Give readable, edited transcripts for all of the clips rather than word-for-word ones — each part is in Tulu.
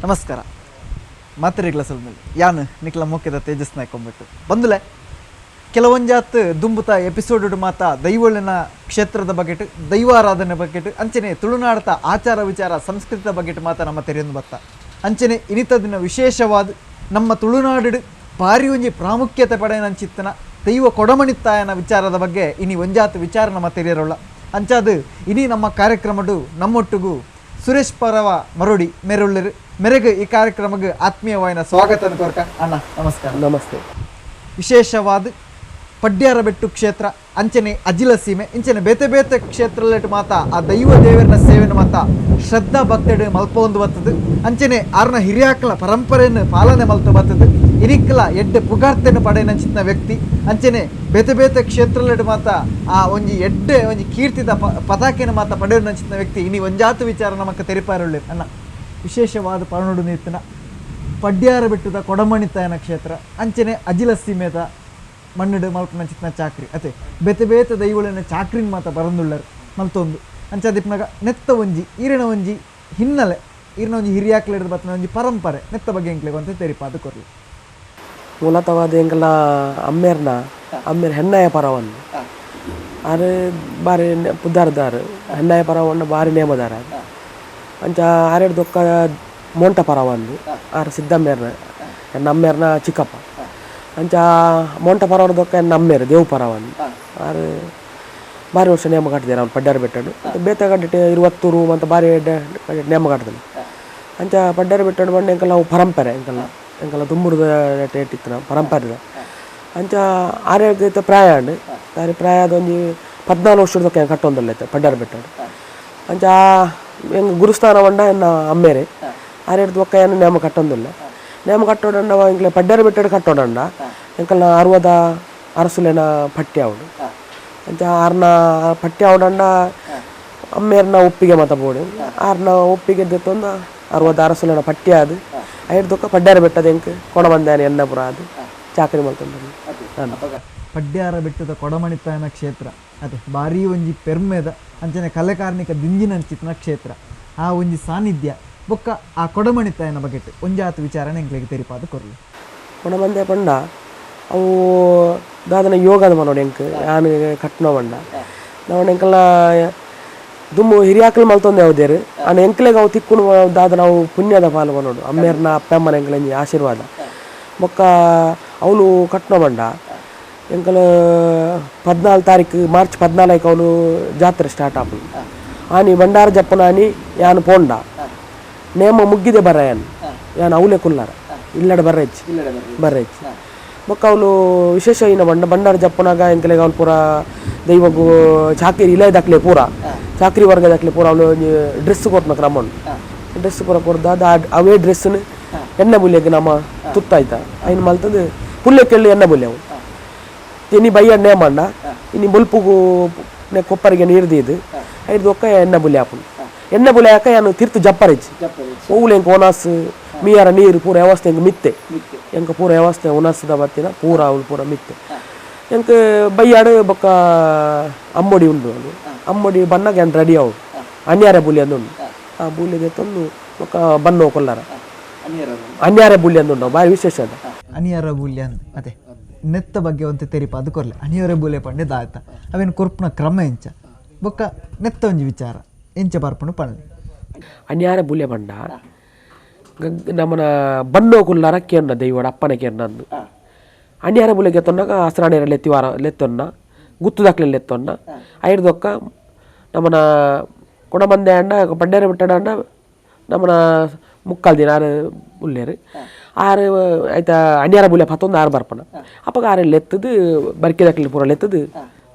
ನಮಸ್ಕಾರ ಮಾತೆರೆಗ್ಲ ಸೊಲ್ಮೆಲ್ ಯಾನ್ ನಿಕ್ಲ ಮೋಕೆದ ತೇಜಸ್ ನಾಯ್ಕೊಂಬಿಟ್ಟು ಬಂದುಲೆ ಕೆಲವೊಂಜಾತ್ ದುಂಬುತ ಎಪಿಸೋಡ್ ಮಾತ ದೈವೊಲೆನ ಕ್ಷೇತ್ರದ ಬಗೆಟ್ ದೈವಾರಾಧನೆ ಬಗೆಟ್ ಅಂಚನೆ ತುಳುನಾಡತ ಆಚಾರ ವಿಚಾರ ಸಂಸ್ಕೃತಿದ ಬಗೆಟ್ ಮಾತ ನಮ್ಮ ತೆರೆಯೊಂದು ಬತ್ತ ಅಂಚನೆ ಇನಿತ ದಿನ ವಿಶೇಷವಾದ ನಮ್ಮ ತುಳುನಾಡು ಭಾರಿ ಒಂಜಿ ಪ್ರಾಮುಖ್ಯತೆ ಪಡೆಯನಂಚಿತ್ತನ ದೈವ ಕೊಡಮಣಿತ್ತಾಯನ ವಿಚಾರದ ಬಗ್ಗೆ ಇನಿ ಒಂಜಾತ್ ವಿಚಾರ ನಮ್ಮ ತೆರೆಯರೋಲ್ಲ ಅಂಚಾದು ಇನಿ ನಮ್ಮ ಕಾರ್ಯಕ್ರಮಡು ನಮ್ಮೊಟ್ಟಿಗೂ ಸುರೇಶ್ ಪರವ ಮರೋಡಿ ಮೆರುಳ್ಳಿರು ಮೆರೆಗೆ ಈ ಕಾರ್ಯಕ್ರಮಕ್ಕೆ ಆತ್ಮೀಯವಾಯಿನ ಸ್ವಾಗತ ಕೋರ್ಕ ಅಣ್ಣ ನಮಸ್ಕಾರ. ನಮಸ್ತೆ. ವಿಶೇಷವಾದ ಪಡ್ಯಾರ ಬೆಟ್ಟು ಕ್ಷೇತ್ರ ಅಂಚನೆ ಅಜಿಲ ಸೀಮೆ ಇಂಚನೆ ಬೇತೆ ಬೇತೆ ಕ್ಷೇತ್ರಲೆಟ್ ಮಾತ ಆ ದೈವ ದೇವರನ ಸೇವೆನ ಮಾತ ಶ್ರದ್ಧಾ ಭಕ್ತಡು ಮಲ್ಪೊಂದು ಬರ್ತದೆ ಅಂಚನೆ ಆರ್ನ ಹಿರಿಯಾಕಲ ಪರಂಪರೆಯನ್ನು ಪಾಲನೆ ಮಲ್ತು ಬರ್ತದೆ ಇನಿಕ್ಕಲ ಎಡ್ಡೆ ಪುಗಾರ್ತೆಯನ್ನು ಪಡೆಯನಂಚಿನ ವ್ಯಕ್ತಿ ಅಂಚನೆ ಬೇತೆ ಬೇತೆ ಕ್ಷೇತ್ರಲೆಟ್ ಮಾತ ಆ ಒಂಜಿ ಎಡ್ಡೆ ಒಂಜಿ ಕೀರ್ತಿದ ಪತಾಕೆನ ಮಾತ ಪಡೆಯನಂಚಿನ ವ್ಯಕ್ತಿ ಇನಿ ಒಂಜಾತು ವಿಚಾರ ನಮಕ್ ತೆರಿಪಾರುಳ್ಳಿ ಅಣ್ಣ. ವಿಶೇಷವಾದ ಪರನುಡು ನೀತಿನ ಪಡ್ಯಾರ ಬೆಟ್ಟದ ಕೊಡಮಣಿತಾಯನ ಕ್ಷೇತ್ರ ಅಂಚನೆ ಅಜಿಲ ಸೀಮೆದ ಮಣ್ಣುಡು ಮಲ್ಪನಂಚಿನ ಚಾಕ್ರಿ ಅತೆ ಬೇತೆ ಬೇತೆ ದೈವಳಿನ ಚಾಕ್ರಿನ ಮಾತ ಬರಂದುಳ್ಳರು ಮಲ್ತೊಂದು ಅಂಚಾದಿಪ್ಪನಾಗ ನೆತ್ತ ಒಂಜಿ ಈರಿನ ಒಂಜಿ ಹಿನ್ನೆಲೆ ಈರಿನ ಒಂಜಿ ಹಿರಿಯಾಕ್ಲೆಡ್ದು ಬತ್ತನ ಒಂಜಿ ಪರಂಪರೆ ನೆತ್ತ ಬಗ್ಗೆ ಎಂಕ್ಲೆಗ್ ಅಂತ ತೆರಿಪಾದ ಕೊರ್ಲಿ. ಮೂಲತವಾದ ಎಂಕಲ ಅಮ್ಮೇರ್ನ ಅಮ್ಮೇರ್ ಹೆಣ್ಣಾಯ ಪರವನ್ನು ಆರು ಬಾರಿ ಪುದ್ದಾರದಾರು ಹೆಣ್ಣಾಯ ಪರವನ್ನು ಬಾರಿ ನೇಮದಾರ ಅಂಚ ಆರೆಡ್ ದೊಕ್ಕ ಮೋಂಟ ಪರವನ್ನು ಆರು ಸಿದ್ದಮ್ಮೇರ್ನ ನಮ್ಮೇರ್ನ ಚಿಕ್ಕಪ್ಪ ಅಂಚ ಮೋಂಟ ಪರವರ ದೊಕ್ಕ ನಮ್ಮೇರು ದೇವು ಪರವನ್ನು ಆರು ಭಾರಿ ವರ್ಷ ನೇಮ ಕಟ್ಟಿದ್ದಾರೆ ಅವ್ನು ಪಡ್ಯಾರ ಬೆಟ್ಟಡು ಬೇತೆ ಕಟ್ಟಿಟ್ಟು ಇರುವತ್ತೂರು ಮತ್ತು ಭಾರಿ ನೇಮ ಕಟ್ಟಿದ್ರು ಅಂಚ ಪಡ್ಯಾರ ಬೆಟ್ಟಡು ಬಂದು ಎಂಕಲ್ಲ ಅವು ಪರಂಪರೆ ಎಂಕಲ್ಲ ಎಂಕಲ್ಲ ದುಂಬುರದ ಇಟ್ಟಿತ್ತು ನಾವು ಪರಂಪರೆ ಅಂಚ ಆರೋಗ್ಯ ಪ್ರಾಯ ಅಂಡು ದಾರಿ ಪ್ರಾಯದ ಒಂಜಿ 14 ವರ್ಷದ ಕಟ್ಟೊಂದಲ್ಲ ಐತೆ ಪಡ್ಯಾರ ಬೆಟ್ಟಡು ಅಂಚ ಎಂಗ್ ಗುರುಸ್ಥಾನ ಬಂಡ ಎನ್ನ ಅಮ್ಮೇರೆ ಆರೇಡ್ದು ಒಕ್ಕ ಏನು ನೇಮ ಕಟ್ಟೊಂದಿಲ್ಲ ನೇಮ ಕಟ್ಟೋಡಂಡ ಎಂಕ್ಲೆ ಪಡ್ಯಾರ ಬೆಟ್ಟಡು ಕಟ್ಟೋಡಂಡ ಎಂಕಲ್ನ ಅರ್ವದ ಅರಸುಲೆನ ಪಟ್ಟಿ ಅವಡು ಅಂಚ ಆರ್ನ ಪಟ್ಟಿ ಅವಡಂಡ ಅಮ್ಮೇರ್ನ ಒಪ್ಪಿಗೆ ಮಾತ ಬೋಡು ಆರ್ನ ಒಪ್ಪಿಗೆ ದೆತ್ತೊಂದು ಅರ್ವದ ಅರಸುಲೆನ ಪಟ್ಟಿ ಅದು ಐಡ್ದೊಕ್ಕ ಪಡ್ಯಾರ ಬೆಟ್ಟದ ಎಂಕ್ ಕೊಡಬಂದಾನೆ ಎನ್ನಪುರ ಅದು ಚಾಕರಿ ಮಲ್ತೊಂದು. ಪಡ್ಯಾರ ಬೆಟ್ಟದ ಕೊಡಮಣಿತ್ತಾಯನ ಕ್ಷೇತ್ರ ಅದೇ ಭಾರಿ ಒಂಜಿ ಪೆರ್ಮೆದ ಅಂಚನೆ ಕಲೆಕಾರ್ನಿಕ ದಿಂಜಿನಂಚಿತ್ನ ಕ್ಷೇತ್ರ ಆ ಒಂಜಿ ಸಾನ್ನಿಧ್ಯ ಬೊಕ್ಕ ಆ ಕೊಡಮಣಿತ್ತಾಯನ ಬಗೆಟ್ ಒಂಜಾತು ವಿಚಾರಣೆ ಎಂಕ್ಲೆಗ್ ತೆರಿಪಾದ ಕೊರ್ಲಿ. ಕೊಡಮಂದೆ ಪಂಡ ಅವು ದಾದನ ಯೋಗದ ಮನೋಡು ಎಂಕ್ ಯಾನ್ ಕಟ್ನೋ ಬಂಡ ನಾವು ಎಂಕಲ್ಲ ದುಮ್ಮು ಹಿರಿಯಾಕಲು ಮಲ್ತೊಂದು ಯಾವುದೇರು ಆನ ಎಂಕ್ಲೆಗ್ ಅವು ತಿಕ್ಕುನು ದಾದ ನಾವು ಪುಣ್ಯದ ಪಾಲು ಮನೋಡು ಅಮ್ಮೇರ್ನ ಅಪ್ಪಮ್ಮನ ಎಂಕ್ಲೆಂಜಿ ಆಶೀರ್ವಾದ ಬೊಕ್ಕ ಅವನು ಕಟ್ನೋ ಬಂಡ ಎಂಕಲ 14 ತಾರೀಕು ಮಾರ್ಚ್ 14 ಅವನು ಜಾತ್ರೆ ಸ್ಟಾರ್ಟ್ ಆಪುಂಡು ಆನಿ ಬಂಡಾರ ಜಪ್ಪನ ಆನಿ ಯಾನು ಪೋಂಡ ನೇಮ ಮುಗ್ಗಿದೆ ಬರ ಯಾನು ಯಾನು ಅವಲೇ ಕುಲ್ಲಾರ ಇಲ್ಲಡ ಬರ್ರೆಚ್ಚಿ ಬರ್ರೆಚ್ಚಿ ಬೊಕ್ಕ ಅವನು ವಿಶೇಷ ಇನ್ನ ಬಂಡ ಬಂಡಾರ ಜಪ್ಪನಾಗ ಎಂಕಲೆಗ ಅವನು ಪೂರ ದೈವಗು ಚಾಕ್ರಿ ಇಲ್ಲೇ ದಾಖಲೆ ಪೂರ ಚಾಕ್ರಿ ವರ್ಗ ದಾಖಲೆ ಪೂರ ಅವನು ಡ್ರೆಸ್ ಕೊಟ್ಟನ ಕ್ರಮ ಡ್ರೆಸ್ ಪೂರ ಕೊಡ್ದ ಅದು ಅವೇ ಡ್ರೆಸ್ನ ಎಣ್ಣೆ ಬುಲಿಯಕ್ಕೆ ನಮ್ಮ ತುತ್ತಾಯ್ತ ಐನು ಮಲ್ತದ್ದು ಪುಲ್ಲೆ ಕೆಳ್ಳಿ ಎಣ್ಣೆ ಬುಲ್ಲೆ ಅವು ಇನಿ ಬಯ್ಯ ನೇಮಣ್ಣ ಇನಿ ಬೊಲ್ಪುಗು ಕೊಪ್ಪರಿಗೆ ನೀರು ದೀದು ಐದು ಒಕ್ಕ ಎಣ್ಣೆ ಬುಲಿ ಹಾಪುಂಡು ಎಣ್ಣೆ ಬುಲಿ ಹಾಕ ಯಾನು ತೀರ್ಥ ಜಪ್ಪರಿಚ್ಚಿ ಓವುಲು ಎಂಕ್ ಒನಾಸ್ ಮೀಯಾರ ನೀರು ಪೂರ ವ್ಯವಸ್ಥೆ ಎಂಕ್ ಮಿತ್ತೆ ಎಂಕ ಪೂರ ವ್ಯವಸ್ಥೆ ಒನಾಸದ ಬತ್ತಿನ ಪೂರ ಅವಳು ಪೂರ ಮಿತ್ತೆ ಎಂಕ್ ಬಯ್ಯಾಡು ಬೊಕ್ಕ ಅಮ್ಮೊಡಿ ಉಂಡು ಅದು ಅಮ್ಮೊಡಿ ಬನ್ನಾಗ ಏನು ರೆಡಿ ಅವು ಅನ್ಯಾರ ಬುಲಿ ಅಂದುಂಡು ಆ ಬುಲಿಗೆ ತಂದು ಬೊಕ್ಕ ಬನ್ನೋ ಕೊಲ್ಲಾರ ಅನ್ಯಾರ ಬುಲಿ ಅಂದುಂಡು ಭಾರಿ ವಿಶೇಷ ಅದ ಅನಿಯಾರ ಬುಲ್ಯ ಅಂದ್ ಅದೇ ನೆತ್ತ ಬಗ್ಗೆ ಒಂತೆ ತೆರಿಪ ಅದು ಕೊರ್ಲೆ ಅನಿಯರ ಬುಲೆ ಪಂಡೆ ದಾಯ್ತ ಅವೇನು ಕೊರ್ಪುನ ಕ್ರಮ ಎಂಚ ಬೊಕ್ಕ ನೆತ್ತ ಒಂಜಿ ವಿಚಾರ ಎಂಚ ಬರ್ಪುಂಡು ಪಂಡೆ. ಅನ್ಯಾರ ಬುಲೆ ಬಂಡ ನಮ್ಮನ ಬಣ್ಣೋ ಕುಲ್ಲಾರ ಕೇರ್ನ ದೈವಡ ಅಪ್ಪನ ಕೇರ್ನ ಅಂದು ಅನ್ಯಾರ ಬುಲೆಗೆ ತೊನ್ನಾಗ ಅಸ್ರಾಣಿಯರ ಲೆತ್ತಿವಾರ ಲೆತ್ತೊನ್ನ ಗುತ್ತುದಾಕ್ಲೆ ಲೆತ್ತೊನ್ನ ಐರ್ದೊಕ್ಕ ನಮ್ಮನ ಕೊಡಮಂದೆ ಅಂಡ ಪಡ್ಡೇರ ಬಿಟ್ಟಡ ಅಂಡ ನಮ್ಮನ ಮುಕ್ಕಾಲ್ ದಿನ ಆರು ಉಲ್ಲೇರು ಆರು ಆಯ್ತಾ ಅನ್ಯಾರ ಬುಲೆ ಪತ್ತೊಂದು ಆರು ಬರ್ಪಣ ಅಪ್ಪಗ ಆರು ಲೆತ್ತದು ಬರ್ಕೆದಕ್ಲಿ ಪೂರ ಲೆತ್ತದು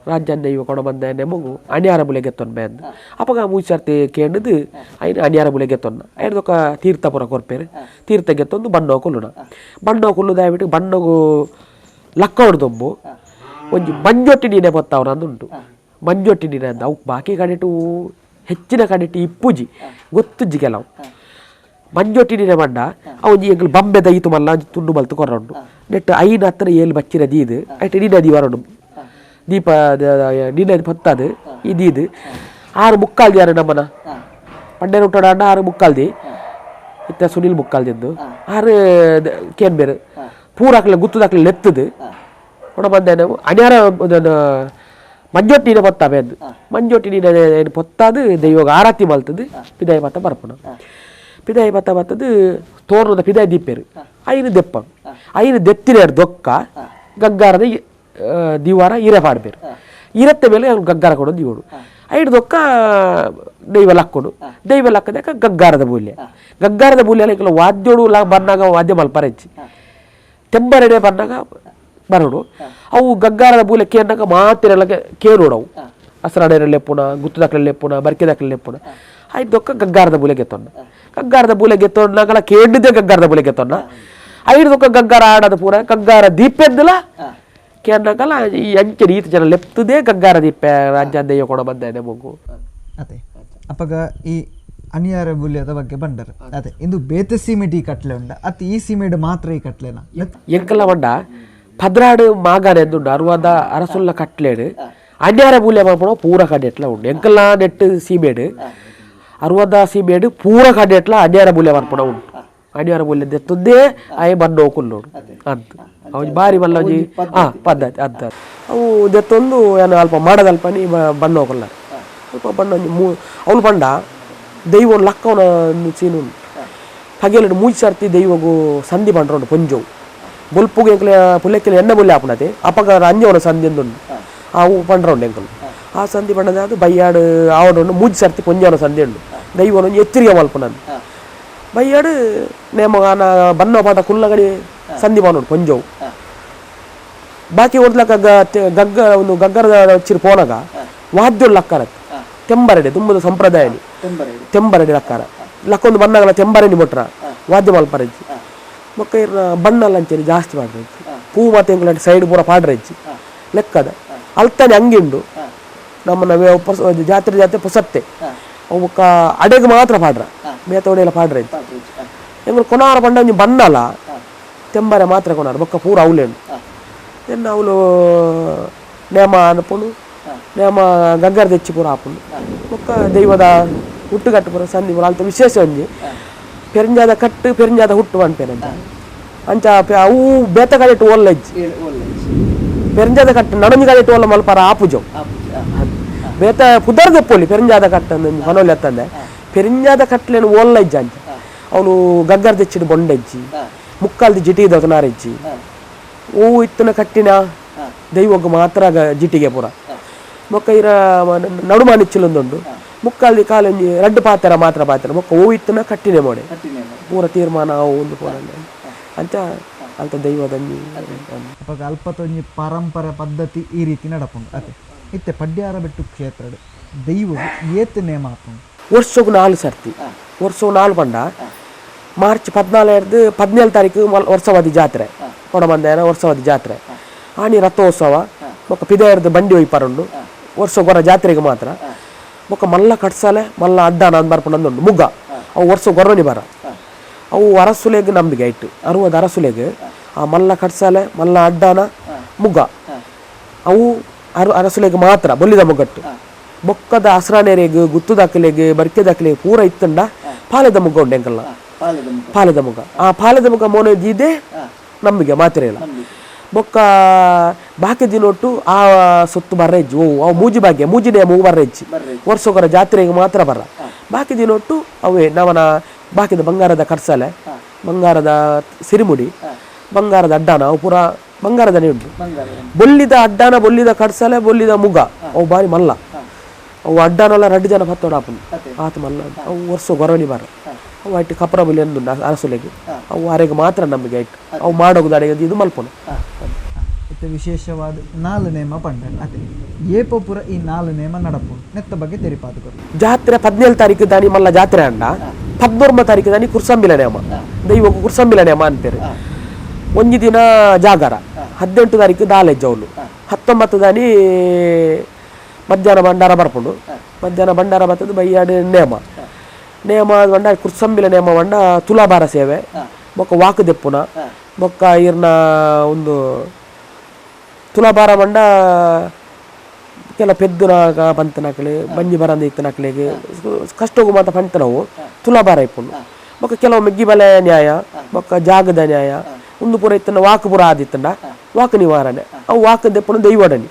ರಾಜ್ಯಾನ್ ದೈವ ಕೊಡಬಂದ ನೆಮಗು ಅನ್ಯಾರ ಬುಲೆ ಗೆತ್ತೊನ್ ಬೇಂದು ಅಪ್ಪಗ ಮೂಚಾರ್ತಿ ಕೇಂಡದು ಐನ ಅನ್ಯಾರ ಬುಲೆ ಗೆತ್ತೊನ್ನ ಐದೊಕ್ಕ ತೀರ್ಥ ಪೂರ ಕೊರ್ಪೇರು ತೀರ್ಥ ಗೆತ್ತೊಂದು ಬಣ್ಣೋ ಕುಲ್ಲುಣ ಬಣ್ಣೋ ಕುಲ್ಲು ದಯವಿಟ್ಟು ಬಣ್ಣಗು ಲಕ್ಕ ಹೊಡ್ದೊಂಬು ಒಂಜಿ ಮಂಜೊಟ್ಟಿ ನೀನೆ ಪೊತ್ತವ್ರ ಅಂದುಂಟು ಮಂಜೊಟ್ಟಿ ನೀನೆ ಅಂದ ಅವು ಬಾಕಿ ಕಡೆಟು ಹೆಚ್ಚಿನ ಕಡೆಟು ಇಪ್ಪುಜಿ ಗೊತ್ತುಜ್ಜಿ ಕೆಲವು ಮಂಜೊಟ್ಟಿ ನೀನೆ ಬಂಡ ಅವು ಒಂಜಿ ಎಂಕಲ್ ಬಂಬೆದ ಈತು ಮಲ್ಲ ಒಂಜಿ ತುಂಡು ಮಲ್ತು ಕೊರೊಂಡು ನೆಟ್ ಐನ ಹತ್ರ ಏಳು ಬಚ್ಚಿನ ದೀದು ಐಟ್ ನೀನೆ the ವರೊಂಡು ದೀಪ ನೀನೆ ಪೊತ್ತದು ಇದೀದು ಆರು ಮುಕ್ಕಾಲ್ದಿ ಯಾರು ನಮ್ಮನ ಪಂಡೆ ಹುಟ್ಟೋಡ ಅಣ್ಣ ಆರು ಮುಕ್ಕಾಲ್ದಿ ಇತ್ತ ಸುನಿಲ್ ಬುಕ್ಕಾಲ್ದಿದ್ದು ಆರು ಕೇನ್ಬೇರು ಪೂರಾಕ್ಲೆ ಗುತ್ತದಾಕ್ಲೆ ಲೆತ್ತದು ಕೊಡ ಬಂದೇನೆ ಅನ್ಯಾರ ಮಂಜೊಟ್ಟಿ ನೀನೆ ಪೊತ್ತ ಬೇದು ಮಂಜೊಟ್ಟಿ ನೀನೆ ಪೊತ್ತಾದು ದೈವಾಗ ಆರತಿ ಮಲ್ತದು ಪಿದಾಯಿ ಪತ್ತ ಬರ್ಪಣ ಪಿದಾಯಿ ಪತ್ತ ಬತ್ತದು ತೋರ್ನದ ಪಿದಾಯಿ ದೀಪೇರು ಐನು ದೆಪ್ಪ ಐನು ದೆತ್ತಿನ ದೊಕ್ಕ ಗಗ್ಗಾರದ ದಿವಾರ ಇರೆ ಪಾಡ್ಬೇರು ಇರತ್ತೆ ಮೇಲೆ ಅವ್ನು ಗಗ್ಗಾರ ಕೊಡೋದು ದಿವಡು ಐದು ದೊಕ್ಕ ದೈವ ಲಕ್ಕೊಡು ದೈವ ಲಕ್ಕದಾಗ ಗಗ್ಗಾರದ ಬೂಲ್ಯ ಗಗ್ಗಾರದ ಬೂಲ್ಯ ಕೆಲವು ವಾದ್ಯೋಡು ಬರ್ನಾಗ ವಾದ್ಯ ಮಲ್ಪರೆಚ್ಚಿ ತೆಂಬರೆಡೆ ಬರ್ನಾಗ ಬರೋಡು ಅವು ಗಗ್ಗಾರದ ಬೂಲ್ಯ ಕೇರ್ನಾಗ ಮಾತಿರಲ್ಲ ಕೇರೋಡವು ಅಸರಾಡೆರ ಲೆಪ್ಪುನ ಗುತ್ತದಾಕ್ಲೆ ಲೆಪ್ಪುನ ಬರ್ಕೆದಾಕ್ಲೆ ಲೆಪ್ಪುನ ಐದು ದೊಕ್ಕ ಗಗ್ಗಾರದ ಬೂಲೆ ಗೆತ್ತೊಂಡ ಗಗ್ಗಾರದ ಬೂಲೆ ಗೆತ್ತೊಂಡಾಗಲ ಕೇಂಡಿದ್ದೆ ಗಗ್ಗಾರದ ಬೂಲೆ ಗೆತ್ತೊಂಡ ಐದು ದೊಕ್ಕ ಗಗ್ಗಾರ ಆಡೋದು ಪೂರ ಗಗ್ಗಾರ ದೀಪೆದ್ದಲ ಕೇರ್ನಾಗಲ ಈ ಅಂಚೆ ಈತ ಜನ ಲೆಪ್ತದೇ ಗಗ್ಗಾರ ದೀಪ ರಾಜ್ಯಾಧ್ಯಯ ಕೊಡ ಬಂದೇನೆ ಮಗು. ಅದೇ ಅಪಗ ಈ ಅನಿಯಾರ ಬುಲ್ಯದ ಬಗ್ಗೆ ಬಂಡರ್ ಅದೇ ಇಂದು ಬೇತೆ ಸೀಮೆಡ್ ಈ ಕಟ್ಲೆ ಉಂಡ ಅತ್ ಈ ಸೀಮೆಡ್ ಮಾತ್ರ ಈ ಕಟ್ಲೆನ ಎಂಕಲ್ಲ ಬಂಡ ಪದ್ರಾಡು ಮಾಗಾನೆ ಎಂದುಂಡು ಅರುವಾದ ಅರಸುಲ್ಲ ಕಟ್ಲೇಡು ಅನ್ಯಾರ ಬೂಲ್ಯ ಮಾಡ್ಪಡ ಪೂರ ಕಡೆಟ್ಲ ಉಂಡು ಎಂಕಲ್ಲ ನೆಟ್ಟು ಸೀಮೇಡು ಅರುವಾದ ಸೀಮೇಡು ಪೂರ ಕಡೆಟ್ಲ ಅನ್ಯಾರ ಬೂಲ್ಯ ಮಾಡ್ಪಡ ಉಂಟು ಅನ್ಯಾರ ಬೂಲ್ಯ ದೆತ್ತದ್ದೇ ಆಯ್ ಬಂದು ಹೋಗುಲ್ಲೋಡು ಅಂತ ಅವು ಬಾರಿ ಮಲ್ಲೊಂಜಿ ಪದ್ಧತಿ ಅದ ಅವು ದೆತ್ತೊಂದು ಏನು ಅಲ್ಪ ಮಾಡದಲ್ಪ ನೀ ಬಣ್ಣ ಹೋಗಲ್ಲ ಅಲ್ಪ ಬಣ್ಣ ಒಂಜಿ ಅವನು ಪಂಡ ದೈವ ಲಕ್ಕವನ ಸೀನು ಪಗೆಲಡು ಮೂಜಿ ಸರ್ತಿ ದೈವಗು ಸಂಧಿ ಪಂಡ್ರೋಡು ಪೊಂಜೋವು ಬೊಲ್ಪುಗೆ ಎಂಕ್ಲೆ ಪುಲೆಕ್ಕೆಲೆ ಎಣ್ಣೆ ಬೊಲ್ಲೆ ಆಪುನತೆ ಅಪಗ ಅಂಜವನ ಸಂಧಿ ಅಂದುಂಡು ಅವು ಪಂಡ್ರೌಂಡು ಎಂಕಲು ಆ ಸಂಧಿ ಪಂಡದ ಅದು ಬಯ್ಯಾಡು ಆವಡೊಂಡು ಮೂಜಿ ಸರ್ತಿ ಪೊಂಜವನ ಸಂಧಿ ಉಂಡು ದೈವನ ಒಂಜಿ ಎಚ್ಚರಿಗೆ ಮಲ್ಪುನಂದು ಬಯ್ಯಾಡು ನೇಮ ಬಣ್ಣ ಪಾಠ ಕುಲ್ಲಗಡಿ ಸಂಧಿ ಪಂಡೋಡು ಪೊಂಜೋವು ಬಾಕಿ ಓದ್ಲಕ್ಕ ಗಗ್ಗ ಒಂದು ಗಗ್ಗರದ ಚಿರು ಪೋನಗ ವಾದ್ಯ ಲಕ್ಕರತ್ ತೆಂಬರಡೆ ತುಂಬದ ಸಂಪ್ರದಾಯ ತೆಂಬರಡೆ ಲಕ್ಕಾರ ಲಕ್ಕೊಂದು ಬಣ್ಣಗಳ ತೆಂಬರಡಿ ಮೊಟ್ರ ವಾದ್ಯ ಮಲ್ಪರಜ್ಜಿ ಬೊಕ್ಕ ಇರ್ನ ಬಣ್ಣಲ್ಲ ಅಂಚೇರಿ ಜಾಸ್ತಿ ಪಾಡ್ರಜ್ಜಿ ಪೂ ಮಾತ ಎಂಕುಲಾಂಟಿ ಸೈಡ್ ಪೂರ ಪಾಡ್ರಜ್ಜಿ ಲೆಕ್ಕದ ಅಲ್ತಾನೆ ಅಂಗಿಂಡು ನಮ್ಮನ್ನ ಜಾತ್ರೆ ಜಾತ್ರೆ ಪೊಸತ್ತೆ ಅವು ಬೊಕ್ಕ ಅಡೆಗೆ ಮಾತ್ರ ಪಾಡ್ರ ಮೇತೋಡೆಲ್ಲ ಪಾಡ್ರಜ್ಜಿ ಎಂಕುಲು ಕೊನಾರ ಪಂಡ ಒಂಜಿ ಬಣ್ಣಲ ತೆಂಬರೆ ಮಾತ್ರ ಕೊನಾರ ಬೊಕ್ಕ ಪೂರ ಅವಲೇನು then ಅವಳು ನೇಮ ಅನ್ಪುಂಡು ನೇಮ ಗಗ್ಗರ ತೆಚ್ಚಿ ಪೂರ ಆಪುಂಡು ಬೊಕ್ಕ ದೈವದ ಹುಟ್ಟುಕಟ್ಟು ಪೂರ ಸಂಧಿ ಪೂರ ಅಲ್ತ ವಿಶೇಷ ಒಂಜಿ ಪೆರಿಂಜಾದ ಕಟ್ಟು ಪೆರಿಂಜಾದ ಹುಟ್ಟು ಪನ್ಪೇರಂಚ ಅಂಚ ಅವು ಬೇತ ಕಡೆಟ್ ಒಲ್ಲಜ್ಜಿ ಪೆರಿಂಜಾದ ಕಟ್ಟು ನಡೊಂಜಿ ಕಡೆಟ್ ಒಲ್ಲ ಮಲ್ಪಾರ ಆಪುಜೋ ಬೇತ ಪುದರ್ ದೆಪ್ಪೊಲಿ ಪೆರಿಂಜಾದ ಕಟ್ಟು ಮನೋಲಿ ಅತ್ತಂದೆ ಪೆರಿಂಜಾದ ಕಟ್ಲೇನು ಒಲ್ಲಜ್ಜ ಅಂಚ ಅವನು ಗಗ್ಗರ ತೆಚ್ಚಿಡು ಬೊಂಡಜ್ಜಿ ಮುಕ್ಕಾಲ್ದಿ ಜಿಟಿ ದೊತನಾರೆಜ್ಜಿ ಹೂ ಇತ್ತನ ಕಟ್ಟಿನ ದೈವಗ್ ಮಾತ್ರ ಜಿಟಿಗೆ ಪೂರ ಮೊಕ್ಕ ಇರ ನಡುಮಾನಿಚ್ಚಲೊಂದುಂಡು ಮುಕ್ಕಾಲ್ದಿ ಕಾಲೊಂಜಿ ರಡ್ಡು ಪಾತ್ರ ಮಾತ್ರ ಪಾತ್ರ ಮೊಕ್ಕ ಹೂ ಇತ್ತನ ಕಟ್ಟಿನೆ ಮೋಡೆ ಪೂರ ತೀರ್ಮಾನ ಅವು ಒಂದು ಪೂರ ಅಂಚ ಅಲ್ತ ದೈವದಂಜಿ ಅಪಗ ಅಲ್ಪತೊಂಜಿ ಪರಂಪರೆ ಪದ್ಧತಿ ಈ ರೀತಿ ನಡಪುಂಡು ಅದೇ ಇತ್ತೆ ಪಡ್ಯಾರ ಬೆಟ್ಟು ಕ್ಷೇತ್ರಡು ದೈವಗು ಏತ್ ನೇಮ ಆಪುಂಡು ವರ್ಷಗು 4 ಸರ್ತಿ ವರ್ಷಗು 4 ಪಂಡ ಮಾರ್ಚ್ 14 17 ತಾರೀಕು ವರ್ಷವಾದಿ ಜಾತ್ರೆ ಕೊಡಮಂದೇನ ವರ್ಷವಾದಿ ಜಾತ್ರೆ ಆಣಿ ರಥೋತ್ಸವ ಬೊಕ್ಕ ಪಿದಾಯರ್ದು ಬಂಡಿ ಒಯ್ಪಾರುಂಡು ವರ್ಷ ಗೊರ ಜಾತ್ರೆಗೆ ಮಾತ್ರ ಬೊಕ್ಕ ಮಲ್ಲ ಕಟ್ಸಾಲೆ ಮಲ್ಲ ಅಡ್ಡಾನ ಅಂದ್ ಬರ್ಪುಂಡು ಮುಗ್ಗ ಅವು ವರ್ಷ ಗೊರವನಿ ಬರ ಅವು ಅರಸುಲೆಗ್ ನಂಬಿಕೆ ಐಟ್ 60 ಅರಸುಲೆಗ್ ಆ ಮಲ್ಲ ಕಟ್ಸಾಲೆ ಮಲ್ಲ ಅಡ್ಡಾನ ಮುಗ್ಗ ಅವು ಅರಸುಲೆಗ್ ಮಾತ್ರ ಬೊಲ್ಲಿದ ಮುಗ್ಗಟ್ಟು ಬೊಕ್ಕದ ಅಸ್ರಾನೇರೆಗ್ ಗುತ್ತುದಾಕಲೆಗ್ ಬರ್ಕೆದಾಕಲೆಗ್ ಪೂರ ಇತ್ತಂಡ ಪಾಲೆದ ಮುಗ್ಗ ಉಂಡು ಎಂಕಲ್ಲ ಪಾಲೆದ ಮುಗ್ಗ ಆ ಪಾಲೆದ ಮುಗ್ಗ ಮೋನೆ ದೀದೆ ನಂಬಿಕೆ ಮಾತ್ರ ಇಲ್ಲ ಬೊಕ್ಕ ಬಾಕಿ ದಿನೊಟ್ಟು ಆ ಸೊತ್ತು ಬರ್ರೆಜ್ಜಿ ಓ ಅವು ಮೂಜಿ ಭಾಗ್ಯ ಮೂಜಿನೇ ಮೂವು ಬರ್ರೆಜ್ಜಿ ವರ್ಷಗೊರ ಜಾತ್ರೆಗೆ ಮಾತ್ರ ಬರ ಬಾಕಿ ದಿನೊಟ್ಟು ಅವೇ ನವನ ಬಾಕಿದ ಬಂಗಾರದ ಕರ್ಸಲೆ ಬಂಗಾರದ ಸಿರಿಮುಡಿ ಬಂಗಾರದ ಅಡ್ಡಾನ ಅವು ಪೂರ ಬಂಗಾರದನೇ ಉಂಟು ಬೊಲ್ಲಿದ ಅಡ್ಡಾನ ಬೊಲ್ಲಿದ ಕಡ್ಸಲೆ ಬೊಲ್ಲಿದ ಮುಗ ಅವು ಬಾರಿ ಮಲ್ಲ ಅವು ಅಡ್ಡಾನೆಲ್ಲ 2 ಜನ ಪತ್ತೋಡ ಆಪುಂಡು ಆತ ಮಲ್ಲ ಅವು ವರ್ಷ ಗೊರವಣಿ ಬಾರ ಅವು ಐಟ್ ಕಪ್ರ ಬಲಿ ಅಂದುಂಡು ಅರಸುಲೆಗೆ ಅವು ಅರೆಗೆ ಮಾತ್ರ ನಮಗೆ ಐಟ್ ಅವು ಮಾಡೋದು ಅಡೆಗೆ ಇದು ಮಲ್ಪುನು. ಇತ್ತೆ ವಿಶೇಷವಾದ 4 ನೇಮ ಪಂಡ ಅದೇ ಏಪಪುರ ಈ 4 ನೇಮ ನಡಪುಂಡು ನೆತ್ತ ಬಗ್ಗೆ ತೆರಿಪಾದು. ಜಾತ್ರೆ 17 ತಾರೀಕು ದಾನಿ ಮಲ್ಲ ಜಾತ್ರೆ ಅಂಡ 19 ತಾರೀಕು ದಾನಿ ಕುರ್ಸಂಬಿಲ ನೇಮ ದೈವಕ್ಕೂ ಕುರ್ಸಂಬಿಲ ನೇಮ ಅನ್ಪೇರು. ಒಂಜಿ ದಿನ ಜಾಗರ 18 ತಾರೀಕು ದಾಲೆಜ್ಜ ಅವಳು 19 ದಾನಿ ಮಧ್ಯಾಹ್ನ ಭಂಡಾರ ಬರ್ಪುಂಡು. ಮಧ್ಯಾಹ್ನ ಭಂಡಾರ ಬರ್ತದೆ ಬೈಯಾಡು ನೇಮ ನೇಮ ಬಂಡ ಕುರ್ಸಂಬಿಲ ನೇಮ ಬಂಡ ತುಲಾಭಾರ ಸೇವೆ ಬೊಕ್ಕ ವಾಕು ದೆಪ್ಪುನ ಬೊಕ್ಕ ಇರ್ನ ಒಂದು ತುಲಾಭಾರ ಬಂಡ ಕೆಲ ಪೆದ್ದುನ ಪಂತನಕ್ಲೆ ಬಂಜಿ ಬರಂದ ಇತ್ತನಕ್ಲೆಗೆ ಕಷ್ಟಗೂ ಮಾತ ಪಂತನವು ತುಲಾಭಾರ ಇಪ್ಪುಂಡು. ಬೊಕ್ಕ ಕೆಲವು ಮೆಗ್ಗಿ ಬಲೆ ನ್ಯಾಯ ಬೊಕ್ಕ ಜಾಗದ ನ್ಯಾಯ ಒಂದು ಪೂರ ಇತ್ತನ ವಾಕ್ ಪೂರ ಆದಿತ್ತಂಡ ವಾಕ್ ನಿವಾರಣೆ ಅವು ವಾಕ್ ದೆಪ್ಪುನ ದೈವಡನಿ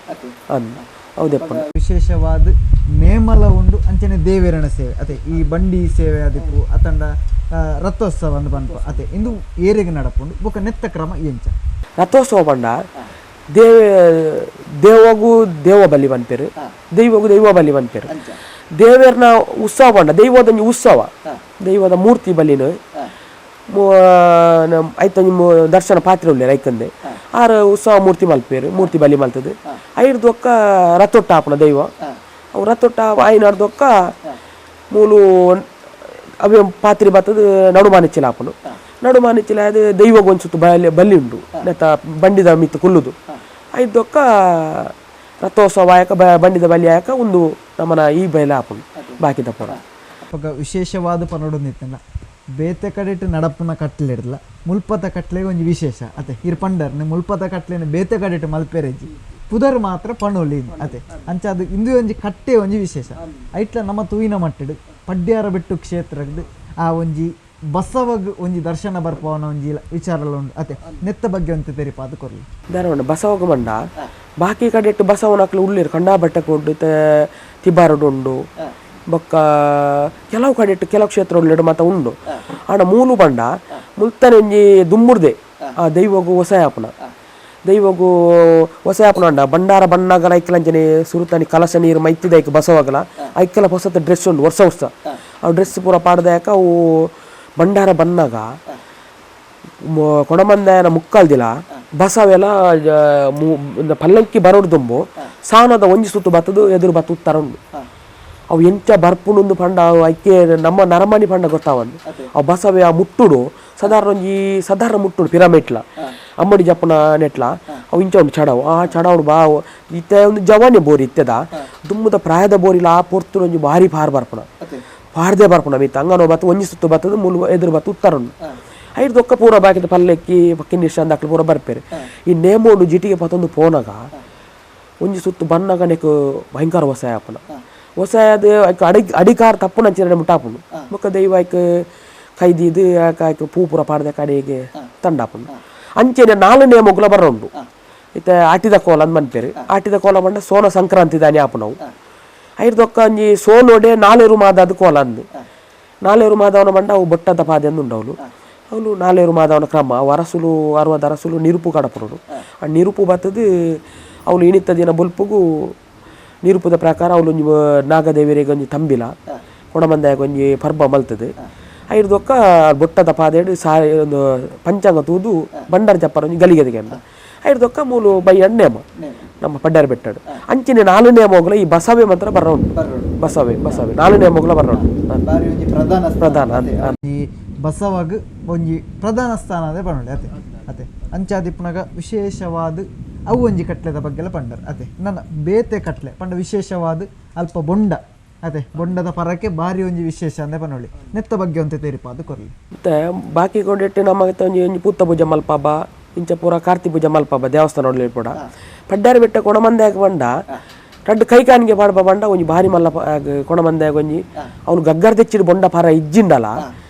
ಅಂದ್ ಅವು ದೆಪ್ಪುನ ವಿಶೇಷವಾದ ನೇಮಲ ಉಂಡು ಅಂಚನೆ ದೇವೇರಣ ಸೇವೆ ಅತೆ ಈ ಬಂಡಿ ಸೇವೆ ಅದಿಪ್ಪು ಅತಂಡ ರಥೋತ್ಸವ ಅಂದ್ ಪನ್ಪ ಅತೆ ಇಂದು ಏರೆಗ್ ನಡಪುಂಡು ಬೊಕ ನೆತ್ತ ಕ್ರಮ ಎಂಚ ರಥೋತ್ಸವ ಪಂಡ ದೇವಗು ದೇವ ಬಲಿ ಪನ್ಪೆರ್ ದೈವಗು ದೈವ ಬಲಿ ಪನ್ಪೆರ್ ದೇವೇರ್ನ ಉತ್ಸವ ಪಂಡ ದೈವದ ಒಂಜಿ ಉತ್ಸವ ದೈವದ ಮೂರ್ತಿ ಬಲಿನ ಐತ ನಿಮ್ಮ ದರ್ಶನ ಪಾತ್ರೆ ಉಲ್ಲೇರ್ ಐಕಂದೆ ಆರ್ ಉತ್ಸವ ಮೂರ್ತಿ ಮಲ್ಪೇರು ಮೂರ್ತಿ ಬಲಿ ಮಲ್ತದೆ ಐರ್ದೊಕ್ಕ ರಥೊಟ್ಟ ಆಪುನ ದೈವ ಅವು ರಥೊಟ್ಟ ಆಯಿನರ್ದೊಕ್ಕ ಮೂಲು ಅವೇ ಪಾತ್ರೆ ಬತ್ತದ ನಡುಮಾನಿಚ್ಚಿಲ ಆಪುನು ನಡುಮಾನಿಚ್ಚಿಲ ಅದು ದೈವಗ್ ಒಂಜಿ ಸುತ್ತು ಬಲಿ ಬಲಿ ಉಂಡು ನೆತ್ತ ಬಂಡಿದ ಮಿತ್ತು ಕುಲ್ಲುದು ಐದೊಕ್ಕ ರಥೋತ್ಸವ ಆಯಕ ಬಂಡಿದ ಬಲಿ ಆಯಕ ಒಂದು ನಮ್ಮನ ಈ ಬಯಲ ಆಪುನು ಬಾಕಿದ ಪೂರ ಅಪಗ ವಿಶೇಷವಾದ ಪನೊಡು ನಿತ್ತಂಡ ಬೇತೆ ಕಡೆಟ್ ನಡಪುನ ಕಟ್ಲೆ ಇರ್ಲ ಮುಲ್ಪದ ಕಟ್ಲೆ ಒಂಜಿ ವಿಶೇಷ ಅತೆ ಇರ್ ಪಂಡರ್ ಮುಲ್ಪದ ಕಟ್ಲೆನ ಬೇತೆ ಕಡೆಟ್ ಮಲ್ಪೆರೆಜ್ಜಿ ಪುದರ್ ಮಾತ್ರ ಪಣೋಲಿ ಅತೆ ಅಂಚ ಅದು ಇಂದು ಒಂಜಿ ಕಟ್ಟೆ ಒಂಜಿ ವಿಶೇಷ ಐಟ್ಲ ನಮ್ಮ ತೂಯಿನ ಮಟ್ಟಡು ಪಡ್ಯಾರ ಬೆಟ್ಟು ಕ್ಷೇತ್ರದ್ದು ಆ ಒಂಜಿ ಬಸವಗ್ ಒಂಜಿ ದರ್ಶನ ಬರ್ಪವನ ಒಂಜಿ ವಿಚಾರಲ ಉಂಡು ಅತೆ ನೆತ್ತ ಬಗ್ಗೆ ಒಂತೆ ತೆರಿಪಾದ ಕೊರ್ಲಿ ಧಾರವಾಡ ಬಸವಗ ಮಂಡ ಬಾಕಿ ಕಡೆಟ್ ಬಸವನಕ್ಲು ಉಳ್ಳೇರು ಕಂಡಾ ಬಟ್ಟಕ್ಕೆ ಉಂಡು ತಿಬಾರಡು ಉಂಡು ಬೊಕ್ಕ ಕೆಲವು ಕಡೆಟ್ ಕೆಲವು ಕ್ಷೇತ್ರ ಉಳ್ಳೇಡು ಮಾತ ಉಂಡು ಆಂಡ ಮೂಲು ಪಂಡ ಮುಲ್ತನೆ ಒಂಜಿ ದುಂಬುರ್ದೆ ಆ ದೈವಗು ಹೊಸಯಾಪುನ ದೈವಗು ಹೊಸಯಾಪುನ ಅಂಡ ಬಂಡಾರ ಬಣ್ಣಗಲ ಐಕಲಂಚನೆ ಸುರುತಾನಿ ಕಲಶ ನೀರು ಮೈತಿದ ಐಕ್ ಬಸವಗಲ ಐಕೆಲ ಹೊಸತ ಡ್ರೆಸ್ ಉಂಡು ವರ್ಷ ವರ್ಷ ಆ ಡ್ರೆಸ್ ಪೂರ ಪಾಡ್ದಾಯಕ ಅವು ಬಂಡಾರ ಬಣ್ಣಗ ಕೊಡಮಂದಾಯನ ಮುಕ್ಕಾಲ್ದಿಲ ಬಸವೆಲ್ಲ ಪಲ್ಲಕ್ಕಿ ಬರೋಡು ದುಂಬು ಸಾನದ ಒಂಜಿ ಸುತ್ತು ಬತ್ತದು ಎದುರು ಬತ್ತು ಉತ್ತರ ಉಂಡು ಅವು ಎಂಚ ಬರ್ಪುನೊಂದು ಪಂಡ ಅವು ಐಕೆ ನಮ್ಮ ನರಮನಿ ಪಂಡ ಗೊತ್ತಾವಂದು ಅವು ಬಸವೆ ಆ ಮುಟ್ಟುಡು ಸಾಧಾರಣ ಒಂಜಿ ಸಾಧಾರಣ ಮುಟ್ಟುಡು ಪಿರಮಿಡ್ಲ ಅಮ್ಮಡಿ ಜಪ್ಪನ ನೆಟ್ಲ ಅವು ಇಂಚ ಉಂಡು ಚಡವು ಆ ಚಡವುಡು ಬಾ ಇತ್ತೆ ಒಂದು ಜವಾನಿ ಬೋರಿ ಇತ್ತೆದ ದುಮ್ಮದ ಪ್ರಾಯದ ಬೋರಿಲ ಆ ಪೊರ್ತುಡು ಒಂಜಿ ಭಾರಿ ಪಾರ್ ಬರ್ಪುನ ಪಾರ್ದೆ ಬರ್ಪುನ ಮಿತ್ತ ಅಂಗನೋ ಬತ್ತು ಒಂಜಿ ಸುತ್ತು ಬತ್ತದು ಮುಲು ಎದುರು ಬತ್ತು ಉತ್ತರ ಉಂಡು ಐದು ಪೂರ ಬಾಕಿದ ಪಲ್ಲೆಕ್ಕಿ ಕಿನ್ನಿಶ ಅಂದಾಕ್ಲು ಪೂರ ಬರ್ಪೇರು ಈ ನೇಮೋಡು ಜಿಟಿಗೆ ಪತ್ತೊಂದು ಪೋನಗ ಒಂಜಿ ಸುತ್ತು ಬನ್ನಗ ನೆಕ್ ಭಯಂಕರ ವಸಾಯ ಆಪುನ ವಸಾಯದ ಐಕ್ ಅಡಿ ಅಡಿಕಾರ ತಪ್ಪುನ ಮುಟ್ಟಾಪುಂಡು ಬೊಕ್ಕ ದೈವ ಐಕ್ ಕೈದೀದು ಐಕ್ ಪೂ ಪೂರ ಪಾಡ್ದೆ ಕಡೆಗೆ ತಂಡಾಪುಂಡು ಅಂಚೆನೆ ನಾಲ್ ನೇಮೊಗುಲ ಬರೋಂಡು ಇತ್ತೆ ಆಟಿದ ಕೋಲ ಅಂದ್ ಮನ್ಪೇರು ಆಟಿದ ಕೋಲ ಪಂಡ ಸೋನ ಸಂಕ್ರಾಂತಿ ದಾನಿ ಆಪುನವು ಐರ್ದೊಕ್ಕ ಒಂಜಿ ಸೋನೋಡೆ ನಾಲೇರು ಮಾದಾದ ಕೋಲ ಅಂದ್ ನಾಲೇರು ಮಾದವನ ಬಂಡ ಅವು ಬೊಟ್ಟದ ಪಾದೆ ಅಂದ್ ಉಂಡವಳು ಅವಳು ನಾಲೇರು ಮಾದವನ ಕ್ರಮ ಅವು ಅರಸುಲು ಅರವದ ಅರಸುಲು ನಿರುಪು ಕಡಪುರುಡು ಆ ನಿರುಪು ಬತ್ತದು ಅವಳು ಇಣಿತ ದಿನ ಬೊಲ್ಪುಗು ನಿರುಪದ ಪ್ರಕಾರ ಅವಳು ಒಂಜಿ ನಾಗದೇವರಿಗೆ ಒಂಜಿ ತಂಬಿಲ ಕೊಡಮಂದಾಯಗ ಒಂಜಿ ಪರ್ಬ ಮಲ್ತದೆ ಐರ್ದೊಕ್ಕ ಬೊಟ್ಟದ ಪಾದೆಡು ಸಾ ಒಂದು ಪಂಚಾಂಗ ತೂದು ಬಂಡಾರ ಜಪ್ಪರ ಒಂಜಿ ಗಲಿಗೆದಿಗೆ ಅಂದ ಐರ್ದೊಕ್ಕ ಮೂಲು ಬೈ ನೇಮ ನಮ್ಮ ಪಡ್ಯಾರ ಬೆಟ್ಟಡು ಅಂಚಿನ ನಾಲ್ ನೇಮೋಗ್ಲ ಈ ಬಸವೆ ಮಾತ್ರ ಬರ ಉಂಟು ಬಸವೆ ಬಸವೆ ನಾಲ್ ನೇಮೋಗ್ಲ ಬರ ಉಂಟು ಪ್ರಧಾನ ಪ್ರಧಾನ ಈ ಬಸವಗ್ ಒಂಜಿ ಪ್ರಧಾನ ಸ್ಥಾನ ಅದೇ ಪನೊಳಿ ಅತೆ ಅತೆ ಅಂಚಾದಿಪ್ಪುನಗ ವಿಶೇಷವಾದ ಅವು ಒಂಜಿ ಕಟ್ಲೆದ ಬಗ್ಗೆಲ ಪಂಡರ್ ಅತೆ ನನ್ನ ಬೇತೆ ಕಟ್ಲೆ ಪಂಡ ವಿಶೇಷವಾದ ಅಲ್ಪ ಬೊಂಡ ಅತೆ ಬೊಂಡದ ಪರಕ್ಕೆ ಭಾರಿ ಒಂಜಿ ವಿಶೇಷ ಅಂದೆ ಪನೊಳಿ ನೆತ್ತ ಬಗ್ಗೆ ಒಂತೆ ತೆರಿಪಾದ ಕೊರ್ಲಿ ಮತ್ತೆ ಬಾಕಿ ಕೊಂಡಿಟ್ಟು ನಮ್ಮ ಒಂಜಿ ಒಂಜಿ ಪೂತ ಪೂಜೆ ಮಲ್ಪಾಬ ಇಂಚ ಪೂರ ಕಾರ್ತಿ ಪೂಜೆ ಮಲ್ಪಾಬ ದೇವಸ್ಥಾನ ಒಡ್ಲಿ ಪೂಡ ಪಡ್ಡಾರ ಬೆಟ್ಟ ಕೊಣಮಂದ್ಯಾಗ ಬಂಡ ರಡ್ಡು ಕೈ ಕಾನಿಗೆ ಪಾಡ್ಪ ಬಂಡ ಒಂಜಿ ಭಾರಿ ಮಲ್ಲ ಕೊಣಮಂದ್ಯಾಗ ಒಂಜಿ ಅವನು ಗಗ್ಗರ್ ತೆಚ್ಚಿಡು ಬೊಂಡ ಪಾರ ಇಜ್ಜಿಂಡಲ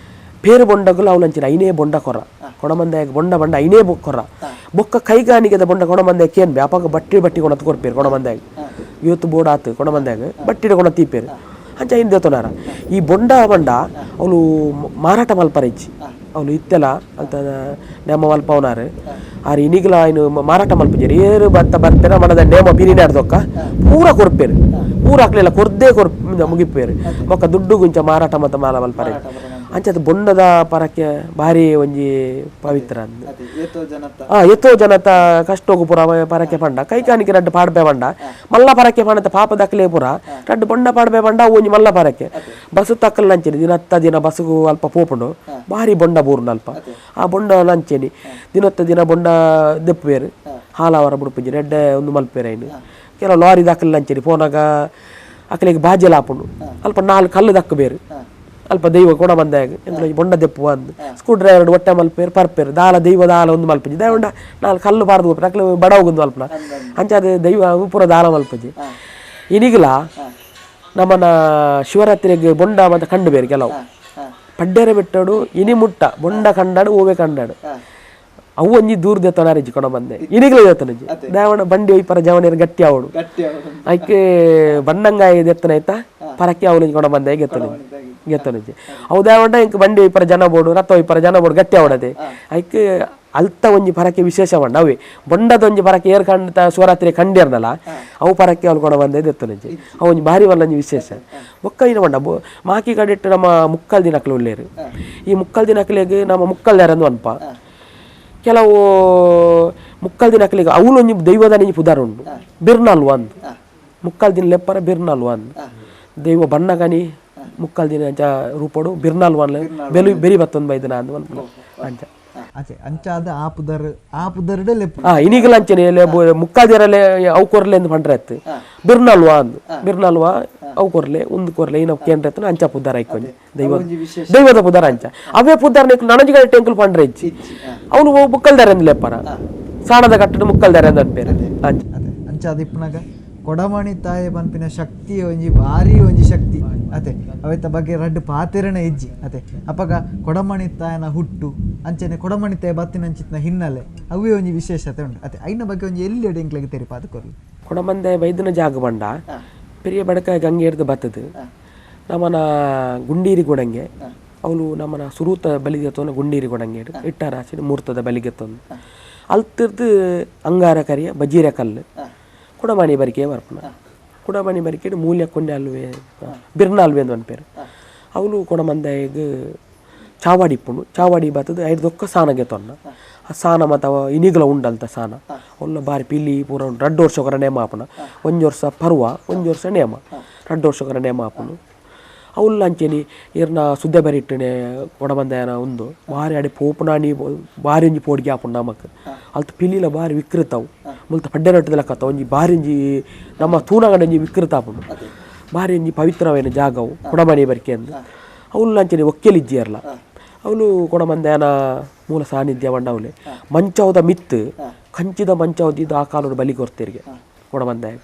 ಪೇರು ಬೊಂಡಗುಲ ಅವನು ಐನೇ ಬೊಂಡ ಕೊರ ಕೊಣಮಂದ್ಯಾಗ ಬೊಂಡ ಬಂಡ ಐನೇ ಕೊರ ಬೊಕ್ಕ ಕೈಗಾನಿಗೆದ ಬೊಂಡ ಕೊಣಮಂದ್ಯಾಗ ಕೇನ್ ವ್ಯಾಪಕ ಬಟ್ಟಿ ಬಟ್ಟಿ ಕೊಣತ್ ಕೊರ್ಪೇರು ಕೊಣಮಂದ್ಯಾಗ ಇವತ್ತು ಬೋರ್ಡ್ ಆತು ಕೊಣಮಂದ್ಯಾಗ ಬಟ್ಟಿಡ ಕೊಣ ತೀಪೇರು ಅಂಚ ಐನ್ ದೇವತನಾರ ಈ ಬೊಂಡ ಬಂಡ ಅವನು ಮಾರಾಟ ಮಲ್ಪರ ಇಜ್ಜಿ ಅವನು ಇತ್ತೆಲ ಅಂತ ನೇಮ ಮಲ್ಪವನಾರು ಆರು ಇನಿಗ್ಲ ಇನ್ನು ಮಾರಾಟ ಮಲ್ಪುಜೆರ್ ಏರು ಬತ್ತ ಬರ್ಪೇರ ಮನದ ನೇಮ ಪಿರಿನಾಡ್ದೊಕ್ಕ ಪೂರ ಕೊರ್ಪೇರು ಪೂರ ಹಾಕ್ಲಿಲ್ಲ ಕೊರ್ದೇ ಕೊರ್ ಮುಗಿಪೇರು ಬೊಕ್ಕ ದುಡ್ಡು ಗುಂಚ ಮಾರಾಟ ಮತ್ತ ಮಾಲ ಮಲ್ಪರೆ ಅಂಚದ ಬೊಂಡದ ಪರಕ್ಕೆ ಭಾರಿ ಒಂಜಿ ಪವಿತ್ರ ಅಂದ್ ಏತೋ ಜನತ ಕಷ್ಟೋಗು ಪೂರ ಪರಕ್ಕೆ ಪಂಡ ಕೈಕಾನಿಗೆ ರಡ್ಡು ಪಾಡ್ಬೆ ಪಂಡ ಮಲ್ಲ ಪರಕ್ಕೆ ಪಂಡ ಪಾಪ ದಕ್ಲೆ ಪೂರ ರಡ್ಡು ಬೊಂಡ ಪಾಡ್ಬೆ ಪಂಡ ಒಂಜಿ ಮಲ್ಲ ಪರಕ್ಕೆ ಬಸ್ಸು ತಕ್ಕಲ್ ನಂಚೇನಿ ದಿನತ್ತ ದಿನ ಬಸ್ಸುಗು ಅಲ್ಪ ಪೋಪುಂಡು ಭಾರಿ ಬೊಂಡ ಬೂರುಂಡು ಅಲ್ಪ ಆ ಬೊಂಡ ನಂಚೇನಿ ದಿನತ್ತ ದಿನ ಬೊಂಡ ದೆಪ್ಪುವೇರು ಹಾಲಾವರ ಬುಡುಪುಂಜಿ ಎಡ್ಡೆ ಒಂದು ಮಲ್ಪೇರು ಐನು ಕೆಲವು ಲಾರಿ ದಾಖಲೆ ನಂಚೇನಿ ಪೋನಾಗ ಅಕಲಿಗೆ ಬಾಜೆಲ ಆಪುಂಡು ಅಲ್ಪ ನಾಲ್ಕು ಕಲ್ಲು ದಕ್ಕಬೇರು ಅಲ್ಪ ದೈವ ಕೊಡ ಬಂದಾಗ ಎಂತ ಬೊಂಡ ದೆಪ್ಪು ಅಂದ್ ಸ್ಕ್ರೂ ಡ್ರೈವರ್ ಒಟ್ಟೆ ಮಲ್ಪೇರು ಪರ್ಪೇರು ದಾಲ ದೈವ ದಾಲ ಒಂದು ಮಲ್ಪುಜಿ ದೈವ ನಾಲ್ಕು ಕಲ್ಲು ಬಾರ್ದು ಹೋಗ್ಪೇರು ಅಕ್ಲು ಬಡ ಹೋಗುಂದು ಮಲ್ಪನ ಅಂಚಾದ ದೈವ ಪೂರ ದಾಲ ಮಲ್ಪುಜಿ ಇನಿಗ್ಲ ನಮ್ಮನ ಶಿವರಾತ್ರಿಗೆ ಬೊಂಡ ಮತ್ತೆ ಕಂಡು ಬೇರೆ ಕೆಲವು ಪಡ್ಡೆರ ಬೆಟ್ಟಡು ಇನಿ ಮುಟ್ಟ ಬೊಂಡ ಕಂಡಾಡು ಓವೆ ಕಂಡಾಡು ಅವು ಒಂಜಿ ದೂರ ದೇತನಾರಿಜ್ಜಿ ಕೊಣ ಬಂದೆ ಇನಿಗ್ಲ ದೇತನಜ್ಜಿ ದಾವಣ ಬಂಡಿ ಒಯ್ಪರ ಜವನೇರು ಗಟ್ಟಿ ಅವಡು ಐಕೆ ಬಣ್ಣಂಗಾಯಿ ದೆತ್ತನ ಆಯ್ತಾ ಪರಕ್ಕೆ ಅವನಿಗೆ ಕೊಣ ಬಂದೆ ಗೆತ್ತನಜ್ಜಿ ಗೆತ್ತನಜ್ಜಿ ಅವು ದಾವಣ ಇಂಕ್ ಬಂಡಿ ಒಯ್ಪರ ಜನ ಬೋಡು ರಥ ಒಯ್ಪರ ಜನ ಬೋಡು ಗಟ್ಟಿ ಅವಡದೆ ಐಕೆ ಅಲ್ತ ಒಂಜಿ ಪರಕ್ಕೆ ವಿಶೇಷ ಬಂಡ ಅವೇ ಬೊಂಡದ ಒಂಜಿ ಪರಕ್ಕೆ ಏರ್ ಕಂಡ ಶಿವರಾತ್ರಿ ಕಂಡಿರ್ನಲ್ಲ ಅವು ಪರಕ್ಕೆ ಅವ್ಳು ಕೊಣ ಬಂದೆ ದೆತ್ತನಜ್ಜಿ ಅವು ಒಂಜಿ ಭಾರಿ ವಲ್ಲಂಜಿ ವಿಶೇಷ ಬೊಕ್ಕ ಇನ ಬಂಡ ಮಾಕಿ ಕಡಿಟ್ಟು ನಮ್ಮ ಮುಕ್ಕಲ್ ದಿನಕ್ಲು ಉಳ್ಳೇರು ಈ ಮುಕ್ಕಲ್ ದಿನಕ್ಲೆಗ್ ನಮ್ಮ ಮುಕ್ಕಲ್ ದಾರಂದು ಅನ್ಪ ಕೆಲವು ಮುಕ್ಕಲ್ ದಿನಕ್ಲಿಗೆ ಅವಳು ಒಂಜಿ ದೈವದ ಒಂಜಿ ಪುದಾರ್ ಉಂಡು ಬಿರ್ನಲ್ವ ಅಂದ್ ಮುಕ್ಕಲ್ ದಿನ ಲೆಪ್ಪರ ಬಿರ್ನಲ್ವ ಅಂದ್ ದೈವ ಬಣ್ಣಗನಿ ಮುಕ್ಕಲ್ ದಿನ ಅಂಚ ರೂಪಡು ಬಿರ್ನಲ್ವ ಅನ್ಲೆ ಬೆಲು ಬೆರಿ ಬತ್ತೊಂದು ಬೈದನ ಅಂದ್ ಮನ್ಪುನ ಅಂಚ ಅಚೆ ಅಂಚಾದ ಆ ಪುದರ್ ಆ ಪುದರ್ಡೆ ಲೆಪ್ಪು ಇನಿಗಲ ಅಂಚನೆ ಮುಕ್ಕಲ್ ದಿನಲೆ ಅವು ಕೊರ್ಲೆ ಅಂದ್ ಪಂಡ್ರೆ ಅತ್ತು ಬಿರ್ನಲ್ವ ಅಂದ್ ಬಿರ್ನಲ್ವ ಅವು ಕೊರ್ಲೆ ಉಂದು ಕೊರ್ಲೆ ಇನ ಕೇಂದ್ರ ಎತ್ತನ ಅಂಚ ಪುದಾರ್ ಐಕೊಂಜಿ ದೈವ ದೈವದ ಪುದಾರ ಅಂಚ ಅವೇ ಪುದಾರ್ ನೆಕ್ಲು ನನಜಿಗಳ ಟೆಂಕುಲ್ ಪಂಡ್ರೆ ಇಜ್ಜಿ ಅವನು ಮುಕ್ಕಲ್ದಾರೆ ಅಂದ್ ಲೆಪ್ಪರ ಸಾಣದ ಕಟ್ಟಡ ಮುಕ್ಕಲ್ದಾರೆ ಅಂದ್ ಅನ್ಪೇರು ಅಂಚ ಅದೇ ಅಂಚಾದ ಇಪ್ಪುನಗ ಕೊಡಮಣಿ ತಾಯಿ ಪನ್ಪಿನ ಶಕ್ತಿ ಒಂಜಿ ಭಾರಿ ಒಂಜಿ ಶಕ್ತಿ ಅತೆ ಅವೆತ ಬಗ್ಗೆ ರಡ್ಡ್ ಪಾತೆರಣ ಇಜ್ಜಿ ಅತೆ ಅಪಗ ಕೊಡಮಣಿ ತಾಯನ ಹುಟ್ಟು ಅಂಚನೆ ಕೊಡಮಣಿ ತಾಯಿ ಬತ್ತಿನಂಚಿತ್ನ ಹಿನ್ನೆಲೆ ಅವೇ ಒಂಜಿ ವಿಶೇಷತೆ ಉಂಟು ಅತೆ ಐನ ಬಗ್ಗೆ ಒಂಜಿ ಎಲ್ಲಿ ಎಂಕ್ಲೆಗ್ ತೆರಿಪಾದ ಕೊರ್ಲಿ ಕೊಡಮಂದೆ ಬೈದನ ಜಾಗ ಬಂಡ ಪೆರಿಯ ಬಡಕ ಗಂಗೆ ಹಿಡ್ದು ಬತ್ತದು ನಮ್ಮನ ಗುಂಡೀರಿ ಗುಡಂಗೆ ಅವಳು ನಮ್ಮನ ಸುರೂತ ಬಲಿಗೆ ತೊಂದ ಗುಂಡೀರಿ ಗುಡಂಗೆ ಇಟ್ಟಾರ ಆಚೆ ಮೂರ್ತದ ಬಲಿಗೆ ತೊಂದು ಅಲ್ತಿರ್ದು ಅಂಗಾರ ಕರಿಯ ಬಜೀರ ಕಲ್ಲು ಕುಡಮಣಿ ಬರಿಕೆ ಬರ್ಪುನ ಕುಡಮಣಿ ಬರಿಕೆ ಮೂಲ್ಯ ಕೊಂಡೆ ಅಲ್ವೇ ಬಿರ್ನಾಲ್ವೆ ಅಂದ್ ಪೇರು ಅವಳು ಕೊಡಮಂದಾಯಗ್ ಚಾವಾಡಿ ಇಪ್ಪುಂಡು ಚಾವಾಡಿ ಬತ್ತದು ಐದು ಸಾನಗೆ ತೊನ್ನ ಆ ಸಾನ ಮತ್ತು ಅವ ಇನಿಗ್ಲ ಉಂಡಲ್ತ ಸಾನ ಒಲ್ಲ ಬಾರಿ ಪಿಲಿ ಪೂರ ಉಂಡು ರಡ್ಡು ವರ್ಷ ನೇಮ ಆಪುನ ಒಂಜಿ ವರ್ಷ ಪರ್ವ ಒಂಜಿ ವರ್ಷ ನೇಮ ರಡ್ಡು ವರ್ಷ ನೇಮ ಆಪುಂಡು ಅವುಲ್ಲ ಅಂಚೆನಿ ಇರ್ನ ಸುದ್ದೆ ಬರಿಟ್ಟನೆ ಕೊಡಮಂದಾಯನ ಉಂದು ಬಾರಿ ಅಡೆ ಪೋಪುನಾನಿ ಬಾರಿ ಒಂಜಿ ಪೋಡಿಗೆ ಆಪುಂಡು ನಮಕ್ ಅಲ್ತ ಪಿಲಿಲ ಬಾರಿ ವಿಕೃತವು ಮುಲ್ತ ಪಡ್ಡೆ ರಟ್ಟದಲಕತ್ತ ಒಂಜಿ ಬಾರಿ ಒಂಜಿ ನಮ್ಮ ತೂನಗಡ ಒಂಜಿ ವಿಕೃತ ಆಪುಂಡು ಬಾರಿ ಒಂಜಿ ಪವಿತ್ರವೇನ ಜಾಗವು ಕೊಡಮಣಿ ಬರಿಕೆ ಅಂದು ಅವುಲ್ಲ ಅಂಚೆನಿ ಒಕ್ಕೆಲಿಜ್ಜಿಯರ್ಲ ಅವಳು ಕೊಡಮಂದಾಯನ ಮೂಲ ಸಾನ್ನಿಧ್ಯ ಬಂಡವಲೆ ಮಂಚವದ ಮಿತ್ತು ಕಂಚಿದ ಮಂಚವದ ಇದು ಆ ಕಾಲೋಡು ಬಲಿ ಕೊರ್ತಿರಿಗೆ ಕೊಡಮಂದಾಯ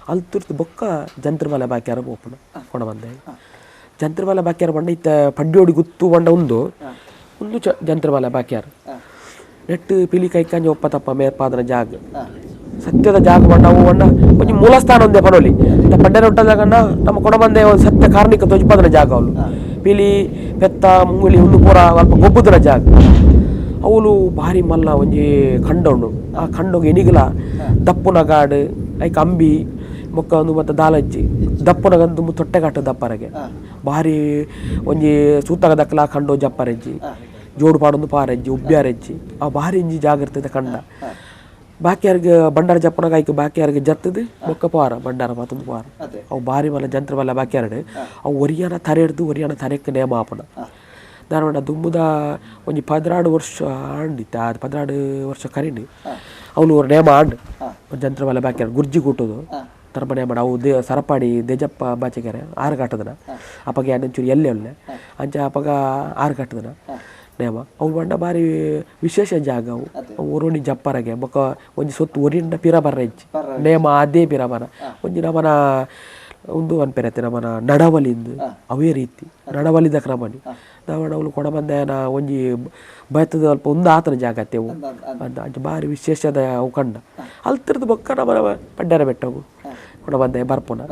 ಅಲ್ಲಿ ತುರ್ತು ಬೊಕ್ಕ ಜಂತ್ರಮಲೆ ಬಾಕ್ಯಾರ ಪೋಪುನ ಕೊಡಮಂದಾಯ ಜಂತ್ರಮಲೆ ಬಾಕ್ಯಾರ ಬಂಡ ಇತ್ತ ಪಡ್ಯೋಡಿ ಗುತ್ತು ಬಂಡ ಉಂದು ಉಂದು ಚ ಜಂತ್ರಮಲೆ ಬಾಕ್ಯಾರ ನೆಟ್ಟು ಪಿಲಿ ಕೈಕಾಂಜ ಒಪ್ಪ ತಪ್ಪ ಮೇರ್ಪಾದನ ಜಾಗ ಸತ್ಯದ ಜಾಗ ಬಂಡ ಅವು ಬಂಡ ಒಂಜಿ ಮೂಲಸ್ಥಾನ ಒಂದೇ ಪನೋಲಿ ಪಡ್ಡೆ ರೊಟ್ಟದ ನಮ್ಮ ಕೊಡಬಂದೆ ಒಂದು ಸತ್ಯ ಕಾರ್ಣಿಕ ಧ್ವಜಪಾದನ ಜಾಗ ಅವಳು ಪಿಲಿ ಪೆತ್ತ ಮುಂಗುಲಿ ಉಂದು ಪೂರ ಅಲ್ಪ ಗೊಬ್ಬುದನ ಜಾಗ ಅವಳು ಭಾರಿ ಮಲ್ಲ ಒಂಜಿ ಖಂಡ ಉಂಡು ಆ ಖಂಡೊಗೆ ಎನಿಗಲ ದಪ್ಪುನ ಗಾಡು ಐಕ್ ಅಂಬಿ ಬೊಕ್ಕ ಒಂದು ಮತ್ತು ದಾಲಜ್ಜಿ ದಪ್ಪುನಗಂದು ತೊಟ್ಟೆಗಾಟ ದಪ್ಪರಗೆ ಭಾರಿ ಒಂಜಿ ಸೂತಕ ದಕ್ಕಲ ಖಂಡೋ ಜಪ್ಪರೆಜ್ಜಿ ಜೋಡು ಪಾಡೊಂದು ಪಾರೆಜ್ಜಿ ಉಬ್ಬ್ಯಾರೆಜ್ಜಿ ಆ ಭಾರಿ ಒಂಜಿ ಜಾಗ್ರತೆ ಕಂಡ ಬಾಕಿಯಾರಿಗೆ ಭಂಡಾರ ಜಪ್ಪನಾಗ ಐಕ್ ಬಾಕಿಯಾರಿಗೆ ಜತ್ತದು ಬೊಕ್ಕ ಪಾರ ಭಂಡಾರ ಮತ್ತೊಂದು ಪಾರ ಅವು ಭಾರಿ ಮಲ್ಲ ಜಂತ್ರ ಮಲ್ಲ ಬಾಕಿಯಾರಡು ಅವು ಒರಿಯಾನ ತರೆ ಹಿಡ್ದು ಒರಿಯಾನ ತರೆಕ್ ನೇಮ ಆಪುನ ಧಾರವಾಡ ದುಂಬುದ ಒಂಜಿ 12 ವರ್ಷ ಆಂಡಿತ್ತ ಅದು 12 ವರ್ಷ ಕರೀನಿ ಅವನು ನೇಮ ಆಂಡ್ ಜಂತ್ರ ಮಲ್ಲ ಬಾಕಿಯಾರ ಗುರ್ಜಿ ಕೂಟುದು ತರ್ಮ ನೇಮ ಅವು they ಸರಪಾಡಿ ದೇಜಪ್ಪ ಬಾಚೆಗೆರೆ ಆರು ಕಟ್ಟದನ ಅಪ್ಪಗೆ ಒಂಚೂರು ಎಲ್ಲೆ ಒಳ್ಳೆ ಅಂಚ ಅಪ್ಪಗ ಆರು ಕಟ್ಟದನ ನೇಮ ಅವು ಬಂಡ ಭಾರಿ ವಿಶೇಷ ಜಾಗ ಅವು ಒರೋಣಿ ಜಪ್ಪರಗೆ ಬೊಕ್ಕ ಒಂಜಿ ಸೊತ್ತು ಒರಿಂಡ ಪಿರ ಬರ್ರ ಇಜ್ಜಿ ನೇಮ ಅದೇ ಪಿರ ಬರ ಒಂಜಿ ನಮನ ಒಂದು ಅನ್ಪೇರತ್ತೆ ನಮನ ನಡವಲಿಂದು ಅವೇ ರೀತಿ ನಡವಲಿದ ಕ್ರಮನಿ ದಾವಣ ಅವಳು ಕೊಡಬಂದನ ಒಂಜಿ ಬಯತದ ಅಲ್ಪ ಒಂದು ಆತನ ಜಾಗ ಅವು ಅಂತ ಅಂಚ ಭಾರಿ ವಿಶೇಷದ ಅವು ಕಂಡ ಅಲ್ತಿರ್ದು ಬೊಕ್ಕ ನಮನ ಪಡ್ಡಾರ ಬೆಟ್ಟವು ಕೊಡಬಂದೆ ಬರ್ಪುನ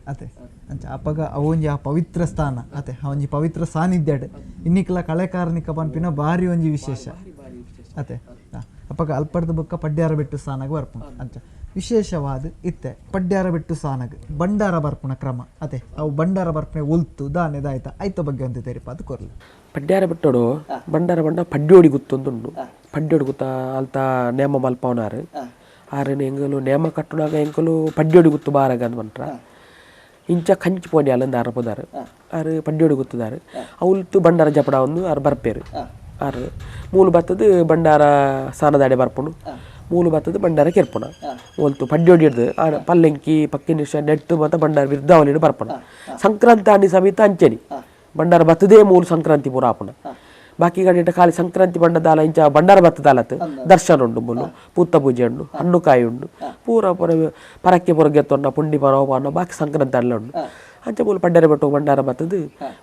ಅತೆ ಅಂಚ ಅಪಗ ಅವೊಂಜಿ ಆ ಪವಿತ್ರ ಸ್ಥಾನ ಅತೆ ಆ ಒಂಜಿ ಪವಿತ್ರ ಸಾನ್ನಿಧ್ಯ ಇನ್ನಿಕ್ಲ ಕಳೆ ಕಾರ್ಣಿಕ ಪನ್ಪಿನ ಭಾರಿ ಒಂಜಿ ವಿಶೇಷ ಅತೆ ಅಪಗ ಅಲ್ಪಡ್ದ ಬೊಕ್ಕ ಪಡ್ಯಾರ ಬೆಟ್ಟು ಸಾನಗ ಬರ್ಪುನ ಅಂಚ ವಿಶೇಷವಾದ ಇತ್ತೆ ಪಡ್ಯಾರ ಬೆಟ್ಟು ಸಾನಗ ಭಂಡಾರ ಬರ್ಪುನ ಕ್ರಮ ಅತೆ ಅವು ಭಂಡಾರ ಬರ್ಪುನೆ ಒಲ್ತು ದಾನೆ ದಾಯ್ತ ಐತ ಬಗ್ಗೆ ಅಂತ ತೆರಿಪ ಅದು ಕೊರ್ಲಿ ಪಡ್ಯಾರ ಬೆಟ್ಟೋಡು ಭಂಡಾರ ಬಂಡ ಪಡ್ಯೋಡಿ ಗುತ್ತೊಂದುಂಡು ಪಡ್ಯೋಡಿ ಗುತ್ತ ಅಲ್ತ ನೇಮ ಮಲ್ಪವನಾರು ಆರನ ಎಂಗಲು ನೇಮ ಕಟ್ಟುನಾಗ ಎಂಕಲು ಪಡ್ಯೋಡಿ ಗುತ್ತು ಬಾರಗ ಅಂದ್ ಮಂತ್ರ ಇಂಚ ಕಂಚಿ ಪೋಣಿ ಅಲ್ಲಂದು ಆರ ಪೋದಾರು ಆರು ಪಡ್ಯೋಡಿ ಗುತ್ತದಾರು ಅವಲ್ತು ಭಂಡಾರ ಜಪಡ ಒಂದು ಆರು ಬರ್ಪೇರು ಆರು ಮೂಲು ಬತ್ತದು ಭಂಡಾರ ಸಾನದಾಡೆ ಬರ್ಪುಂಡು ಮೂಲು ಬತ್ತದು ಭಂಡಾರ ಕೆರ್ಪುಣ ಒಲ್ತು ಪಡ್ಯೋಡಿ ಹಿಡ್ದು ಆ ಪಲ್ಲೆಂಕಿ ಪಕ್ಕಿ ನಿಷ ನೆಟ್ಟು ಮತ್ತು ಭಂಡಾರ ಬಿರ್ದಾವಲಿಡು ಬರ್ಪುಣ ಸಂಕ್ರಾಂತಿ ಆಂಡಿ ಸಮೇತ ಅಂಚೆನಿ ಭಂಡಾರ ಬತ್ತದೇ ಮೂಲು ಸಂಕ್ರಾಂತಿ ಪೂರ ಆಪುಣ ಬಾಕಿ ಗಡಿಟ ಖಾಲಿ ಸಂಕ್ರಾಂತಿ ಬಂಡದಾಲ ಇಂಚ ಭಂಡಾರ ಬತ್ತದಾಲತ್ ದರ್ಶನ ಉಂಡು ಮುಲ್ಲು ಪೂತ್ತ ಪೂಜೆ ಉಂಡು ಹಣ್ಣುಕಾಯಿ ಉಂಡು ಪೂರ ಪೂರ ಪರಕ್ಕೆ ಪೊರಗೆ ತೊನ್ನ ಪುಂಡಿ ಪರವ ಪಾನ ಬಾಕಿ ಸಂಕ್ರಾಂತಿ ಅಲ್ಲ ಉಂಡು ಅಂಚ ಮೂಲು ಪಡ್ಡರ ಬೆಟ್ಟು ಭಂಡಾರ ಬತ್ತದು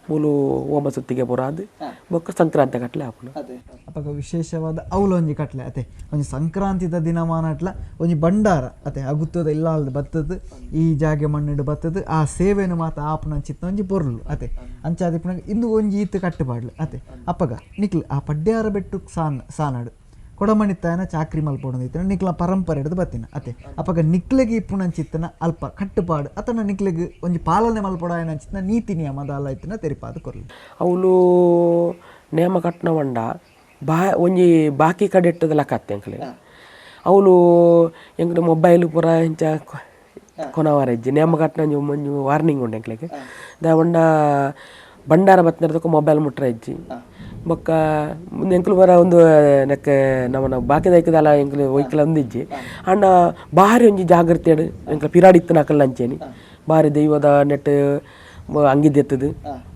ಮೂಲು ಓಮ ಸುತ್ತಿಗೆ ಪೂರ ಅದು ಬೊಕ್ಕ ಸಂಕ್ರಾಂತಿ ಕಟ್ಲೆ ಆಪುಂಡು. ಅಪಗ ವಿಶೇಷವಾದ ಅವ್ಲ ಒಂಜಿ ಕಟ್ಲೆ ಅತೆ ಒಂಜಿ ಸಂಕ್ರಾಂತಿದ ದಿನಮಾನಟ್ಲ ಒಂಜಿ ಭಂಡಾರ ಅತೆ ಅಗುತ್ತದ ಇಲ್ಲ ಬತ್ತದು ಈ ಜಾಗೆ ಮಣ್ಣಿಡು ಬತ್ತದು ಆ ಸೇವೆನು ಮಾತ ಆಪುನ ಚಿತ್ತ ಒಂಜಿ ಪೊರ್ಲು ಅತೆ ಅಂಚಾದಿಪ್ಪುನಾಗ ಇಂದು ಒಂಜಿ ಈತ್ ಕಟ್ಟುಪಾಡ್ಲು ಅತೆ. ಅಪಗ ನಿಕ್ಲು ಆ ಪಡ್ಯಾರ ಬೆಟ್ಟು ಸಾನಡು ಕೊಡಮಣಿತ್ತಾಯನ ಚಾಕ್ರಿ ಮಲ್ಪೊಡೊಂದಿತ್ತಿನ ನಿಕ್ಲ ಪರಂಪರೆ ಹಿಡ್ದು ಬತ್ತಿನ ಅತೆ. ಅಪಗ ನಿಕ್ಲೆಗ್ ಇಪ್ಪುನಂಚಿತ್ತನ ಅಲ್ಪ ಕಟ್ಟುಪಾಡು ಅತನ ನಿಕ್ಲೆಗ್ ಒಂಜಿ ಪಾಲನೆ ಮಲ್ಪೊಡಾಯನಂಚಿತ್ತನ ನೀತಿ ನಿಯಮ ದಾಲ ಇತ್ತಿನ ತೆರಿಪಾದ ಕೊರ್ಲು. ಅವ್ಲು ನೇಮ ಕಟ್ನ ವಂಡ ಬಾ ಒಂಜಿ ಬಾಕಿ ಕಡೆ ಇಟ್ಟದ ಲಕ್ಕತ್ತೆ ಎಂಕ್ಲೆ ಅವ್ಲು ಎಂಕ್ಲೆ ಮೊಬೈಲ್ ಪೂರ ಇಂಚ ಕೊನವಾರೆಜ್ಜಿ ನೇಮ ಕಟ್ನ ಒಂಜಿ ವಾರ್ನಿಂಗ್ ಉಂಡು ಎಂಕ್ಲೆಗ್ ದ వంಡ ಭಂಡಾರ ಬತ್ತಿನದಕ್ಕೆ ಮೊಬೈಲ್ ಮುಟ್ರ ಇಜ್ಜಿ ಬೊಕ್ಕ ಎಂಕ್ಲು ಬರ ಒಂದು ನೆಕ್ಕೆ ನಮ್ಮನ ಬಾಕಿದ ಐಕದಲ್ಲ ಎಂಕ್ಲು ಒಯ್ಕಲ ಒಂದಿಜ್ಜಿ ಅಣ್ಣ ಭಾರಿ ಒಂಜಿ ಜಾಗೃತಿ ಎಂಕ್ಲ ಪಿರಾಡಿತ್ತು ನಕಲ್ ಅಂಚೇನಿ ಭಾರಿ ದೈವದ ನೆಟ್ ಅಂಗಿದ್ದೆತ್ತದು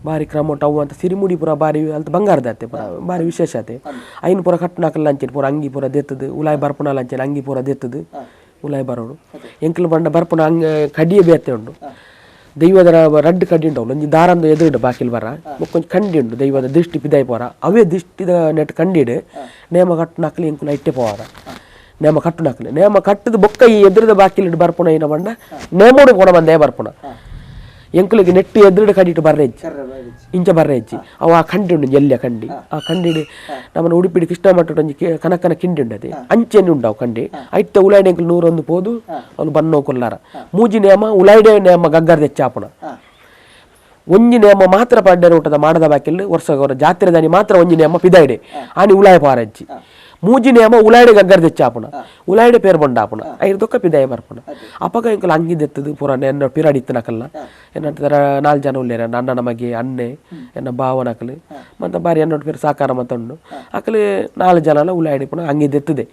ಭಾರಿ ಕ್ರಮ ಅವು ಅಂತ ಸಿರಿಮುಡಿ ಪೂರ ಭಾರಿ ಅಲ್ತ ಬಂಗಾರದ ಅತ್ತೆ ಪೂರ ಭಾರಿ ವಿಶೇಷ ಅತ್ತೆ ಐನು ಪೂರ ಕಟ್ಟುನಕಲ್ ಅಂಚೇನಿ ಪೂರ ಅಂಗಿ ಪೂರ ದೆತ್ತದು ಉಲಾಯ್ ಬರ್ಪುನಲ್ಲ ಅಂಚೇನಿ ಅಂಗಿ ಪೂರ ದೆತ್ತದು ಉಲಾಯ್ ಬರೋಡು ಎಂಕ್ಲು ಬಂಡ ಬರ್ಪುನ ಅಂಗ ಕಡಿಯೇ ಬೇತೆ ಉಂಡು ದೈವದ ರಡ್ಡು ಕಡ್ಡಿ ಉಂಟು ಒಂಜಿ ದಾರಂದು ಎದುರುಂಡು ಬಾಕಿಲ್ ಬರ ಬೊಕ್ಕೊಂಜಿ ಕಂಡಿ ಉಂಡು ದೈವದ ದೃಷ್ಟಿ ಪಿದಾಯಿ ಪೋರ ಅವೇ ದಿಷ್ಟಿದ ನೆಟ್ ಕಂಡಿಡು ನೇಮ ಕಟ್ಟುನಕ್ಲಿ ಎಂಕುಲ ಇಟ್ಟೆ ಪೋವಾರ ನೇಮ ಕಟ್ಟುನಕ್ಲಿ ನೇಮ ಕಟ್ಟದ ಬೊಕ್ಕ ಈ ಎದುರದ ಬಾಕಿಲ್ ಬರ್ಪುನ ಏನ ಬಂಡ ನೇಮೋಡು ಪೋಣ ಬಂದೇ ಬರ್ಪುನ ಎಂಕುಲಿಗೆ ನೆಟ್ಟು ಎದುರುಡು ಕಡಿಟ್ಟು ಬರ್ರೆಜ್ಜಿ ಇಂಚ ಬರ್ರೆಜ್ಜಿ ಅವು ಆ ಕಂಡಿ ಉಂಡು ಎಲ್ಲಿಯ ಕಂಡಿ ಆ ಕಂಡಿಡು ನಮ್ಮನ್ನ ಉಡುಪಿಡಿ ಕೃಷ್ಣ ಮಠ ಒಂಜಿ ಕನಕನ ಕಿಂಡಿ ಉಂಡದೆ ಅಂಚೆನೆ ಉಂಡವು ಕಂಡಿ ಐತ ಉಲಾಯ್ಡೆ ಎಂಕುಲು ನೂರೊಂದು ಪೋದು ಅವ್ನು ಬನ್ನೋ ಕೊಲ್ಲಾರ ಮೂಜಿ ನೇಮ ಉಲಾಯ್ಡೆ ನೇಮ ಗಗ್ಗರ್ ದೆಚ್ಚಾಪುನ ಒಂಜಿ ನೇಮ ಮಾತ್ರ ಪಡ್ಡೆರ ಊಟದ ಮಾಡದ ಬಾಕಿಲ್ ವರ್ಷ ಜಾತ್ರೆ ದಾನಿ ಮಾತ್ರ ಒಂಜಿ ನೇಮ ಪಿದಾಯ್ಡೆ ಆನಿ ಉಲಾಯ ಪಾರಜ್ಜಿ ಮೂಜಿ ನೇಮ ಉಲಾಯ್ಡೆ ಗಗ್ಗರ್ ದೆಚ್ಚಾಪುನ ಉಲಾಯ್ಡೆ ಪೇರ್ ಬೊಂಡಾಪುನ ಐದು ದೊಕ್ಕ ಪಿದಾಯ ಬರ್ಪುನ ಅಪಗ ಎಂಕುಲು ಅಂಗಿ ದೆತ್ತದು ಪೂರ ಎನ್ನ ಪಿರಾಡಿತ್ತು ನಕಲ್ನ ಎನ್ನ ನಾಲ್ ಜನ ಉಲ್ಲೇರ ಅಣ್ಣನ ಮಗೆ ಅಣ್ಣೆ ಎನ್ನ ಭಾವನಕಲು ಮತ್ತು ಬಾರಿ ಎನ್ನೊಟ್ಟು ಪೇರು ಸಾಕಾರ ಮತ್ತುಂಡು ಅಕಲು ನಾಲ್ ಜನ ಉಲಾಯ್ಡೆ ಪುನ ಅಂಗಿ ದೆತ್ತದೆ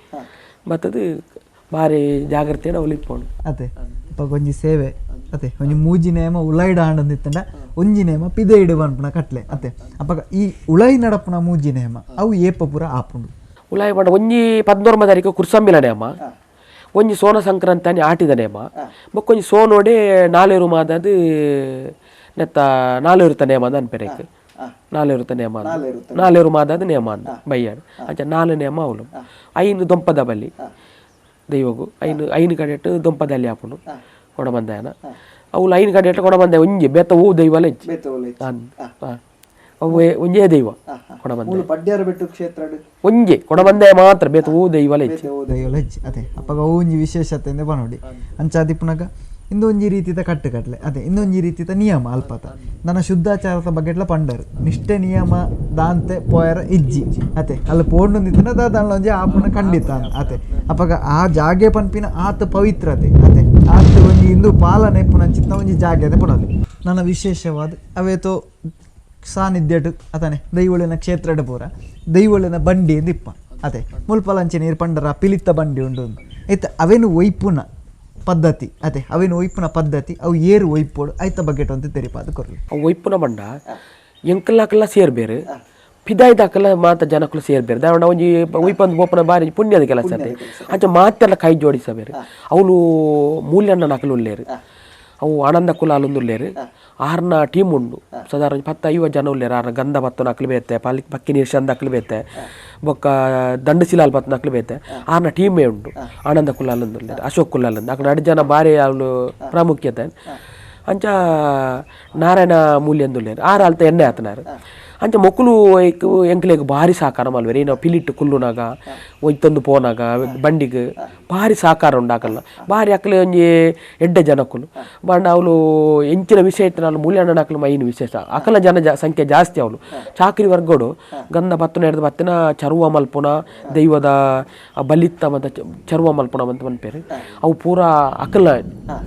ಮತ್ತದು ಭಾರಿ ಜಾಗ್ರತೆಯನ್ನು ಅವಲಿಪ್ಪೋಣ. ಅದೇ ಅಪಗ ಒಂಜಿ ಸೇವೆ ಅದೇ ಒಂಜಿ ಮೂಜಿ ನೇಮ ಉಲೈಡ ಆಂಡಂದಿತ್ತಂಡ ಒಂಜಿ ನೇಮ ಪಿದೆ ಇಡು ಪನ್ಪುನ ಕಟ್ಲೆ ಅತ್ತೆ. ಅಪಗ ಈ ಉಳೈ ನಡಪುನ ಮೂಜಿ ನೇಮ ಅವು ಏಪ ಪೂರ ಆಪುಂಡು. ಉಲಾಯಿ ಪಂಡ ಒಂಜಿ 11 ತಾರೀಕು ಕುರ್ಸಂಬಿಲ ನೇಮ ಒಂಜಿ ಸೋನ ಸಂಕ್ರಾಂತಿ ಆಟಿದ ನೇಮ ಬೊಕ್ಕೊಂಜಿ ಸೋನೋಡೆ ನಾಲೇರು ಮಾದದು ನೆತ್ತ ನಾಲೇರುತ ನೇಮ ಅಂದ್ ಅನ್ಪೆರೇಕ್ ನಾಲೇರುತ ನೇಮ ನಾಲೇರು ಮಾದದು ನೇಮ ಅಂದ ಬಯ್ಯಾಡು ಅಂಚ ನಾಲು ನೇಮ ಅವಳು ಐನು ದೊಂಪದ ಬಲ್ಲಿ ದೈವಗು ಐನು ಐನು ಕಡೆಟ್ಟು ದೊಂಪದಲ್ಲಿ ಆಪುಂಡು ಕೊಡಬಂದಾಯನ ಅವುಲು ಐನು ಕಡೆಟ್ಟು ಕೊಡಬಂದಾಯ ಒಂಜಿ ಬೇತ ಹೂ ದೈವಲ ಇಜ್ಜಿ ಅವು ಒಂಜೇ ದೈವ ಕೊಡಬಂದಾಯ ಪಡ್ಯಾರ ಬೆಟ್ಟು ಕ್ಷೇತ್ರ ಒಂಜೆ ಕೊಡಬಂದಾಯ ಮಾತ್ರ ಬೇತ ಹೂ ದೈವಲ ಇಜ್ಜಿ ದೈವಲ ಇಜ್ಜಿ. ಅದೇ ಅಪಗ ಅವು ಒಂಜಿ ವಿಶೇಷತೆ ಅಂದೆ ಪನೊಡಿ ಅಂಚಾದಿಪ್ಪುನಗ ಇಂದೊಂಜಿ ರೀತಿದ ಕಟ್ಟುಕಟ್ಲೆ ಅದೇ ಇನ್ನೊಂಜಿ ರೀತಿದ ನಿಯಮ ಅಲ್ಪತ ನನ್ನ ಶುದ್ಧಾಚಾರದ ಬಗ್ಗೆಟ್ಲ ಪಂಡರು ನಿಷ್ಠೆ ನಿಯಮ ದಾಂತೆ ಪೋಯರ ಇಜ್ಜಿ ಅತೆ ಅಲ್ಲಿ ಪೋಂಡೊಂದಿತ್ತಿನ ದಾದಾನ್ಲ ಒಂಜಿ ಆಪುನ ಖಂಡಿತ ಅತೆ. ಅಪಗ ಆ ಜಾಗೆ ಪನ್ಪಿನ ಆತ ಪವಿತ್ರತೆ ಅತೆ ಆತ ಒಂಜಿ ಇಂದು ಪಾಲನೆ ಪುನಂಚಿತ್ತ ಒಂಜಿ ಜಾಗೆ ಅದೇ ಪುನಲಿ ನನ್ನ ವಿಶೇಷವಾದ ಅವೇತೋ ಸಾನ್ನಿಧ್ಯಡು ಅತನೆ ದೈವಳಿನ ಕ್ಷೇತ್ರಡು ಪೂರ ದೈವಳಿನ ಬಂಡಿ ದಿಪ್ಪ ಅತೆ ಮುಲ್ಪಲಂಚೆ ನೀರು ಪಂಡರ ಪಿಲಿತ್ತ ಬಂಡಿ ಉಂಡು ಇತ್ತ ಅವೇನು ಒಯ್ಪುನ ಪದ್ಧತಿ ಅದೇ ಅವೇನು ಒಯ್ಪುನ ಪದ್ಧತಿ ಅವು ಏರು ಒಯ್ಪೋಡು ಐತ ಬಗ್ಗೆಟ್ ಅಂತ ತೆರಿಪಾದ ಕೊರ್ಲಿ. ಅವು ಒಯ್ಪುನ ಬಂಡ ಎಂಕಲ್ಲಾಕಲ್ಲ ಸೇರ್ಬೇರು ಪಿದಾಯ್ದಾಕಲ್ಲ ಮಾತ ಜನಕ್ಕಲು ಸೇರ್ಬೇರು ದಾವಣ ಒಂಜಿ ಒಯ್ಪಂದು ಪೋಪನ ಬಾರಿ ಪುಣ್ಯದ ಕೆಲಸ ಅತೆ ಅಂಚ ಮಾತೆಲ್ಲ ಕೈ ಜೋಡಿಸಬೇರು ಅವಳು ಮೂಲ್ಯಣ್ಣ ನಕಲು ಉಲ್ಲೇರು ಅವು ಆನಂದ ಕುಲಾಲೊಂದು ಉಲ್ಲೇರು ಆರ್ನ ಟೀಮ್ ಉಂಡು ಸಾಧಾರಣ 10-50 ಜನ ಉಲ್ಲೇರು ಆರ್ನ ಗಂಧ ಬತ್ತನ ಅಕ್ಲು ಬೇತೆ ಪಾಲಿ ಪಕ್ಕಿ ನೀರು ಚಂದ ಅಕ್ಲು ಬೇತೆ ಬೊಕ್ಕ ದಂಡಶಿಲಾಲ್ ಬತ್ತನ ಅಕ್ಲು ಬೇತೆ ಆರ್ನ ಟೀಮೇ ಉಂಡು ಆನಂದ ಕುಲಾಲೊಂದು ಉಲ್ಲೇರು ಅಶೋಕ್ ಕುಲಾಲೊಂದು ಅక్కడ ಅಡು ಜನ ಬಾರಿ ಅವಳು ಪ್ರಾಮುಖ್ಯತೆ ಅಂಚ ನಾರಾಯಣ ಮೂಲ್ಯಂದುಲ್ಲೇರು ಆರು ಅಲ್ತ ಎಣ್ಣೆ ಆತನಾರು ಅಂಚ ಮೊಕ್ಕಲು ಎಂಕ್ಲೆಗ್ ಭಾರಿ ಸಾಕಾರ ಮಲ್ವೇರು ಏನೋ ಪಿಲಿಟ್ಟು ಕುಲ್ಲುನಾಗ ಒಯ್ತೊಂದು ಪೋನಾಗ ಬಂಡಿಗೆ ಭಾರಿ ಸಾಕಾರ ಉಂಡಾಕಲ್ಲ ಭಾರಿ ಅಕ್ಲೆ ಒಂಜಿ ಎಡ್ಡೆ ಜನಕ್ಕುಲು ಬಂಡ ಅವಳು ಎಂಚಿನ ವಿಷಯ ಇತ್ತು ನಾನು ಮೂಲ್ಯಣ್ಣನ ಅಕ್ಲು ಮೈನ್ ವಿಶೇಷ ಅಕಲ ಜನ ಸಂಖ್ಯೆ ಜಾಸ್ತಿ ಅವಳು ಚಾಕ್ರಿ ವರ್ಗಡು ಗಂಧ ಬತ್ತನ ಹಿಡ್ದು ಬತ್ತಿನ ಚರುವ ಮಲ್ಪುನ ದೈವದ ಬಲಿತ್ತ ಮತ್ತು ಚರುವ ಮಲ್ಪುನ ಅಂತ ಮನ್ಪೇರು ಅವು ಪೂರಾ ಅಕಲ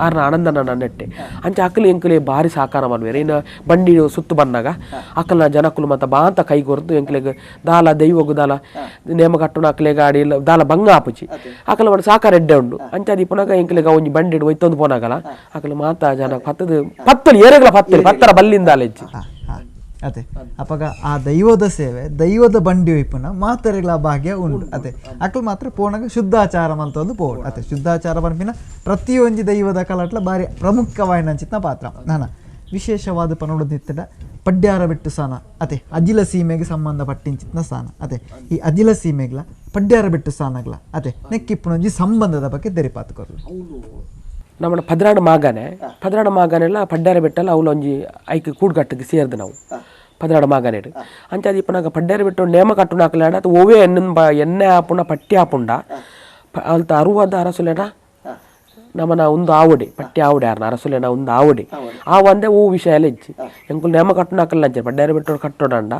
ಆರ್ನ ಆನಂದನ ನೆಟ್ಟೆ ಅಂಚ ಅಕಲು ಎಂಕಲೆ ಭಾರಿ ಸಾಕಾರ ಮಲ್ವೇರು ಇನ್ನು ಬಂಡಿ ಸುತ್ತು ಬಂದಾಗ ಅಕಲ್ನ ಜನಕ್ಕುಲು ಮತ್ತು ಬಾಂತ ಕೈಗೊರ್ದು ಎಂಕ್ಲೆಗ್ ದಾಲ ದೈವಗು ದಾಲ ನೇಮ ಕಟ್ಟುನ ಅಕ್ಲೆ ಗಾಡಿ ದಾಲ ಬಂಗ ಆಪುಚಿ ಅಕಲ ಮಾಡ ಸಾಕಾರ ಎಡ್ಡೆ ಉಂಡು ಅಂಚಾದಿ ಪುನಗ ಎಂಕ್ಲೆಗ್ ಒಂಜಿ ಬಂಡಿಡು ಒಯ್ತೊಂದು ಪೋನಾಗಲ ಅಕಲ ಮಾತಾ ಜನ ಪತ್ತದು ಪತ್ತಲು ಏರೆಗಳ ಪತ್ತಲು ಪತ್ತರ ಬಲ್ಲಿಂದ ಅಲೆಜ್ಜಿ. ಅದೇ ಅಪಗ ಆ ದೈವದ ಸೇವೆ ದೈವದ ಬಂಡಿ ಒಯ್ಪುನ ಮಾತರೆಗಳ ಭಾಗ್ಯ ಉಂಡು ಅದೇ ಅಕಲ್ ಮಾತ್ರ ಪೋನಾಗ ಶುದ್ಧಾಚಾರ ಅಂತ ಒಂದು ಪೋಡು ಅದೇ ಶುದ್ಧಾಚಾರ ಪನ್ಪಿನ ಪ್ರತಿಯೊಂಜಿ ದೈವದ ಕಲಟ್ಲ ಬಾರಿ ಪ್ರಮುಖವಾಯಿನ ಅಂಚಿತ್ನ ಪಾತ್ರ ನಾನ ವಿಶೇಷವಾದ ಪನೊಡದಿತ್ತಡ ಪಡ್ಯಾರ ಬೆಟ್ಟು ಸಾನ ಅತೆ ಅಜಿಲ ಸೀಮೆಗೆ ಸಂಬಂಧಪಟ್ಟಿಂಚಿನ ಸಾನ ಅತೆ ಈ ಅಜಿಲ ಸೀಮೆಗ್ಲ ಪಡ್ಯಾರ ಬೆಟ್ಟು ಸಾನಗ್ಲ ಅತೆ ನೆಕ್ಕಿಪ್ಪುನೊಂಜಿ ಸಂಬಂಧದ ಬಗ್ಗೆ ತೆರಿಪಾತುಕೊರ್ಲು. ನಮ್ಮ ಪದ್ರಾಡು ಮಾಗನೆ ಪದ್ರಾಡು ಮಾಗನೆಲ್ಲ ಪಡ್ಯಾರ ಬೆಟ್ಟಲ್ಲ ಅವಲೊಂಜಿ ಐಕ್ ಕೂಡ್ಗಟ್ಟಿಗೆ ಸೇರ್ದು ನಾವು ಪದ್ರಾಡು ಮಾಗನೇಡು ಅಂಚ ಅದು ಇಪ್ಪನಾಗ ಪಡ್ಯಾರ ಬೆಟ್ಟು ನೇಮ ಕಟ್ಟುನಾಕಲಾಡ ಅದು ಓವೇ ಎಣ್ಣೆ ಎಣ್ಣೆ ಆಪುಂಡ ಪಟ್ಟಿ ಆಪುಂಡ ಅಲ್ತ ಅರುವಾದ ಅರಸುಲೇಡ ನಮ್ಮನ ಒಂದು ಆವಡೆ ಪಟ್ಟಿ ಆವಡೆ ಆರ್ನ ಅರಸುಲೇನ ಒಂದು ಆವಡೆ ಆ ಒಂದೇ ಹೂ ವಿಷಯ ಎಲ್ಲ ಇಜ್ಜಿ ಎಂಕುಲು ನೇಮ ಕಟ್ಟುನಾಕಲ್ಲ ಅಂಚೆ ಪಡ್ಯಾರ ಬೆಟ್ಟು ಕಟ್ಟೋಡಂಡ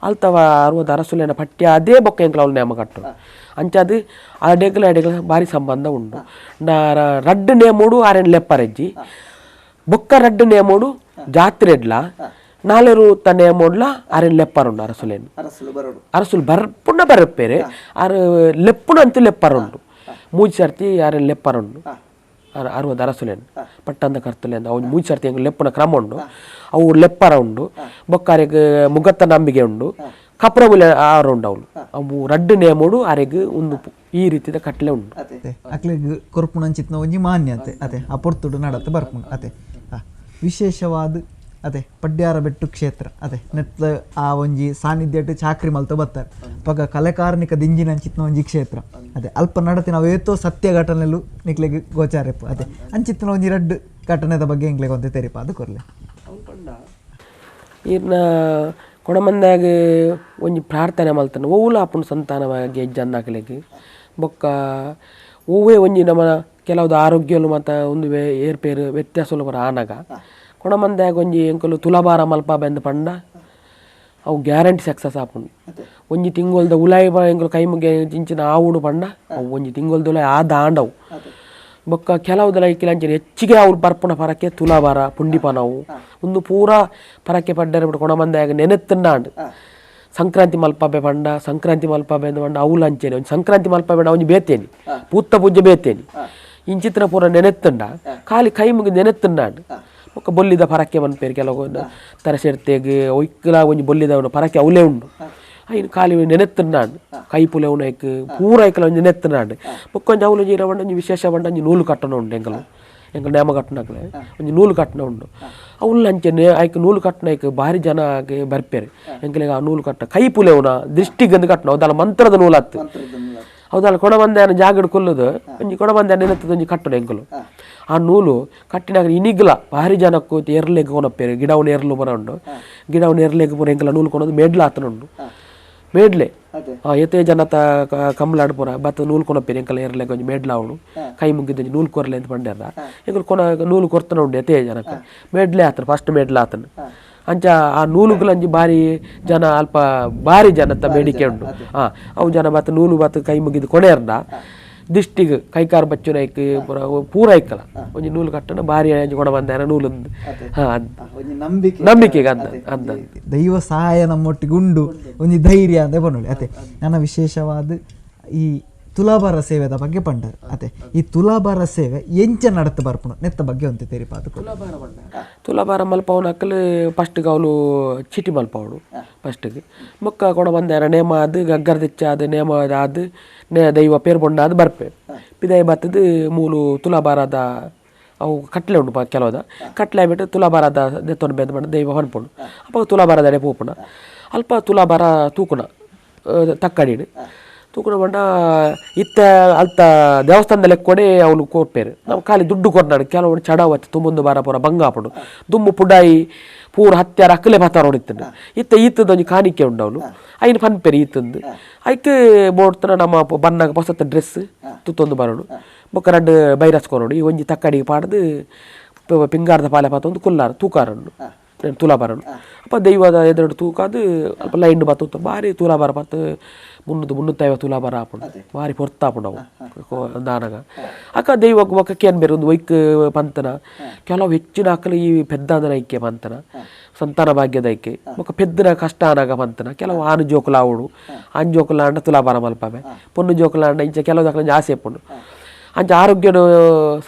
ಅಲ್ತವ ಅರುವದ ಅರಸುಲೇನ ಪಟ್ಟಿ ಅದೇ ಬೊಕ್ಕ ಎಂಕುಲು ಅವಳು ನೇಮ ಕಟ್ಟೋಡು ಅಂಚಾದು ಅಡೆಗಲ ಅಡೆಗಲ ಭಾರಿ ಸಂಬಂಧ ಉಂಡು. ರಡ್ಡು ನೇಮೋಡು ಆರೆನ್ ಲೆಪ್ಪರೆಜ್ಜಿ ಬೊಕ್ಕ ರಡ್ಡು ನೇಮೋಡು ಜಾತ್ರೆಡ್ಲ ನಾಲೆರು ತ ನೇಮೋಡ್ಲ ಆರೆನ್ ಲೆಪ್ಪರುಂಡು ಅರಸುಲೇನು ಅರಸುಲು ಬರ್ಪುಂಡ ಬರಪ್ಪೇರೆ ಆರು ಲೆಪ್ಪುಣ ಅಂತ ಲೆಪ್ಪರುಂಡು ಮೂಜಿ ಸರ್ತಿ ಆರೆನ್ ಲೆಪ್ಪರುಂಡು ಅರುವದ ಅರಸುಲೇನು ಪಟ್ಟಂದ ಕರ್ತುಲೇನು ಅವು ಮೂಜಿ ಸರ್ತಿ ಎಂಕ್ ಲೆಪ್ಪುನ ಕ್ರಮ ಉಂಡು ಅವು ಲೆಪ್ಪರ ಉಂಡು ಬೊಕ್ಕ ಆರೆಗ್ ಮುಗತ್ತ ನಂಬಿಕೆ ಉಂಡು ಕಪ್ರಬುಲೆ ಆರು ಉಂಡು ಅವಳು ಅವು ರಡ್ಡು ನೇಮೋಡು ಆರೆಗ್ ಒಂದು ಈ ರೀತಿಯ ಕಟ್ಲೆ ಉಂಡು. ಅಕ್ಲೆಗ್ ಕೊರ್ಪುಣಂಚಿತ್ನ ಒಂಜಿ ಮಾನ್ಯತೆ ಅತೆ ಆ ಪೊರ್ತುಡು ನಡತೆ ಬರ್ಪುಂಡು ಅತೆ ವಿಶೇಷವಾದ ಅದೇ ಪಡ್ಯಾರ ಬೆಟ್ಟು ಕ್ಷೇತ್ರ ಅದೇ ನೆಟ್ಲ ಆ ಒಂಜಿ ಸಾನ್ನಿಧ್ಯಟ್ಟು ಚಾಕ್ರಿ ಮಲ್ತ ಬತ್ತಾರೆ ಪಗ ಕಲೆಕಾರ್ನಿಕ ದಿಂಜಿನ ಅಂಚಿತ್ನ ಒಂಜಿ ಕ್ಷೇತ್ರ ಅದೇ ಅಲ್ಪ ನಡತಿನ ಅವೇತೋ ಸತ್ಯ ಘಟನೆಲು ನಿಕ್ಲೆಗ್ ಗೋಚಾರೆಪ್ಪು ಅದೇ ಅಂಚಿತ್ನ ಒಂಜಿ ರಡ್ಡು ಘಟನೆದ ಬಗ್ಗೆ ಎಂಕ್ಲೆಗ್ ಒಂತೆ ತೆರಿಪ ಅದು ಕೊರ್ಲೆ. ಈರ್ನ ಕೊಡಮಂದಾಗ ಒಂಜಿ ಪ್ರಾರ್ಥನೆ ಮಲ್ತನ ಓವುಲ ಆಪುಂಡು ಸಂತಾನವಾಗಿ ಹೆಜ್ಜಂದಾಕಲೆಗ್ ಬೊಕ್ಕ ಓವೇ ಒಂಜಿ ನಮ್ಮ ಕೆಲವ್ದು ಆರೋಗ್ಯಲು ಮತ್ತು ಒಂದು ಏರ್ಪೇರು ವ್ಯತ್ಯಾಸಲು ಬರ ಆನಗ ಕೊಡಮಂದಾಗ ಒಂಜಿ ಎಂಕುಲು ತುಲಾಭಾರ ಮಲ್ಪ ಬೆಂದ ಪಂಡ ಅವು ಗ್ಯಾರಂಟಿ ಸಕ್ಸಸ್ ಆಪುಂಡು. ಒಂಜಿ ತಿಂಗೊಲ್ದ ಉಲಾಯಿ ಎಂಕುಲು ಕೈ ಮುಗಿ ಇಂಚಿನ ಆವುಡು ಪಂಡ ಅವು ಒಂಜಿ ತಿಂಗೊಲ್ದ ಉಲಾಯಿ ಆ ದಾಂಡವು ಬೊಕ್ಕ ಕೆಲವುದಲ ಇಕ್ಕಿಲ ಅಂಚಿನ ಹೆಚ್ಚಿಗೆ ಅವ್ರು ಬರ್ಪುಣ ಪರಕ್ಕೆ ತುಲಾಭಾರ ಪುಂಡಿಪನವು ಒಂದು ಪೂರಾ ಪರಕ್ಕೆ ಪಡ್ಡರೆ ಬಿಟ್ಟು ಕೊಣಮಂದಾಗ ನೆನೆತ್ತಂಡಾಂಡ್ ಸಂಕ್ರಾಂತಿ ಮಲ್ಪಬೆ ಪಂಡ ಸಂಕ್ರಾಂತಿ ಮಲ್ಪಬೆ ಅಂದ ಪಂಡ ಅವುಲ ಅಂಚೇನೆ ಒಂಜಿ ಸಂಕ್ರಾಂತಿ ಮಲ್ಪಬೆ ಒಂಜಿ ಬೇತೇನಿ ಪೂತ್ತ ಪೂಜೆ ಬೇತೇನಿ ಇಂಚಿತ್ರ ಪೂರ ನೆನೆತ್ತಂಡ ಖಾಲಿ ಕೈ ಮುಗಿ ನೆನೆತ್ತಂಡಾಂಡ್ ಬೊಕ್ಕ ಬೊಲ್ಲಿದ ಪರಕ್ಕೆ ಮನ್ಪೇರು ಕೆಲವು ತರಸೆರ್ತೆಗ್ ಒಯ್ಕಲ ಒಂಜಿ ಬೊಲ್ಲಿದ ಪರಕ್ಕೆ ಅವಲೇ ಉಂಡು ಐನು ಖಾಲಿ ನೆನೆತ್ತಂಡಾಂಡ್ ಕೈ ಪುಲೆ ಉಣೈಕ್ ಪೂರ ಐಕಲ ಒಂಜಿ ನೆನೆತ್ತಂಡಾಂಡ್ ಬೊಕ್ಕ ಒಂಜಿ ಅವಲು ಒಂಜಿ ಇರವಂಡ ಒಂಜಿ ವಿಶೇಷ ಪಂಡ ಒಂಜಿ ನೂಲು ಕಟ್ಟಣ ಉಂಡು ಎಂಕಲು ಎಂಕಲು ನೇಮ ಕಟ್ಟಣಕ್ಲೆ ಒಂಜಿ ನೂಲು ಕಟ್ಟಣ ಉಂಡು ಅವಲ್ಲ ಅಂಚನೆ ಐಕ್ ನೂಲು ಕಟ್ಟಣ ಐಕ್ ಭಾರಿ ಜನ ಬರ್ಪೇರು ಎಂಕಲಿಗೆ ಆ ನೂಲು ಕಟ್ಟ ಕೈ ಪುಲೆ ಉಣ ದೃಷ್ಟಿಗಂದು ಕಟ್ಟಣ ಹೌದಲ್ಲ ಮಂತ್ರದ ನೂಲು ಹತ್ತು ಹೌದಲ್ಲ ಕೊಡಬಂದೆ ಜಾಗಡ್ ಕೊಲ್ಲುದು ಒಂಜಿ ಕೊಡಬಂದೆ ನೆನೆತ್ತದ ಒಂಜಿ ಕಟ್ಟಣ ಎಂಕಲು ಆ ನೂಲು ಕಟ್ಟಿನಾಗ ಇನಿಗ್ಲ ಭಾರಿ ಜನಕ್ಕೂ ಎರ್ಲೆಗ್ ಕೊನಪ್ಪೇರು ಗಿಡವನ್ನ ಎರ್ಲು ಬರ ಉಂಡು ಗಿಡವನ್ನ ಎರ್ಲೆಗ್ ಪೂರ ಎಂಕಲ ನೂಲು ಕೊನೋದು ಮೇಡ್ಲ ಆತನ ಉಂಡು ಮೇಡ್ಲೆ ಏತೇ ಜನತ ಕಮ್ಲಾಡ್ ಪೂರ ಬತ್ತ ನೂಲು ಕೊನಪ್ಪೇರು ಎಂಕಲ ಎರ್ಲೆಗ್ ಒಂಜಿ ಮೇಡ್ಲ ಅವನು ಕೈ ಮುಗಿದ ಒಂಜಿ ನೂಲು ಕೊರ್ಲೆ ಅಂತ ಪಂಡ್ಯಾರ ಎಂಕಲು ಕೊನ ನೂಲು ಕೊರ್ತನ ಉಂಡು ಎತೇ ಜನಕ್ಕೆ ಮೇಡ್ಲೆ ಆತನ ಫಸ್ಟ್ ಮೇಡ್ಲ ಆತನ ಅಂಚ ಆ ನೂಲುಗಳು ಭಾರಿ ಜನ ಅಲ್ಪ ಭಾರಿ ಜನತ ಬೇಡಿಕೆ ಉಂಡು. ಅವು ಜನ ಬತ್ತ ನೂಲು ಬತ್ತ ಕೈ ಮುಗಿದು ಕೊನೆಯರ್ನ ದಿಷ್ಟಿಗೆ ಕೈಕಾರು ಬಚ್ಚುನೈಕ್ ಪೂರ ಪೂರ ಐಕಲ ಒಂಜಿ ನೂಲು ಕಟ್ಟಣ ಭಾರಿ ಕೊಡ ಬಂದ ನೂಲು ನಂಬಿಕೆಗೆ ಅಂದ ಅಂದ ದೈವ ಸಹಾಯ ನಮ್ಮೊಟ್ಟಿಗೆ ಉಂಡು ಒಂಜಿ ಧೈರ್ಯ ಅಂತ ಪನ್ನೊಳಿ ಅತೆ ನನ್ನ ವಿಶೇಷವಾದ ಈ ತುಲಾಭಾರ ಸೇವೆದ ಬಗ್ಗೆ ಪಂಡರು ಅತೆ ಈ ತುಲಾಭಾರ ಸೇವೆ ಎಂಚ ನಡತ ಬರ್ಪುಂಡು ನೆತ್ತ ಬಗ್ಗೆ ಒಂತೆ ತೆರಿಪಾದು. ತುಲಾಭಾರ ಮಲ್ಪವನ ಅಕ್ಕಲು ಫಸ್ಟ್ಗೆ ಅವಳು ಚೀಟಿ ಮಲ್ಪವಳು ಫಸ್ಟಿಗೆ ಬೊಕ್ಕ ಕೊಡ ಬಂದಾರ ನೇಮ ಅದು ಗಗ್ಗರ ತೆಚ್ಚ ಅದು ನೇಮ ಅದು ನೇ ದೈವ ಪೇರು ಬೊಂಡ ಅದು ಬರ್ಪೆ ಪಿದಾಯಿ ಬತ್ತದು ಮೂಲು ತುಲಾಭಾರದ ಅವು ಕಟ್ಲೆ ಉಂಡು ಕೆಲವದ ಕಟ್ಲೆ ಆಗ್ಬಿಟ್ಟು ತುಲಾಭಾರದ ದೆತ್ತೊಂಡು ಬೆಂದ ಮಾಡಿ ದೈವ ಹೊನ್ಪುಂಡು ಅಪ್ಪ ತುಲಾಭಾರದಡೆ ಪೋಪುಣ ಅಲ್ಪ ತುಲಾಭಾರ ತೂಕುಣ ತಕ್ಕಡಿಡು ತೂಕುಣ ಬಂಡ ಇತ್ತ ಅಲ್ತ ದೇವಸ್ಥಾನದ ಲೆಕ್ಕೊಡೆ ಅವನು ಕೊರ್ಪೇರು ನಾವು ಖಾಲಿ ದುಡ್ಡು ಕೊರ್ನಾಡು ಕೆಲವು ಚಡವತ್ತು ತುಂಬೊಂದು ಬಾರ ಪೂರ ಬಂಗಾಪುಡು ದುಮ್ಮು ಪುಡಾಯಿ ಪೂರ ಹತ್ಯಾರ ಅಕ್ಕಲೆ ಭಾತಾರ ಹೊಡಿತಂಡು ಇತ್ತ ಈತದ ಒಂಜಿ ಕಾಣಿಕೆ ಉಂಡು ಅವನು ಐನು ಪನ್ಪೇರು ಈತಂದು ಐಕ್ ಬೋಡ್ತನ ನಮ್ಮ ಬನ್ನಾಗ ಹೊಸತ ಡ್ರೆಸ್ ತುತ್ತೊಂದು ಬರೋಡು ಬೊಕ್ಕ ರಡ್ಡು ಬೈರಸ್ ಕೊರೋಡು ಈ ಒಂಜಿ ತಕ್ಕಡಿಗೆ ಪಾಡ್ದು ಪಿಂಗಾರದ ಪಾಲೆ ಪಾತೊಂದು ಕುಲ್ಲಾರ ತೂಕಾರನ್ನು ತುಲಾಭಾರನು ಅಪ್ಪ ದೈವದ ಎದುರು ತೂಕಾದು ಅಲ್ಪ ಲೈನ್ ಬತ್ತು ಭಾರಿ ತುಲಾಭಾರ ಪತ್ತು 350 ತುಲಾಭಾರ ಆಪುಂಡು ಭಾರಿ ಪೊರ್ತಾಪುಂಡು ಅವು ದಾನಗ ಅಕ್ಕ ದೈವ ಬೊಕ್ಕ ಕೇನ್ ಬೇರೆ ಒಂದು ಒಯ್ಕ್ ಪಂತನ ಕೆಲವು ಹೆಚ್ಚಿನ ಅಕ್ಕಲು ಈ ಪೆದ್ದಾದನ ಐಕ್ಯ ಪಂತನ ಸಂತಾನ ಭಾಗ್ಯದ ಐಕೆ ಬೊಕ್ಕ ಪೆದ್ದನ ಕಷ್ಟ ಆನಾಗ ಪಂತನ ಕೆಲವು ಆನು ಜೋಕುಲ ಆವಡು ಆನ್ ಜೋಕುಲ ಆಂಡ ತುಲಾಭಾರ ಮಲ್ಪವೆ ಪೊನ್ನು ಜೋಕುಲ ಆಂಡ ಇಂಚ ಕೆಲವು ದಾಖಲೆ ಆಸೆ ಪುಂಡು ಅಂಚ ಆರೋಗ್ಯದ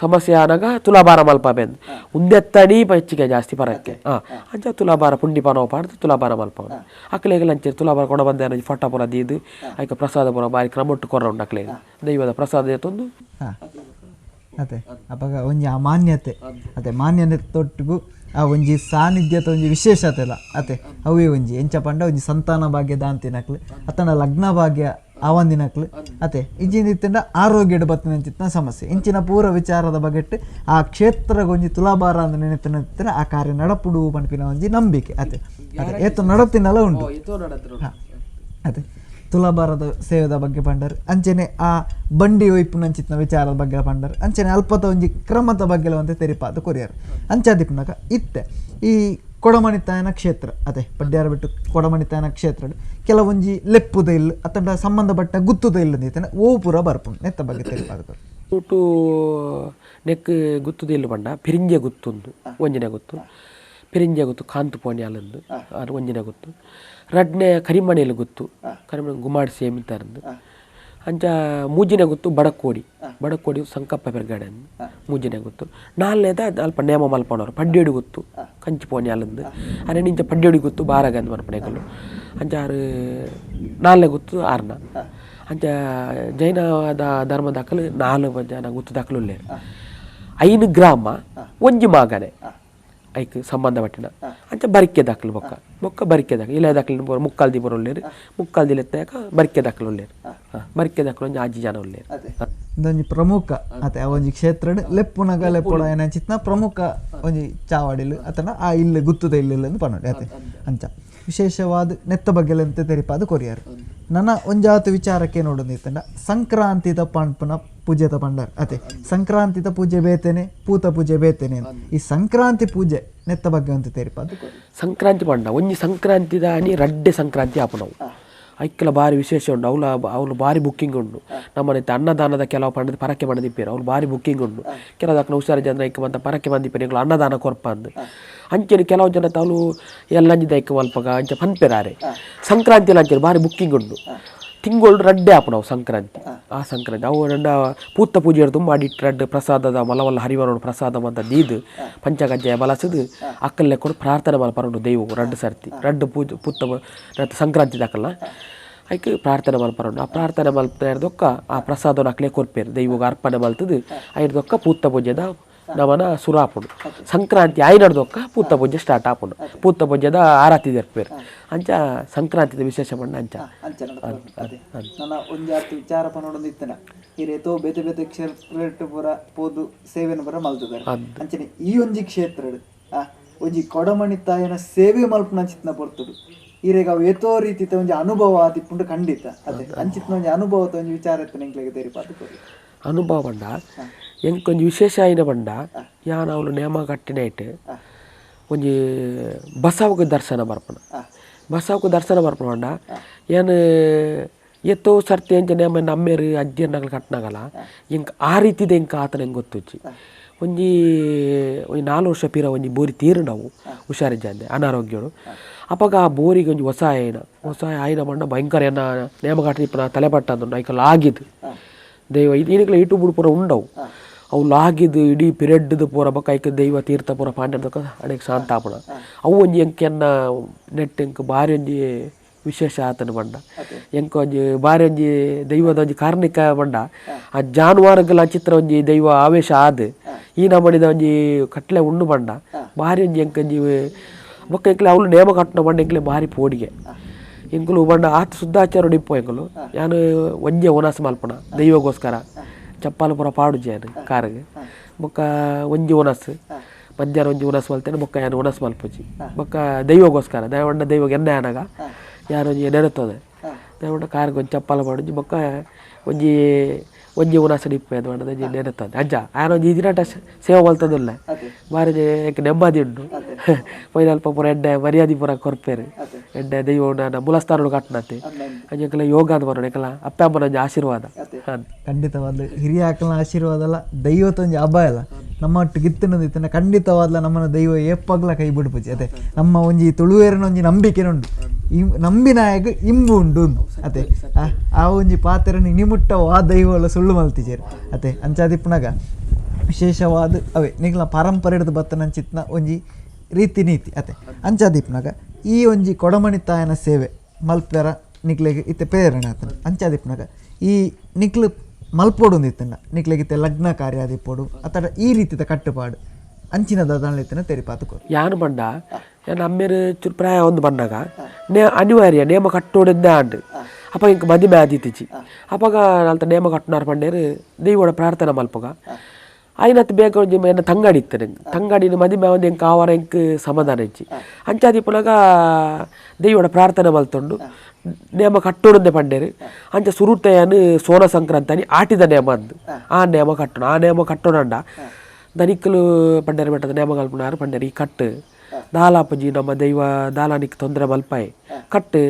ಸಮಸ್ಯೆ ಆನಾಗ ತುಲಾಭಾರ ಮಲ್ಪಬೆಂದು ಉಂದೆತ್ತಡಿ ಹೆಚ್ಚಿಗೆ ಜಾಸ್ತಿ ಪರಕ್ಕೆ ಅಂಚ ತುಲಾಭಾರ ಪುಂಡಿ ಪಾನವ ಪಾಡ್ದು ತುಲಾಭಾರ ಮಲ್ಪವನು ಅಕ್ಲೆಗೆಲ್ಲ ಅಂಚೆ ತುಲಾಭಾರ ಕೊಡ ಬಂದ ಫೋಟೋ ಪೂರ ದೀದು ಐಕ ಪ್ರಸಾದ ಪೂರ ಬಾರಿ ಕ್ರಮೊಟ್ಟು ಕೊರ ಉಂಡು ಅಕ್ಲೆಗೆ ದೈವದ ಪ್ರಸಾದ ತಂದು ಅದೇ ಅಪಗ ಒಂಜಿ ಆ ಮಾನ್ಯತೆ ಅದೇ ಮಾನ್ಯತೆ ತೊಟ್ಟಿಗೂ ಆ ಒಂಜಿ ಸಾನ್ನಿಧ್ಯತ ಒಂಜಿ ವಿಶೇಷತೆ ಅಲ್ಲ ಅತೆ ಅವೇ ಒಂಜಿ ಎಂಚ ಪಂಡ ಒಂಜಿ ಸಂತಾನ ಭಾಗ್ಯ ದಾಂತಿನಕ್ಲು ಅತನ ಲಗ್ನ ಭಾಗ್ಯ ಆವಂದಿನಕ್ಲು ಅತೆ ಇಂಚಿನ ಆರೋಗ್ಯಡ್ ಬತ್ತಿನ ಸಮಸ್ಯೆ ಇಂಚಿನ ಪೂರ ವಿಚಾರದ ಬಗೆಟ್ ಆ ಕ್ಷೇತ್ರಗೊಂಜಿ ತುಲಾಭಾರ ಅಂದ್ ನೆನೆತಿನ ಆ ಕಾರ್ಯ ನಡಪುಡು ಪನ್ಪಿನ ಒಂಜಿ ನಂಬಿಕೆ ಅತೆ ಅತೆ ಏತು ನಡತಿನಲ ಉಂಟು ಅತೆ ತುಲಾಭಾರದ ಸೇವೆದ ಬಗ್ಗೆ ಪಂಡರ್ ಅಂಚನೆ ಆ ಬಂಡಿ ಒಯ್ಪುನಂಚಿತ್ನ ವಿಚಾರದ ಬಗ್ಗೆ ಪಂಡರ್ ಅಂಚನೆ ಅಲ್ಪದ ಒಂಜಿ ಕ್ರಮದ ಬಗ್ಗೆ ಒಂತೆ ತೆರಿಪಾದ ಕೊರಿಯರ್ ಅಂಚಾದಿಪ್ಪುನಗ ಇತ್ತೆ ಈ ಕೊಡಮಣಿತಾಯನ ಕ್ಷೇತ್ರ ಅದೇ ಪಡ್ಯಾರ ಬಿಟ್ಟು ಕೊಡಮಣಿತಾಯನ ಕ್ಷೇತ್ರ ಕೆಲವೊಂಜಿ ಲೆಪ್ಪುದ ಇಲ್ಲ ಅತ್ತಂಡ ಸಂಬಂಧಪಟ್ಟ ಗುತ್ತುದ ಇಲ್ಲ ಅಂದಿತ್ತನೆ ಓ ಪೂರ ಬರ್ಪುಂಡು ನೆತ್ತ ಬಗ್ಗೆ ತೆರಿಪಾದ ಟು ನೆಕ್ ಗುತ್ತುದ ಇಲ್ಲ ಪಂಡ ಪಿರಿಂಜೆ ಗುತ್ತುಂದು ಒಂಜಿನ ಗುತ್ತು ಪಿರಿಂಜೆ ಗುತ್ತು ಕಾಂತು ಪೋಣ್ಯಾಲಂದು ಅದು ಒಂಜಿನ ಗುತ್ತು ರಡ್ನೆ ಕರಿಮಣೆಯಲ್ಲಿ ಗುತ್ತು ಕರಿಮಣೆ ಗುಮಾಡಿ ಸೇಮಿತಾರಂದು ಅಂಚ ಮೂಜಿನ ಗುತ್ತು ಬಡಕೋಡಿ ಬಡಕೋಡಿ ಸಂಕಪ್ಪ ಪೆರ್ಗಡೆ ಮೂಜಿನ ಗುತ್ತು ನಾಲ್ನೇದ ಅಲ್ಪ ನೇಮ ಮಲ್ಪನವರು ಪಡ್ಡೇಡು ಗುತ್ತು ಕಂಚಿ ಪೋಣ್ಯಾಲಂದು ಅರೆ ನಿಂಚ ಪಡ್ಡೇಡಿ ಗುತ್ತು ಬಾರಗಂದು ಮಲ್ಪಣೆಗಳು ಅಂಚ ಆರು ನಾಲ್ನೇ ಗುತ್ತು ಆರ್ನ ಅಂಚ ಜೈನ ಧರ್ಮ ದಾಖಲು ನಾಲ್ಕು ಜನ ಗುತ್ತು ದಾಖಲು ಉಳ್ಳೇರು ಐನು ಗ್ರಾಮ ಒಂಜಿ ಮಾಗನೆ ಐಕ್ ಸಂಬಂಧಪಟ್ಟಿನ ಅಂಚ ಬರಿಕೆ ದಾಖಲು ಬೊಕ್ಕ ಬೊಕ್ಕ ಬರಿಕೆ ದಾಖಲು ಇಲ್ಲ ದಾಖಲು ಮುಕ್ಕಾಲ್ದಿ ಬರೋಲ್ಲೇರು ಮುಕ್ಕಾಲ್ದಿ ಲೆತ್ತಾಕ ಬರಿಕೆ ದಾಖಲು ಉಳ್ಳೇರು ಬರಿಕೆ ದಾಖಲು ಒಂಜಿ ಆಜಿ ಜನ ಉಳ್ಳೇರು ಒಂಜಿ ಪ್ರಮುಖ ಅತೆ ಆ ಒಂಜಿ ಕ್ಷೇತ್ರಡ್ ಲೆಪ್ಪುನಗ ಲೆಪ್ಪುಡ ಏನಂಚಿತ್ನ ಪ್ರಮುಖ ಒಂಜಿ ಚಾವಡಿಲು ಅತನ ಆ ಇಲ್ಲಿ ಗುತ್ತುದ ಇಲ್ಲ ಎಂದು ಪನ್ನೊಂಡು ಅತೆ ಅಂಚ ವಿಶೇಷವಾದ ನೆತ್ತ ಬಗ್ಗೆ ಎಂತ ತೆರಿಪಾದ ಕೊರಿಯರ್ ನನ್ನ ಒಂಜಾತು ವಿಚಾರಕ್ಕೆ ನೋಡೋದಿತ್ತಂಡ ಸಂಕ್ರಾಂತಿದ ಪಂಪನ ಪೂಜೆದ ಪಂಡರ್ ಅತೆ ಸಂಕ್ರಾಂತಿದ ಪೂಜೆ ಬೇತೇನೆ ಪೂತ ಪೂಜೆ ಬೇತೇನೆ ಈ ಸಂಕ್ರಾಂತಿ ಪೂಜೆ ನೆತ್ತ ಬಗ್ಗೆ ಅಂತ ತೆರಿಪಾದ ಸಂಕ್ರಾಂತಿ ಪಂಡ ಒಂಜಿ ಸಂಕ್ರಾಂತಿದ ಅನಿ ರಡ್ಡೆ ಸಂಕ್ರಾಂತಿ ಆಪುನವು ಐಕ್ಕೆಲ ಭಾರಿ ವಿಶೇಷ ಉಂಡು ಅವಳ ಅವಳು ಭಾರಿ ಬುಕ್ಕಿಂಗ್ ಉಂಡು ನಮ್ಮನೆ ಅನ್ನದಾನದ ಕೆಲವು ಪಂಡದ ಪರಕೆ ಮಂದಿಪ್ಪೇರು ಅವ್ಳು ಭಾರಿ ಬುಕ್ಕಿಂಗ್ ಉಂಡು ಕೆಲವು ದಾಖಲೆ ಹುಷಾರು ಜನ ಐಕ್ ಮಂತ ಪರಕೆ ಮಂದಿಪ್ಪೇರು ಎಂಕುಲು ಅನ್ನದಾನ ಕೊರ್ಪ ಅಂದು ಅಂಚೆನೆ ಕೆಲವು ಜನ ತಾವು ಎಲ್ಲಂಜಿದ ಐಕ್ ಮಲ್ಪಗ ಅಂಚೆ ಪನ್ಪೆರಾರೆ ಸಂಕ್ರಾಂತಿ ಅಂಚೆನೆ ಭಾರಿ ಬುಕ್ಕಿಂಗ್ ಉಂಡು ತಿಂಗಳು ರಡ್ಡೆ ಆಪುನವು ಸಂಕ್ರಾಂತಿ ಆ ಸಂಕ್ರಾಂತಿ ಅವು ರಡ್ಡ ಪೂತ್ತ ಪೂಜೆ ತುಂಬ ಅಡಿಟ್ ರಡ್ಡು ಪ್ರಸಾದದ ಮಲವಲ್ಲ ಹರಿವರೋಡು ಪ್ರಸಾದ ಮಂತ ದೀದು ಪಂಚಕಜ್ಜಾಯ ಬಲಸದು ಅಕ್ಕಲ್ಲೆ ಕೊಡು ಪ್ರಾರ್ಥನೆ ಮಲ್ಪರುಂಡು ದೈವ ರಡ್ಡು ಸರ್ತಿ ರಡ್ಡು ಪೂಜೆ ಪೂತ್ತ ಸಂಕ್ರಾಂತಿ ದಾಕಲ್ಲ ಐಕ್ ಪ್ರಾರ್ಥನೆ ಮಲ್ಪರುಂಡು ಆ ಪ್ರಾರ್ಥನೆ ಮಲ್ಪದೊಕ್ಕ ಆ ಪ್ರಸಾದನ ಅಕ್ಲೆ ಕೊರ್ಪೇರು ದೈವಗ ಅರ್ಪಣೆ ಮಲ್ತದು ಐರ್ದೊಕ್ಕ ಪೂತ್ತ ಪೂಜೆದ ನಮನ ಸುರಾಪುಂಡು ಸಂಕ್ರಾಂತಿ ಆಯ್ನಡ್ದೊಕ್ಕ ಪೂತ್ತ ಪೂಜೆ ಸ್ಟಾರ್ಟ್ ಆಪುಂಡು ಪೂತ್ತ ಪೂಜೆದ ಆರತಿ ದರ್ಪೇರು ಅಂಚ ಸಂಕ್ರಾಂತಿದ ವಿಶೇಷ ಪಂಡ ಅಂಚ ನನ್ನ ಒಂಜಾತು ವಿಚಾರ ಪನೋಡೊಂದು ಇತ್ತನ ಈ ಬೇತೆ ಬೇತೆ ಕ್ಷೇತ್ರ ಪೂರ ಪೋದು ಸೇವೆನ ಪೂರ ಮಲ್ತದಾರೆ ಅಂಚನೆ ಈ ಒಂಜಿ ಕ್ಷೇತ್ರಡ್ ಒಂಜಿ ಕೊಡಮಣಿ ತಾಯನ ಸೇವೆ ಮಲ್ಪುನ ಅಂಚಿತ್ನ ಪೊರ್ತುಡು ಈರೆಗ ಅವು ಏತೋ ರೀತಿತ ಒಂಜಿ ಅನುಭವ ಆದಿಪ್ಪುಂಡು ಖಂಡಿತ ಅದೇ ಅಂಚಿತ್ನ ಒಂಜಿ ಅನುಭವ ಒಂಜಿ ವಿಚಾರ ಇತ್ತು ಎಂಕ್ಲೆಗ್ ತೆರಿಪಾದ ಅನುಭವ ಪಂಡ ಎಂಕೊಂಜಿ ವಿಶೇಷ ಆಯಿನ ಪಂಡ ಯಾನ್ ಅವಳು ನೇಮ ಕಟ್ಟಿನ ಒಂಜಿ ಬಸವಗ ದರ್ಶನ ಬರ್ಪಣ ಬಸವಗ ದರ್ಶನ ಬರ್ಪಣ ಪಂಡ ಏನ್ ಎತ್ತೋ ಸರ್ತಿ ಎಂಚ ನೇಮ ನಮ್ಮೇರು ಅಜ್ಜಿಯರ್ನಗಲು ಕಟ್ಟನಾಗಲ್ಲ ಎಂಕ್ ಆ ರೀತಿದ ಎಂಕ್ ಆತನ ಎಂಕ್ ಗೊತ್ತುಜ್ಜಿ ಒಂಜಿ ಒಂಜಿ 4 ವರ್ಷ ಪೀರ ಒಂಜಿ ಬೋರಿ ತೀರು ನಾವು ಹುಷಾರಿಜ್ಜಂದೆ ಅನಾರೋಗ್ಯಡು ಅಪಗ ಆ ಬೋರಿಗೆ ಒಂಜಿ ಹೊಸ ಆಯ್ನ ಹೊಸ ಆಯ್ನ ಪಂಡ ಭಯಂಕರ ಏನ ನೇಮ ಕಟ್ಟಿಪ್ಪನ ತಲೆ ಪಟ್ಟಂದು ಐಕಲ್ ಆಗಿದ್ದು ದೈವ ಇದು ಯೂಟ್ಯೂಬ್ ಪೂರ ಉಂಡವು ಅವು ಲಾಗಿದ್ದು ಇಡೀ ಪಿರಿಯಡ್ದು ಪೂರ ಬೊಕ್ಕ ಐಕ್ ದೈವ ತೀರ್ಥ ಪೂರ ಪಾಂಡ್ಯದಕ್ಕ ಅಡೆಗೆ ಶಾಂತ ಆಪುಣ ಅವು ಒಂಜಿ ಎಂಕೆನ್ನ ನೆಟ್ ಎಂಕ್ ಬಾರಿ ಒಂಜಿ ವಿಶೇಷ ಆತನ ಪಂಡ ಎಂಕ್ ಒಂಜಿ ಬಾರಿ ಒಂಜಿ ದೈವದ ಒಂಜಿ ಕಾರ್ಣಿಕ ಪಂಡ ಆ ಜಾನುವಾರುಗಳ ಚಿತ್ರ ಒಂಜಿ ದೈವ ಆವೇಶ ಆದ್ ಈ ನಮಣಿದ ಒಂಜಿ ಕಟ್ಲೆ ಉಂಡು ಪಂಡ ಬಾರಿ ಒಂಜಿ ಎಂಕ್ ಒಂಜಿ ಬೊಕ್ಕ ಎಂಕ್ಲೆ ಅವಳು ನೇಮ ಕಟ್ಟನ ಪಂಡ ಎಂಕ್ಲೆ ಬಾರಿ ಪೋಡಿಗೆ ಎಂಕುಲು ಪಂಡ ಆತ ಶುದ್ಧಾಚಾರ ಇಪ್ಪು ಎಂಕುಲು ಯಾನು ಒಂಜೆ ಒನಸ್ ಮಲ್ಪಣ ದೈವಗೋಸ್ಕರ ಚಪ್ಪಾಲು ಪೂರ ಪಾಡುಜಿ ಯಾನು ಕಾರಿಗೆ ಬೊಕ್ಕ ಒಂಜಿ ಒನಸ್ ಮಧ್ಯಾಹ್ನ ಒಂಜಿ ಒನಸ್ ಮಲ್ತೇನೆ ಬೊಕ್ಕ ಯಾನು ಒನಸ್ ಮಲ್ಪುಜಿ ಬೊಕ್ಕ ದೈವಗೋಸ್ಕರ ದೈವಣ್ಣ ದೈವಗೆ ಎಣ್ಣೆ ಆನಾಗ ಯಾರು ಒಂಜಿ ನೆನೆತದೆ ದೈವಣ್ಣ ಕಾರಿಗೆ ಒಂಜಿ ಚಪ್ಪಾಲು ಪಾಡುಜಿ ಬೊಕ್ಕ ಒಂಜಿ ಒಂಜಿ ಒನಸ್ ಇಪ್ಪು ಅದು ಪಂಡ ಒಂಜಿ ನೆನೆತದೆ ಅಜ್ಜ ಆನ ಒಂಜಿ ದಿನಾಟ ಸೇವೆ ಮಲ್ತದಿಲ್ಲ ಬಾರಿ ನೆಮ್ಮದಿ ಉಂಡು ಪೈನಲ್ಪ ಪೂರ ಎಡ್ಡೆ ಮರ್ಯಾದೆ ಪೂರ ಕೊರ್ಪೇರು ಎಡ್ಡೆ ದೈವ ಮೂಲಸ್ಥಾನ ಕಟ್ಟನತೆ ಅಂಚೆಲ್ಲ ಯೋಗ ಅಂತ ಬರೋಣ ಎಂಕಲ ಅಪ್ಪ ಅಮ್ಮನ ಒಂಜಿ ಆಶೀರ್ವಾದ. ಖಂಡಿತವಾದ ಹಿರಿಯ ಆಕಲ್ನ ಆಶೀರ್ವಾದ ಅಲ್ಲ, ದೈವದ ಒಂಜಿ ಅಭಯ ಅಲ್ಲ ನಮ್ಮ ಒಟ್ಟಿಗೆ ಇತ್ತಿನ ಖಂಡಿತವಾದ್ಲ ನಮ್ಮನ್ನ ದೈವ ಏಪಗ್ಲ ಕೈ ಬಿಡ್ಪುಜಿ. ಅದೇ ನಮ್ಮ ಒಂಜಿ ತುಳುವೇರನ ಒಂಜಿ ನಂಬಿಕೆ ಉಂಡು, ನಂಬಿನಾಯಗ ಇಂಬು ಉಂಡು ಅದೇ ಆ ಒಂಜಿ ಪಾತ್ರನ ಇನಿಮುಟ್ಟ ಆ ದೈವ ಸುಳ್ಳು ಮಲ್ತಿಜೇರು. ಅದೇ ಅಂಚಾದಿಪ್ಪುನಗ ವಿಶೇಷವಾದ ಅವೇ ನಿಗ್ಲ ಪಾರಂಪರೆ ಬತ್ತನಂಚಿತ್ನ ಒಂಜಿ ರೀತಿ ನೀತಿ. ಅದೇ ಅಂಚಾದಿಪ್ಪುನಗ ಈ ಒಂಜಿ ಕೊಡಮಣಿ ತಾಯನ ಸೇವೆ ಮಲ್ಪೆರ ನಿಕ್ಲೆಗ್ ಇತ್ತೆ ಪ್ರೇರಣೆ ಆತನ. ಅಂಚಾದಿಪ್ಪುನಗ ಈ ನಿಕ್ಲು ಮಲ್ಪೋಡು ಇತ್ತನ್ನ ನಿಕ್ಲೆಗ್ ಇತ್ತೆ ಲಗ್ನ ಕಾರ್ಯ ಆದಿಪ್ಪೋಡು ಅಥವಾ ಈ ರೀತಿದ ಕಟ್ಟುಪಾಡು ಅಂಚಿನ ದಾದಾನ್ಲೆತ್ತಿನ ತೆರಿಪಾತುಕೊ ಯಾನು ಬಂಡ ಯಾನ್ ಅಮ್ಮೇರು ಚೂರು ಪ್ರಾಯ ಒಂದು ಬಂದಾಗ ನೇ ಅನಿವಾರ್ಯ ನೇಮ ಕಟ್ಟೋಡೆಂದೇ ಆಂಡ್ ಅಪ್ಪ ಇಂಕ ಮದಿಮೆ ಆದಿತ್ತಿಜಿ ಅಪಗ ಅಲ್ತ ನೇಮ ಕಟ್ಟುನಾರ್ ಪಂಡೇರು ದೈವಡ ಪ್ರಾರ್ಥನೆ ಮಲ್ಪಗ ಆಯ್ನತ್ ಬೇಗ ಒಂಜಿ ಎನ್ನ ತಂಗಾಡಿ ಇತ್ತು ನಂಗೆ ತಂಗಾಡಿನ ಮದಿಮೆ ಒಂದು ಎಂಕ್ ಆವಾರ ಎಂಕ್ ಸಮಾಧಾನ ಇಜ್ಜಿ ಅಂಚಾದಿ ಪುನಗ ದೈವಡ ಪ್ರಾರ್ಥನೆ ಮಲ್ತೊಂಡು ನೇಮ ಕಟ್ಟೋಡಂದೆ ಪಂಡೇರು ಅಂಚ ಸುರುತಯಾನು ಸೋನ ಸಂಕ್ರಾಂತಿ ಆಟಿದ ನೇಮ ಅಂದು ಆ ನೇಮ ಕಟ್ಟೋಣ ಆ ನೇಮ ಕಟ್ಟೋಣಂಡ ದನಿಕ್ಕಲು ಪಂಡೇರು ಬೆಟ್ಟದ ನೇಮ ಕಲ್ಪನಾರು ಪಂಡೇರು ಈ ಕಟ್ಟು ದಾಲಾಪಜಿ ನಮ್ಮ ದೈವ ದಾಲಾನಿಕ್ ತೊಂದರೆ ಮಲ್ಪಾಯಿ ಕಟ್ಟು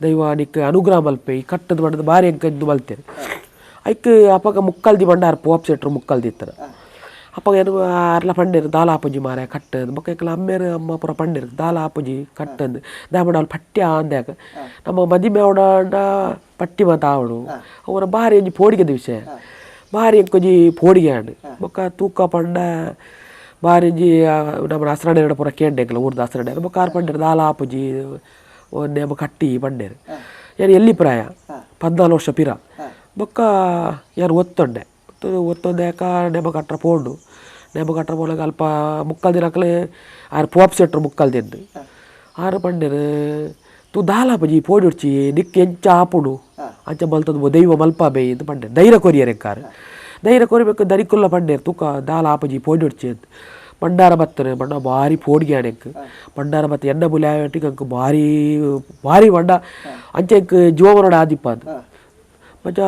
ದೈವ ನಿಕ್ ಅನುಗ್ರಹ ಮಲ್ಪೆ ಈ ಕಟ್ಟದ ಬಣ್ಣದ ಭಾರಿ ಎಂಕ ಇದ್ದು ಮಲ್ತೇನೆ ಐಕ್ ಅಪಗ ಮುಕ್ಕಲ್ದಿ ಬಂಡಾರ ಪೋಪ್ ಸೆಟ್ರು ಮುಕ್ಕಲ್ದಿ ಇತ್ತರ ಅಪ್ಪಗ ಏನು ಅರ್ಲ ಪಂಡೇರು ದಾಲ ಆಪುಜಿ ಮಾರೆ ಕಟ್ಟು ಬೊಕ್ಕ ಎಂಕಲ ಅಮ್ಮೇರು ಅಮ್ಮ ಪೂರ ಪಂಡೇರು ದಾಲ ಆಪುಜಿ ಕಟ್ಟಂದು ದಾಮಡ ಅವ್ಲು ಪಟ್ಟಿ ಆಂದ್ಯಾಕ ನಮ್ಮ ಮದಿಮೆ ಅವಡ ಪಟ್ಟಿ ಮಾತ ಆವಡು ಅವರ ಭಾರಿ ಒಂಜಿ ಪೋಡಿಗೆದ ವಿಷಯ ಭಾರಿ ಎಂಕೊಂಜಿ ಪೋಡಿಗೆ ಆಂಡ್ ಬೊಕ್ಕ ತೂಕ ಪಂಡ ಭಾರಿ ಒಂಜಿ ನಮ್ಮ ಅಸರಡೆ ಪೂರ ಕೇಂಡೆ ಎಂಕಲ ಊರ್ದ ಅಸರಡೆ ಬೊಕ್ಕ ಆರು ಪಂಡೇರು ದಾಲ ಆಪುಜಿ ನೇಮ ಕಟ್ಟಿ ಪಂಡೇರು ಯಾರು ಎಲ್ಲಿ ಪ್ರಾಯ 14 ವರ್ಷ ಪಿರ ಬೊಕ್ಕ ಯಾರು ಒತ್ತೊಂಡೆ ಒತ್ತೊಂದೆ ನೇಮ ಕಟ್ರ ಪೋಂಡು ನೇಮ ಕಟ್ರ ಪೋನಾಗ ಅಲ್ಪ ಮುಕ್ಕಾಲ್ ದಿನಕ್ಕಲೇ ಆರು ಪೋಪ್ ಸೆಟ್ರು ಮುಕ್ಕಾಲ್ ದಿನ ಆರು ಪಂಡೇರು ತೂ ದಾಲಾಪಜಿ ಪೋಡಿ ಉಡ್ಚಿ ನಿಕ್ ಎಂಚ ಆಪುಡು ಅಂಚ ಮಲ್ತದ ದೈವ ಮಲ್ಪಾಬೆ ಇದು ಪಂಡೇರು ಧೈರ್ಯ ಕೊರಿಯರ್ ಎಂಕಾರು ಧೈರ್ಯ ಕೊರಿಬೇಕು ದರಿಕುಲ್ಲ ಪಂಡೇರು ತೂಕ ದಾಲ ಆಪಜಿ ಪೋಡಿ ಉಡ್ಚಿ ಅಂತ ಬಂಡಾರ ಬತ್ತನೆ ಬಂಡ ಭಾರಿ ಪೋಡಿಗೆ ಆಣೆಕ್ ಬಂಡಾರ ಬತ್ತ ಎಣ್ಣ ಬುಲೆ ಅಂಕ ಭಾರಿ ಭಾರಿ ಬಂಡ ಅಂಚೆ ಎಂಕ್ ಜೀವಮರಣ ಆದಿಪ್ಪ ಅದು ಮಚ್ಚ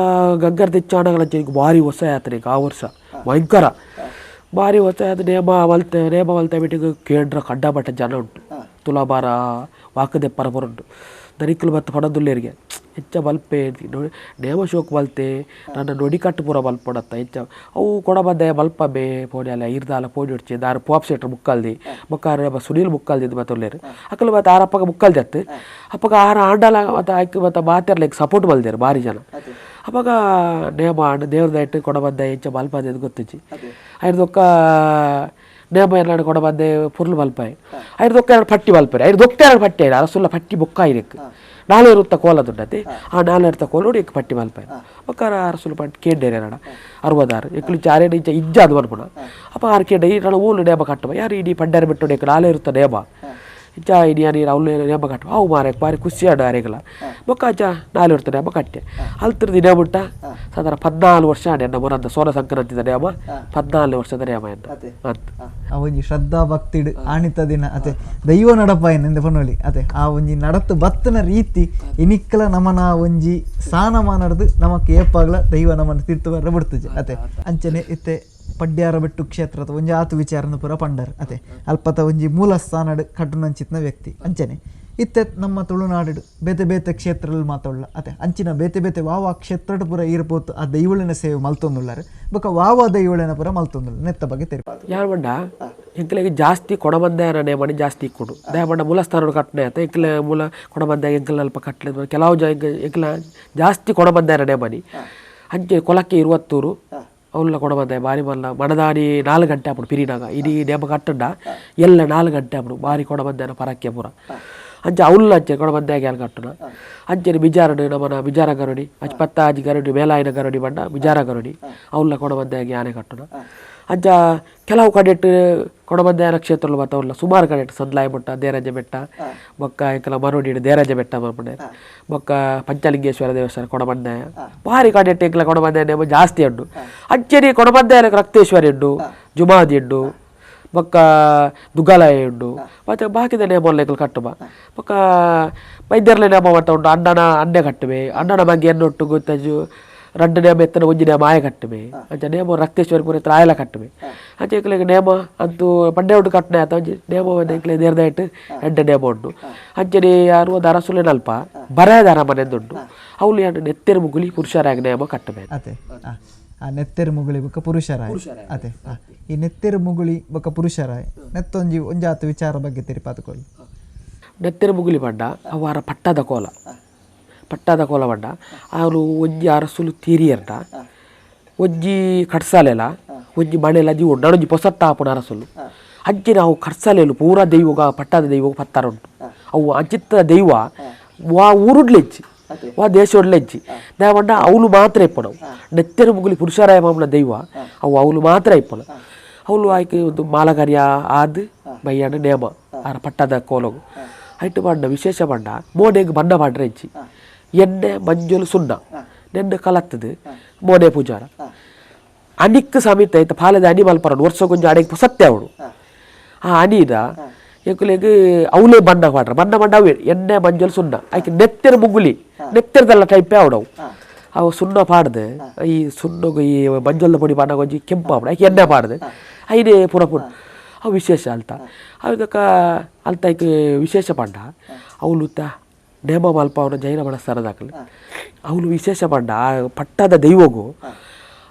ಗಗ್ಗರ್ ತೆಚ್ಚಾಣಗಳ ಭಾರಿ ಹೊಸ ಯಾತ್ರೆ ಆ ವರ್ಷ ಭಯಂಕರ ಭಾರಿ ಹೊಸ ಯಾತ್ರೆ ನೇಮ ಮಲ್ತೆ ನೇಮ ಮಲ್ತೆ ಬಿಟ್ಟಿಗೆ ಕೇಂದ್ರ ಕಡ್ಡಾಬಟ್ಟ ಜನ ಉಂಟು ತುಲಾಭಾರ ವಾಕದೆಪ್ಪರ ಪೊರುಂಟು ದರಿಕುಲು ಮತ್ತು ಪಡದುಲ್ಲೇರಿಗೆ ಹೆಚ್ಚ ಬಲ್ಪೆ ನೋಡಿ ನೇಮ ಶೋಕ್ ಬಲ್ತೆ ನನ್ನ ನೊಡಿಕಟ್ಟು ಪೂರ ಬಲ್ಪೊಡತ್ತ ಹೆಚ್ಚ ಅವು ಕೊಡಬದ್ದೆ ಬಲ್ಪಬೆ ಪೋಡಿ ಅಲ್ಲ ಇರ್ದಾಲ ಪೋಡಿ ಉಡ್ಚಿ ದಾರು ಪೋಪ್ ಸೆಟ್ರ್ ಮುಕ್ಕಲ್ದಿ ಬೊಕ್ಕ ಸುನೀಲ್ ಮುಕ್ಕಲ್ದಿದ್ದು ಮತ್ತೆ ಉಲ್ಲೇರು ಅಕ್ಕಲು ಮತ್ತೆ ಆರಪ್ಪಗ ಮುಕ್ಕಲ್ದಿ ಅತ್ತು ಅಪ್ಪಗ ಆರ ಆಂಡಲ ಮತ್ತು ಆಯ್ಕೆ ಮತ್ತು ಮಾತೆರ್ಲಿಕ್ಕೆ ಸಪೋರ್ಟ್ ಬಲ್ದೇರು ಭಾರಿ ಜನ ಅಪ್ಪಗ ನೇಮ ಆಂಡ್ ದೇವ್ರದಾಯ್ತು ಕೊಡಬದ್ದೆ ಹೆಚ್ಚ ಬಲ್ಪದೆ ಗೊತ್ತಿಚ್ಚಿ ಐರ್ದೊಕ್ಕ ನೇಮ ಎಲ್ಲ ಕೊಡಬದ್ದೆ ಪುರ್ಲು ಬಲ್ಪಾಯಿ ಐರ್ದೊಕ್ಕ ಎರಡು ಪಟ್ಟಿ ಬಲ್ಪಾರಿ ಐರ್ದೊಕ್ಕ ಎರಡು ಪಟ್ಟಿ ಆಯ್ತು ಅರಸುಲ್ಲ ಪಟ್ಟಿ ಬೊಕ್ಕ ಐರಕ್ಕೆ ನಾಳೆ ಇರುತ್ತ ಕೋಲ ದುಡ್ಡತಿ ಆ ನಾಳೆ ಇರ್ತ ಕೋಲ ನೋಡಿ ಪಟ್ಟಿ ಮಲ್ಪಾಯಿ ಒಕ್ಕಾರ ಅರಸುಲು ಪಟ್ಟಿ ಕೇಂಡೇರೆ ನಡ 66 ಎಕ್ಲು ಚಾರೆ ಇಂಚ ಇಜ್ಜ ಅದು ಬರ್ಪುಣ ಅಪ್ಪ ಆರು ಕೇಂಡ ಈ ನಡ ಊಲು ನೇಮ ಕಟ್ಟುವ ಯಾರು ಇಡೀ ಪಂಡ್ಯಾರ ಬಿಟ್ಟು ಎಕ್ಲು ನಾಳೆ ಇರುತ್ತ ನೇಮ ಇಂಚ ಇಡೀ ನೀರು ಅವ್ಲು ನೇಮ ಕಟ್ಟುವ ಅವು ಮಾರೆ ಬಾರಿ ಖುಷಿ ಆಡು ಅರೆಗಲ ಬೊಕ್ಕ ಅಚ್ಚ ನಾಳೆ ಇರ್ತ ನೇಮ ಕಟ್ಟೆ ಅಲ್ತಿರ್ದು ದಿನ ಬಿಟ್ಟ ಸಾಧಾರಣ 14 ವರ್ಷ ಆಡೆ ನಮ್ಮ ಮೊರಂದ ಸೋನ ಸಂಕ್ರಾಂತಿದ ನೇಮ 14 ವರ್ಷದ ನೇಮ ಎಂದ ಅಂತ ಆ ಒಂಜಿ ಶ್ರದ್ಧಾ ಭಕ್ತಿಡ್ ಆಣಿತ ದಿನ ಅತೆ ದೈವ ನಡಪಾಯಿನ ಎಂದ ಪನೋಲಿ ಅತೆ ಆ ಒಂಜಿ ನಡತು ಬತ್ತನ ರೀತಿ ಇನಿಕ್ಕಲ ನಮನ ಒಂಜಿ ಸಾನಮಾನಡ್ದು ನಮಕ್ ಏಪಾಗ್ಲ ದೈವ ನಮನ ತೀರ್ತು ಬರ ಬಿಡ್ತುಜೆ ಅತೆ ಅಂಚನೆ ಇತ್ತೆ ಪಡ್ಯಾರ ಬೆಟ್ಟು ಕ್ಷೇತ್ರದ ಒಂಜಿ ಆತು ವಿಚಾರನ ಪೂರ ಪಂಡರ್ ಅತೆ ಅಲ್ಪತ ಒಂಜಿ ಮೂಲ ಸ್ಥಾನಡ್ ಕಟ್ಟುನಂಚಿತ್ನ ವ್ಯಕ್ತಿ ಅಂಚನೆ ಇತ್ತೆ ನಮ್ಮ ತುಳುನಾಡು ಬೇತೆ ಬೇತೆ ಕ್ಷೇತ್ರದಲ್ಲಿ ಮಾತಾಡಲ್ಲ ಅತೆ ಅಂಚಿನ ಬೇತೆ ಬೇತೆ ವಾವ ಕ್ಷೇತ್ರಡ್ ಪೂರ ಇರ್ಬೋದು ಆ ದೈವಳಿನ ಸೇವೆ ಮಲ್ತೊಂದುಳ್ಳಾರೆ ಬೊಕ ವಾವ ದೈವಳಿನ ಪೂರ ಮಲ್ತೊಂದುಳ್ಳ ನೆತ್ತ ಬಗ್ಗೆ ತೆರಿಪಾದು ಯಾರು ಬಂಡ ಎಂಕಲೆಗೆ ಜಾಸ್ತಿ ಕೊಡಬಂದೆ ನೇಮಣಿ ಜಾಸ್ತಿ ಇಕ್ಕೊಡು ದಯಬಂಡ ಮೂಲ ಸ್ಥಾನ ಕಟ್ಟನೆ ಆತ ಎಂಕಲೆ ಮೂಲ ಕೊಡಬಂದೆ ಎಂಕಲ್ ಅಲ್ಪ ಕಟ್ಲೆ ಕೆಲವು ಜ ಎಂಕಲ ಜಾಸ್ತಿ ಕೊಡಬಂದೆ ನೇಮಣಿ ಅಂಚೆ ಕೊಲಕ್ಕೆ ಇರುವತ್ತೂರು ಅವಲ್ಲ ಕೊಡಬಂದೆ ಬಾರಿ ಮಲ್ಲ ಮಣದಾನಿ 4 ಗಂಟೆ ಆಪುಡು ಪಿರಿನಾಗ ಇಡೀ ನೇಮ ಕಟ್ಟಂಡ ಎಲ್ಲ 4 ಗಂಟೆ ಆಪುಡು ಬಾರಿ ಕೊಡಬಂದೆ ಪರಕ್ಕೆ ಪೂರ ಅಂಚೆ ಅವಲ್ಲ ಅಂಚೆ ಕೊಡಬಂದೆ ಗ್ಯಾಲ್ ಕಟ್ಟುನ ಅಂಚೆ ಬಿಜಾರಡು ನಮ್ಮನ ಬಿಜಾರ ಗರುಡಿ ಅಂಚೆ ಪತ್ತಾಜಿ ಗರುಡಿ ಮೇಲಾಯಿನ ಗರುಡಿ ಬಂಡ ಬಿಜಾರ ಗರುಡಿ ಅವಲ್ಲ ಕೊಡಬಂದೆ ಆನೆ ಕಟ್ಟುನ ಅಂಚ ಕೆಲವು ಕಡೆಟ್ ಕೊಡಬಂದೆ ಕ್ಷೇತ್ರలు ಬತ್ತವಲ್ಲ ಸುಮಾರು ಕಡೆಟ್ ಸಂದ್ಲಾಯ ಬೆಟ್ಟ ದೇರಾಜ ಬೆಟ್ಟ ಬೊಕ್ಕ ಎಂಕಲ ಮರೋಡಿ ದೇರಾಜ ಬೆಟ್ಟ ಬರ್ಪುಂಡೆ ಬೊಕ್ಕ ಪಂಚಲಿಂಗೇಶ್ವರ ದೇವಸ್ಥಾನ ಕೊಡಬಂದೆ ಭಾರಿ ಕಡೆಟ್ ಎಂಕಲ ಕೊಡಬಂದೆ ನೇಮ ಜಾಸ್ತಿ ಉಂಡು ಅಂಚೆನೆ ಕೊಡಬಂದೆ ರಕ್ತೇಶ್ವರಿ ಉಂಡು ಜುಮಾದಿ ಉಂಡು ಬೊಕ್ಕ ದುಗ್ಗಾಲಯ ಉಂಡು ಮತ್ತು ಬಾಕಿದ ನೇಮ ಎಂಕಲ್ ಕಟ್ಟುವ ಬೊಕ್ಕ ವೈದ್ಯರ್ಲೆ ನೇಮ ಮಟ್ಟ ಉಂಡು ಅಣ್ಣನ ಅಣ್ಣೆ ಕಟ್ಟುವೆ ಅಣ್ಣನ ಬಗ್ಗೆ ಎನ್ನೊಟ್ಟು ಗೊತ್ತಜು 2 ನೇಮ ಎತ್ತನ ಒಂಜಿ ನೇಮ ಆಯ ಕಟ್ಟುವೆ ಅಂಚ ನೇಮ ರಕ್ತೇಶ್ವರಿ ಪೂರ ಎತ್ತರ ಆಯಲ ಕಟ್ಟುವೆ ಅಂಚ ಎಂಕಲೆಗ್ ನೇಮ ಅಂತೂ ಪಂಡೆ ಉಂಟು ಕಟ್ಟನೆ ಆತ ಒಂಜಿ ನೇಮ ಎಂಕಲೆ ನೇರ್ದಾಯ್ತು 2 ನೇಮ ಉಂಡು ಅಂಚನೆ ಯಾರು ಒಂದು ಅರಸುಲೆನಲ್ಪ ಬರಯದ ಅರಮನೆಂದುಂಡು ಅವಳು ಎರಡು ನೆತ್ತೆರು ಮುಗುಲಿ ಪುರುಷರಾಗಿ ನೇಮ ಕಟ್ಟುವೆ ಅತೆ ಆ ನೆತ್ತೆರು ಮುಗುಳಿ ಬೊಕ್ಕ ಪುರುಷರಾಯ ಅತೆ ಈ ನೆತ್ತೆರು ಮುಗುಳಿ ಬೊಕ್ಕ ಪುರುಷರಾಯ ನೆತ್ತೊಂಜಿ ಒಂಜಾತ ವಿಚಾರ ಬಗ್ಗೆ ತೆರಿಪಾತುಕೊಳ್ಳಿ. ನೆತ್ತೆರು ಮುಗುಲಿ ಬಂಡ ಅವಾರ ಪಟ್ಟದ ಕೋಲ ಪಟ್ಟದ ಕೋಲ ಬಂಡ ಅವರು ಒಂಜಿ ಅರಸುಲು ತೀರಿಯರ್ಡ ಒಂಜಿ ಕಟ್ಸಾಲೆಲ ಒಂಜಿ ಮಣೆಲ ಜೀವ ಉಂಡು ಒಂಜಿ ಪೊಸತ್ತ ಆಪುನ ಅರಸುಲು ಅಂಚೆ ನಾವು ಕಟ್ಸಾಲೆಲು ಪೂರಾ ದೈವಗ ಪಟ್ಟದ ದೈವಗ ಪತ್ತಾರ ಉಂಟು ಅವು ಅಂಚಿತ್ತ ದೈವ ವಾ ಊರುಡ್ಲೆಜ್ಜಿ ವಾ ದೇಶೊಡ್ಲೆಜ್ಜಿ ದೇವಂಡ ಅವಳು ಮಾತ್ರ ಇಪ್ಪಣವು ನೆತ್ತೆರು ಮುಗುಲಿ ಪುರುಷರಾಯ ಮಾಮನ ದೈವ ಅವು ಅವಳು ಮಾತ್ರ ಇಪ್ಪಣ ಅವಳು ಆಯ್ಕೆ ಒಂದು ಮಾಲಗಾರಿಯ ಆದ್ ಬಯ್ಯಾಣ ನೇಮ ಆರ ಪಟ್ಟದ ಕೋಲಗು ಐಟು ಬಣ್ಣ ವಿಶೇಷ ಬಣ್ಣ ಮೋನೆಗ್ ಬಣ್ಣ ಪಾಡ್ರೆ ಇಜ್ಜಿ ಎಣ್ಣೆ ಮಂಜುಲು ಸುಣ್ಣ ನೆನ್ನೆ ಕಲತ್ತದು ಮೋನೆ ಪೂಜಾರ ಅನಿಕ್ ಸಮಿತ ಐತ ಪಾಲದ ಅನಿ ಮಲ್ಪರಡು ವರ್ಷಕ್ಕೊಂಜಿ ಅಡೆಗೆ ಸತ್ಯ ಅವಳು ಆ ಅನಿದ ಎಂಕುಲೆಗ್ ಅವಲೇ ಬಣ್ಣ ಪಾಡ್ರ ಬಣ್ಣ ಬಣ್ಣ ಅವೇ ಎಣ್ಣೆ ಮಂಜಲ್ ಸುಣ್ಣ ಐಕೆ ನೆತ್ತೆರ ಮುಗುಲಿ ನೆತ್ತೆರದಲ್ಲ ಟೈಪೇ ಅವಡವು ಅವು ಸುಣ್ಣ ಪಾಡ್ದು ಈ ಸುಣ್ಣಗು ಈ ಮಂಜಲ್ದ ಪೊಡಿ ಪಾಡ್ನಾಗ ಒಂಜಿ ಕೆಂಪು ಆವಡ ಐಕೆ ಎಣ್ಣೆ ಪಾಡ್ದು ಐನೇ ಪೂರ ಪುಡ ಅವು ವಿಶೇಷ ಅಲ್ತ ಅದಕ್ಕ ಅಲ್ತ ಐಕ್ ವಿಶೇಷ ಪಂಡ ಅವಳು ತ ನೇಮ ಮಲ್ಪವನ ಜೈನ ಮನಸ್ಥಾನದಾಕಲು ಅವಳು ವಿಶೇಷ ಪಂಡ ಆ ಪಟ್ಟದ ದೈವಗು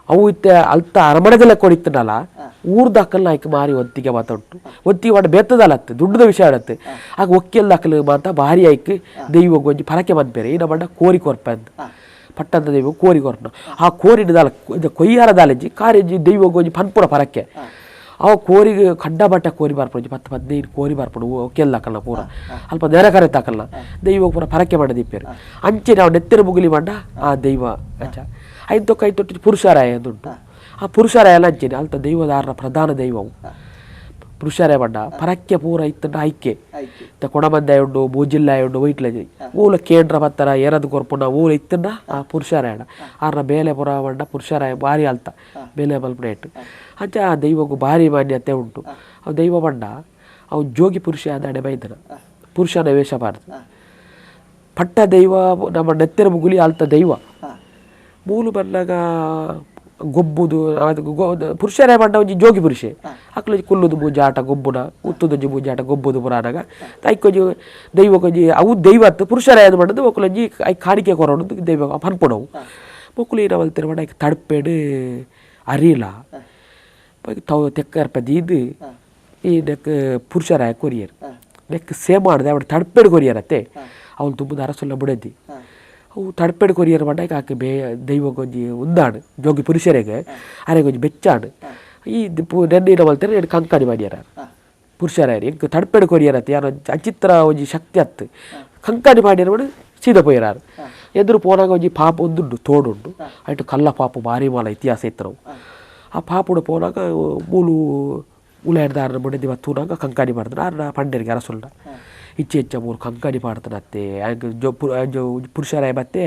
ಅವು ಇತ್ತ ಅಲ್ತ ಅರಮನೆದೆಲ್ಲ ಕೊಡಿತ್ತನಲ್ಲ ಊರ್ದಾಕಲ್ ಆಯ್ಕೆ ಮಾರಿ ಒತ್ತಿಗೆ ಮಾತ ಉಂಟು ಒತ್ತಿಗೆ ಮಾಡ ಬೇತದಲ್ಲ ಅತ್ತು ದುಡ್ಡದ ವಿಷಯ ಆಡತ್ತೆ ಆಗ ಒಕ್ಕೆಲ್ಲ ದಾಖಲು ಮಾತ ಭಾರಿ ಆಯ್ಕೆ ದೈವಗ್ ಒಂಜಿ ಪರಕೆ ಮನ್ಪೇರೆ ಈ ನಮ್ಮ ಕೋರಿ ಕೊರ್ಪೆ ಅಂತ ಪಟ್ಟದ ದೈವ ಕೋರಿ ಕೊರ್ಪನ ಆ ಕೋರಿನ ದಾಲ ಕೊಯ್ಯಾರ ದಾಲೆಜ್ಜಿ ಕಾರೆಜ್ಜಿ ದೈವಗ್ ಒಂಜಿ ಪನ್ಪುರ ಪರಕೆ ಅವ ಕೋರಿಗೆ ಖಡ್ಡ ಬಟ್ಟ ಕೋರಿ ಬರ್ಪುಂಡು 10 15 ಕೋರಿ ಬರ್ಪುಂಡು ಒಕ್ಕೆಲ್ಲ ಹಾಕಲ್ಲ ಪೂರ ಅಲ್ಪ ನೆರೆ ಕರೆ ತಾಕಲ್ಲ ದೈವ ಪೂರ ಪರಕೆ ಮಾಡ ದೀಪೇರು ಅಂಚೆ ನಾವು ನೆತ್ತೆರ ಮುಗುಲಿ ಮಂಡ ಆ ದೈವ ಅಚ್ಚ ಐದೊಕ್ಕ ಐದೊಟ್ಟು ಪುರುಷಾರಾಯ ಉಂಟು ಆ ಪುರುಷಾರಾಯ ಎಲ್ಲ ಅಂಚೆನೆ ಅಲ್ತ ದೈವದಾರನ ಪ್ರಧಾನ ದೈವವು ಪುರುಷಾರಾಯ ಬಂಡ ಪರಕ್ಕೆ ಪೂರ ಇತ್ತಂಡ ಐಕೆ ಕೊಡಮಂದಾಯ ಉಂಡು ಬೂಜಿಲ್ಲಾಯ ಉಂಡು ವೈಟ್ಲಜಿ ಊಲ ಕೇಂದ್ರ ಪತ್ತರ ಏರದು ಕೊರ್ಪುಂಡ ಊಲ ಇತ್ತಂಡ ಆ ಪುರುಷಾರಾಯಣ ಆರ್ನ ಬೇಲೆ ಪುರ ಬಂಡ ಪುರುಷಾರಾಯ ಭಾರಿ ಅಲ್ತ ಬೇಲೆ ಮಲ್ಪುನ ಇಟ್ಟು ಅಂಚೆ ಆ ದೈವಕ್ಕೂ ಭಾರಿ ಮಾನ್ಯತೆ ಉಂಟು ಅವು ದೈವ ಬಂಡ ಅವು ಜೋಗಿ ಪುರುಷ ಆದ ಬೈದನ ಪುರುಷನ ವೇಷ ಬಾರದು ಪಟ್ಟ ದೈವ ನಮ್ಮ ನೆತ್ತೆರ ಮುಗುಲಿ ಅಲ್ತ ದೈವ ಮೂಲು ಬಂದಾಗ ಗೊಬ್ಬುದು ಪುರುಷರೇ ಬಂಡ ಒಂಜಿ ಜೋಗಿ ಪುರುಷೆ ಅಕ್ಲೊಂಜಿ ಕುಲ್ಲುದು ಪೂಜಾಟ ಗೊಬ್ಬುನ ಉತ್ತುದೊಂಜಿ ಪೂಜಾಟ ಗೊಬ್ಬುದು ಪುರಾಣಗ ಐಕೊಂಜಿ ದೈವಕ್ಕೊಂಜಿ ಅವು ದೈವ ಅತ್ತು ಪುರುಷರೇ ಅದು ಬಂಡದು ಒಕ್ಕಲೊಂಜಿ I ಕಾಣಿಕೆ ಕೊರೋಣದು ದೈವ ಪನ್ಪುಣವು ಮೊಕ್ಕಲು ಏನ ಮಲ್ತೆರ್ ಪಂಡ ಐಕ್ ತಡ್ಪೆಡ್ ಅರಿಲ ತವ್ ತೆಕ್ಕರ್ಪ ದೀದ್ ಈ ನೆಕ್ ಪುರುಷರಾಯ ಕೊರಿಯರ್ ನೆಕ್ ಸೇಮ್ ಮಾಡಿದೆ ಅವಳು ತಡ್ಪೆಡ್ ಕೊರಿಯರತ್ತೆ ಅವಳು ತುಂಬುದ ಅರಸುಲ್ಲ ಬುಡದಿ ಅವು ತಡ್ಪೆಡ್ ಕೊರಿಯರ್ ಪಂಡ ಆಕೆ ಬೇ ದೈವಕ್ಕೊಂಜಿ ಉಂದಾಡು ಜೋಗಿ ಪುರುಷರಿಗೆ ಅರೆಗೊಂಜಿ ಬೆಚ್ಚಾಡು ಈ ನೆನ್ನೆ ಮಲ್ತಾರೆ ಎಡ್ ಕಂಕಣಿ ಮಾಡ್ಯಾರ ಪುರುಷರಾಯರು ಎಂಕ್ ತಡ್ಪೆಡ್ ಕೊರಿಯರ್ ಅತ್ತೆ ಯಾರೋ ಅಚಿತ್ರ ಒಂಜಿ ಶಕ್ತಿ ಅತ್ತು ಕಂಕಣಿ ಮಾಡ್ಯಾರ ಮಾಡಿ ಸೀದಾ ಪೋಯರಾರು ಎದುರು ಪೋನಾಗ ಒಂಜಿ ಪಾಪ ಒಂದುಂಡು ತೋಡುಂಡು ಅಯ್ಟು ಕಲ್ಲ ಪಾಪು ಭಾರಿ ಮಾಲ ಇತಿಹಾಸ ಇತ್ತು ಆ ಪಾಪುಡು ಪೋನಾಗ ಮೂಲು ಉಲಾಡ್ದಾರನ ಬುಡದಿ ತೂನಾಗ ಕಂಕಣಿ ಮಾಡ್ತಾರೆ ಆರ್ನ ಪಂಡರಿಗೆ ಅರಸುಲ್ಲ ಇಚ್ಚೆ ಹೆಚ್ಚ ಮೂರು ಕಂಕಣಿ ಮಾಡ್ತಾನತ್ತೆ ಜೋ ಪುರುಷರಾಯ ಮತ್ತೆ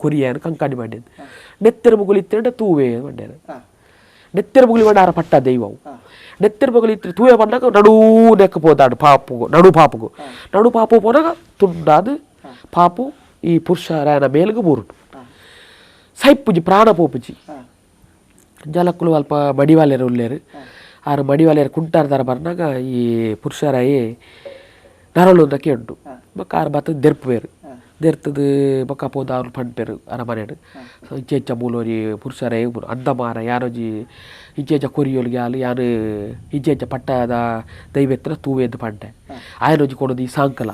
ಕೊರಿಯಾನ ಕಂಕಣಿ ಮಾಡಿದ್ದು ನೆತ್ತೆರ ಮುಗುಲಿ ಇತ್ತಂಡ ತೂವೆ ಮಂಡ್ಯಾನ ನೆತ್ತೆರ ಮುಗುಲಿ ಮಂಡ ಆರ ಪಟ್ಟ ದೈವವು ನೆತ್ತೆರ ಮುಗುಲಿ ಇತ್ತು ತೂವೆ ಬಂದಾಗ ನಡೂ ನೆಕ್ಕ ಪೋದಾಡು ಪಾಪುಗು ನಡು ಪಾಪುಗು ನಡು ಪಾಪು ಪೋನಾಗ ತುಂಡಾದ ಪಾಪು ಈ ಪುರುಷರಾಯನ ಮೇಲ್ಗು ಬೂರುಟು ಸೈಪುಜಿ ಪ್ರಾಣ ಪೋಪುಜಿ ಜಲಕ್ಕುಲು ಅಲ್ಪ ಮಡಿವಾಲ್ಯರು ಉಲ್ಲೇರು ಆರು ಮಡಿವಾಲ್ಯರು ಕುಂಟಾರ್ದಾರ ಬರ್ನಾಗ ಈ ಪುರುಷರಾಯಿ ನರಳುಂದಕ್ಕೆ ಉಂಟು ಬೊಕ್ಕ ಆರು ಬತ್ತ ದೆರ್ಪುವೇರು ದೆರ್ತದು ಬೊಕ್ಕ ಪೋದ ಅವ್ರು ಪಂಪೇರು ಅರಮನೆಡು ಸೊ ಇಚ್ಚೆ ಹೆಚ್ಚ ಮೂಲೋರಿ ಪುರುಷರೇ ಅಂದ ಮಾರ ಯಾರೋಜಿ ಇಚ್ಚೆ ಹೆಚ್ಚ ಕೊರಿಯೋಲ್ಗೆ ಯಾಲು ಯಾರು ಇಚ್ಚೆ ಹೆಚ್ಚ ಪಟ್ಟದ ದೈವೆತ್ರ ತೂವೆದ್ದು ಪಂಟೆ ಆಯನೊಂಜಿ ಕೊಡೋದು ಈ ಸಾಂಕಲ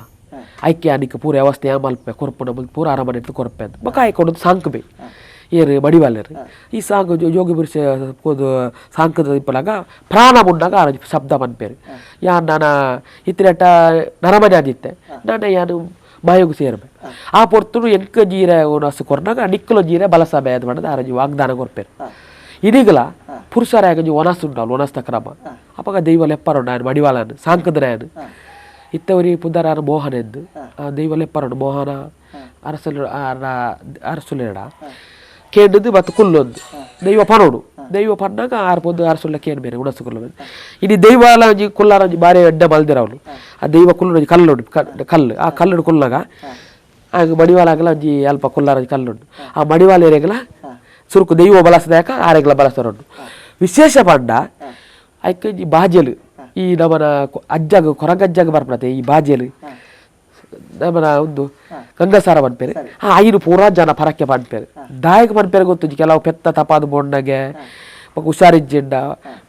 ಐಕೆ ಅನಿಕ ಪೂರ ವ್ಯವಸ್ಥೆ ಮಲ್ಪೆ ಕೊರ್ಪುನ ಪೂರ ಅರಮನೆ ಕೊರಪೆ ಅಂತ ಬೊಕ್ಕ ಆಯ್ ಕೊಡೋದು ಸಾಂಕಬೆ ಏರು ಮಡಿವಾಲ್ಯರು ಈ ಸಾಂಗ್ ಜೋಗಿ ಪುರುಷ ಪೋದು ಸಾಂಕದ ಇಪ್ಪಲಾಗ ಪ್ರಾಣ ಮುಂಡಾಗ ಆ ಶಬ್ದ ಪನ್ಪೇರು ಯಾನ್ ನಾನ ಇತ್ತಿನಟ್ಟ ನರಮನೆ ಆದಿತ್ತೆ ನಾನು ಯಾನು ಮಾಯೋಗು ಸೇರ್ಬೆ ಆ ಪೊರ್ತುಡು ಎಂಕ ಜೀರೆ ಒನಸು ಕೊರ್ನಾಗ ನಿಕ್ಕಲ ಜೀರೆ ಬಲಸಬೆ ಅದು ಪಂಡದ ಆರಜಿ ವಾಗ್ದಾನ ಕೊರ್ಪೇರು ಇದೀಗಲ ಪುರುಷರಾಯ ಒನಸು ಉಂಡಲ್ಲ ಒನಸ್ತ ಕ್ರಮ ಅಪಗ ದೈವ ಲೆಪ್ಪರೋಣ ನಾನು ಮಡಿವಾಳನು ಸಾಂಕದರಾಯನು ಇತ್ತವರಿ ಪುದರಾನ ಮೋಹನ ಎಂದು ಆ ದೈವ ಲೆಪ್ಪರೋಣ ಮೋಹನ ಅರಸಲು ಅರಸುಲೇಡ ಕೇಂದ್ರದ್ದು ಮತ್ತು ಕುಲ್ಲೊಂದು ದೈವ ಪನೋಡು ದೈವ ಪನ್ನಾಗ ಆರು ಪೊಂದು ಅರಸುಲ್ಲ ಕೇನ್ ಬೇರೆ ಉಣಸು ಕುಲ್ಲ ಇಡೀ ದೈವಾಲ ಒಂಜಿ ಕುಲ್ಲಾರ ಒಂಜಿ ಬಾರಿ ಎಡ್ಡ ಮಲ್ದಿರ ಅವಳು ಆ ದೈವ ಕುಲ್ಲೊಂಜಿ ಕಲ್ಲುಂಡು ಕಲ್ಲು ಆ ಕಲ್ಲುಡು ಕುಲ್ಲಾಗ ಆಗ ಮಡಿವಾಲಾಗಲ ಒಂಜಿ ಅಲ್ಪ ಕುಲ್ಲಾರ ಒಂಜಿ ಕಲ್ಲುಂಡು ಆ ಮಡಿವಾಲ ಏರಿಯಾಗಲ ಸುರುಕು ದೈವ ಬಲಸದಾಕ ಆರೆಗ್ಲ ಬಲಸರುಂಡು ವಿಶೇಷ ಪಂಡ ಐಕ್ ಈ ಬಾಜೆಲು ಈ ನಮನ ಅಜ್ಜಗ ಕೊರಗಜ್ಜಗ ಬರ್ಪಡತೆ ಈ ಬಾಜೆಲು ನಮನ ಒಂದು ಗಂಗಸಾರ ಪನ್ಪೇರು ಆ ಐನು ಪೂರಾ ಜನ ಪರಕ್ಕೆ ಪನ್ಪೇರು ದಾಯಕ ಪನ್ಪೇರು ಗೊತ್ತುಂಜಿ ಕೆಲವು ಪೆತ್ತ ತಪಾದು ಬೊಣ್ಣಗೆ ಹುಷಾರಿಜ್ಜಿಂಡ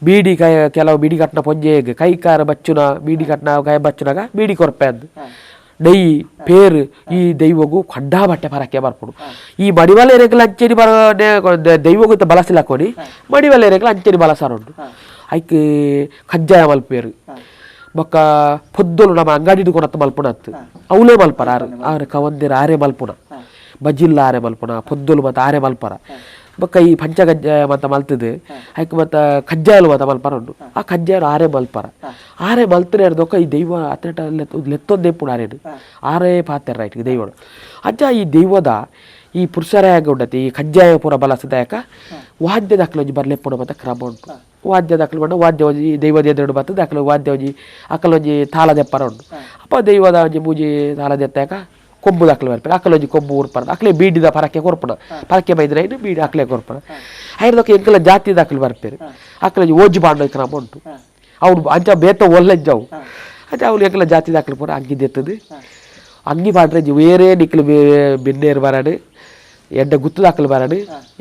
ಬೀಡಿ ಕೈ ಕೆಲವು ಬೀಡಿ ಕಟ್ನ ಪೊಂಜೆಗ್ ಕೈ ಕಾರ ಬಚ್ಚುನ ಬೀಡಿ ಕಟ್ನ ಕೈ ಬಚ್ಚುನಾಗ ಬೀಡಿ ಕೊರ್ಪೆ ಅಂದ್ ನೆಯ್ಯಿ ಪೇರು ಈ ದೈವಗು ಖಡ್ಡಾ ಬಟ್ಟೆ ಪರಕ್ಕೆ ಬರ್ಪುಡು ಈ ಮಡಿವಾಲ ಎರೆಗ್ಲ ಅಂಚೆರಿ ಬರ ದೈವಗು ಬಲಸಿಲ್ಲ ಕೊಡಿ ಮಡಿವಾಲ ಎರೆಗ್ಲ ಅಂಚೆರಿ ಬಲಸಾರ ಉಂಟು ಐಕ್ ಕಜ್ಜಾಯ ಮಲ್ಪೇರು ಬೊಕ್ಕ ಪೊದ್ದೊಲು ನಮ್ಮ ಅಂಗಡಿಡು ಕೊನತ್ತ ಮಲ್ಪುನ ಅತ್ತು ಅವಲೇ ಮಲ್ಪರ ಆರು ಆರು ಕವಂದಿರ ಆರೆ ಮಲ್ಪುನ ಬಜಿಲ್ಲ ಆರೆ ಮಲ್ಪುನ ಪೊದ್ದೊಲು ಮತ್ತು ಆರೆ ಮಲ್ಪರ ಬೊಕ್ಕ ಈ ಪಂಚಕಜ್ಜಾಯ ಮಾತ ಮಲ್ತದು ಐಕ್ ಮತ್ತ ಕಜ್ಜಾಯಲು ಮಾತ ಮಲ್ಪರ ಉಂಡು ಆ ಕಜ್ಜಾಯಲು ಆರೇ ಮಲ್ಪರ ಆರೇ ಮಲ್ತನೆ ದೊಕ್ಕ ಈ ದೈವ ಅತ್ತಟ ಲೆತ್ತೊಂದೇ ಪುಣ ಆರೇನು ಆರೇ ಪಾತೆರ ರೈಟ್ ದೈವಡು ಅಜ್ಜ ಈ ದೈವದ ಈ ಪುರುಷರಾಯಾಗ ಉಂಡತಿ ಈ ಕಜ್ಜಾಯ ಪೂರ ಬಲಸದಾಯಕ ವಾದ್ಯ ದಾಖಲೆ ಬರ್ಲೆಪ್ಪುಣ ಮತ್ತು ಕ್ರಮ ಉಂಟು ವಾದ್ಯ ದಾಖಲೆ ಪಂಡ ವಾದ್ಯ ಒಂಜಿ ದೈವದ ಎದುರು ಬರ್ತದೆ ದಾಖಲೆ ವಾದ್ಯ ಒಂಜಿ ಅಕಲ ಒಂಜಿ ತಾಳ ದೆಪ್ಪರ ಉಂಟು ಅಪ್ಪ ದೈವದ ಒಂಜಿ ಪೂಜೆ ತಾಳ ದೆತ್ತಾಕ ಕೊಬ್ಬು ದಾಖಲೆ ಬರ್ಪೆ ಅಕಲ ಒಂಜಿ ಕೊಬ್ಬು ಊರ್ಪರ ಅಕಲೆ ಬೀಡಿದ ಪರಕ್ಕೆ ಕೊರ್ಪಣ ಪರಕ್ಕೆ ಬೈದ್ರೆ ಇನ್ನು ಬೀಡಿ ಅಕಲೆ ಕೊರ್ಪಣ ಐರ್ದಕ್ಕೆ ಎಂಕಲ ಜಾತಿ ದಾಖಲೆ ಬರ್ಪೇರು ಅಕಲ ಒಂಜಿ ಓಜಿ ಬಾಂಡ ಕ್ರಮ ಉಂಟು ಅವ್ರು ಅಂಚ ಬೇತ ಒಲ್ಲೆಜ್ಜವು ಅಂಚ ಅವ್ರು ಎಂಕಲ ಜಾತಿ ದಾಖಲೆ ಪೂರ ಅಂಗಿ ದೆತ್ತದು ಅಂಗಿ ಪಾಡ್ರೆ ಬೇರೆ ನಿಕ್ಲು ಬಿನ್ನೇರು ಬರಾಡು ಎಡ್ಡ ಗುತ್ತು ದಾಖಲು ಬರಾಡು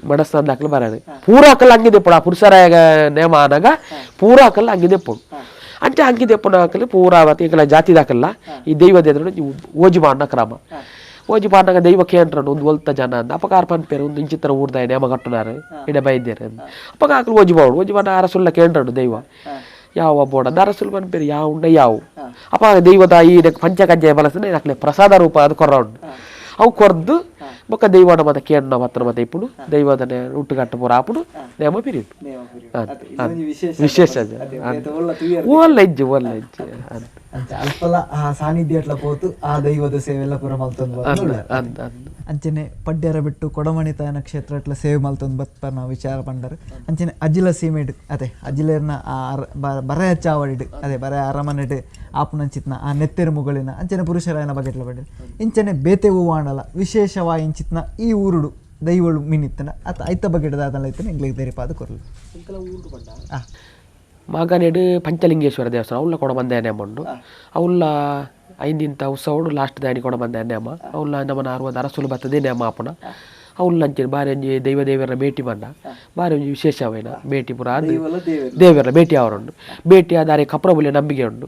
ಮಡಸ್ತಾನ ದಾಖಲು ಬರಾಡು ಪೂರ ಅಕಲ್ ಅಂಗಿ ದೆಪ್ಪಡು ಆ ಪುರುಷರಾಯಗ ನೇಮ ಆನಾಗ ಪೂರ ಅಕಲ್ ಅಂಗಿ ದೆಪ್ಪಡು ಅಂಚ ಅಂಗಿ ದೆಪ್ಪುನ ಅಕಲ್ ಪೂರ ಅವತ್ತು ಎಂಕಲ ಜಾತಿ ದಾಖಲ್ಲ ಈ ದೈವದ ಎದುರು ಓಜಿ ಬಾಂಡ ಕ್ರಮ ಓಜಿ ಬಾಂಡಾಗ ದೈವ ಕೇಂದ್ರ ಒಂದು ಒಲ್ತ ಜನ ಅಂದ ಅಪಕ ಆರ್ ಪನ್ಪೇರು ಒಂದು ಇಂಚಿತ್ರ ಊರ್ದಾಯ ನೇಮ ಕಟ್ಟುನಾರು ಇಡ ಬೈದ್ಯರು ಅಪಕ ಆಕಲು ಓಜಿ ಬಾವಡು ಓಜಿ ಬಾಂಡ ಅರಸುಲ್ಲ ಕೇಂದ್ರಡು ದೈವ ಯಾವ ಬೋಡ ಅರಸುಲ್ ಪನ್ಪೇರು ಯಾವ ಉಂಡ ಯಾವ ಅಪ್ಪ ದೈವದ ಈ ಪಂಚಕಜ್ಜಾಯ ಬಲಸನೆ ಅಕ್ಲೆ ಪ್ರಸಾದ ರೂಪ ಅದು ಕೊರ್ರ ಉಂಡು ಅವು ಕೊರ್ದು ಬೊಕ್ಕ ದೈವನ ಮತ ಕೇಂದ್ರ ಮಾತ್ರ ಮತ್ತೆ ಇಪ್ಪುಡು ದೈವದನೆ ಹುಟ್ಟುಕಟ್ಟು ಪೂರ ಆಪುಡು ನೇಮ ಪಿರಿಯುಡು ವಿಶೇಷ ಓಲ್ಲ ಇಜ್ಜು ಓಲ್ಲ ಇಜ್ಜು ಅಲ್ಪಲ ಆ ಸಾನ್ನಿಧ್ಯ ಅಟ್ಲ ಪೋತು ಆ ದೈವದ ಸೇವೆಲ್ಲ ಪೂರ ಮಲ್ತೊಂದು ಅಂಚನೆ ಪಡ್ಯರ ಬಿಟ್ಟು ಕೊಡಮಣಿತಾಯನ ಕ್ಷೇತ್ರ ಅಟ್ಲ ಸೇವೆ ಮಲ್ತೊಂದು ಬತ್ಪರ್ನ ವಿಚಾರ ಪಂಡರು ಅಂಚನೆ ಅಜಿಲ ಸೀಮೆಡ್ ಅದೇ ಅಜಿಲೇರ್ನ ಆ ಬರ ಚಾವಡಿಡ್ ಅದೇ ಬರ ಅರಮನೆಡ್ ಆಪುನಂಚಿತ್ನ ಆ ನೆತ್ತೆರು ಮುಗಳಿನ ಅಂಚನೆ ಪುರುಷರಾಯನ ಬಗೆಟ್ಲ ಬಡ್ಡಿ ಇಂಚನೆ ಬೇತೆ ಹೂವಾಣಲ ವಿಶೇಷವಾಗಿ ಇಂಚಿತ್ನ ಈ ಊರುಡು ದೈವಳು ಮಿನಿತ್ತನ ಅತ್ತ ಐತ ಬಗೆಟದ ಅದನ್ನ ಇತ್ತನ ಎಂಗ್ಲಿಗೆ ತೆರಿಪಾದ ಕೊರಲು ಮಾಗನೇಡು ಪಂಚಲಿಂಗೇಶ್ವರ ದೇವಸ್ಥಾನ ಅವಲ್ಲ ಕೊಡ ಬಂದ ನೇಮ ಉಂಡು ಅವಲ್ಲ ಐದಿಂತ ಉತ್ಸವಡು ಲಾಸ್ಟ್ ದಾನಿ ಕೊಡ ಬಂದ ನೇಮ ಅವಲ್ಲ ನಮ್ಮನ ಅರವತ್ತು ಅರಸುಲು ಬರ್ತದೆ ನೇಮ ಆಪಣ ಅವಲ್ಲ ಅಂಚೆ ಬಾರಿ ಒಂಜಿ ದೈವ ದೇವರ ಭೇಟಿ ಬಂದ ಬಾರಿ ಒಂಜಿ ವಿಶೇಷವೇನ ಭೇಟಿ ಪೂರ ಅದು ದೇವರ ಭೇಟಿ ಅವರುಂಡು ಭೇಟಿ ಆದಾರೆ ಕಪ್ರಬುಲಿ ನಂಬಿಕೆ ಉಂಡು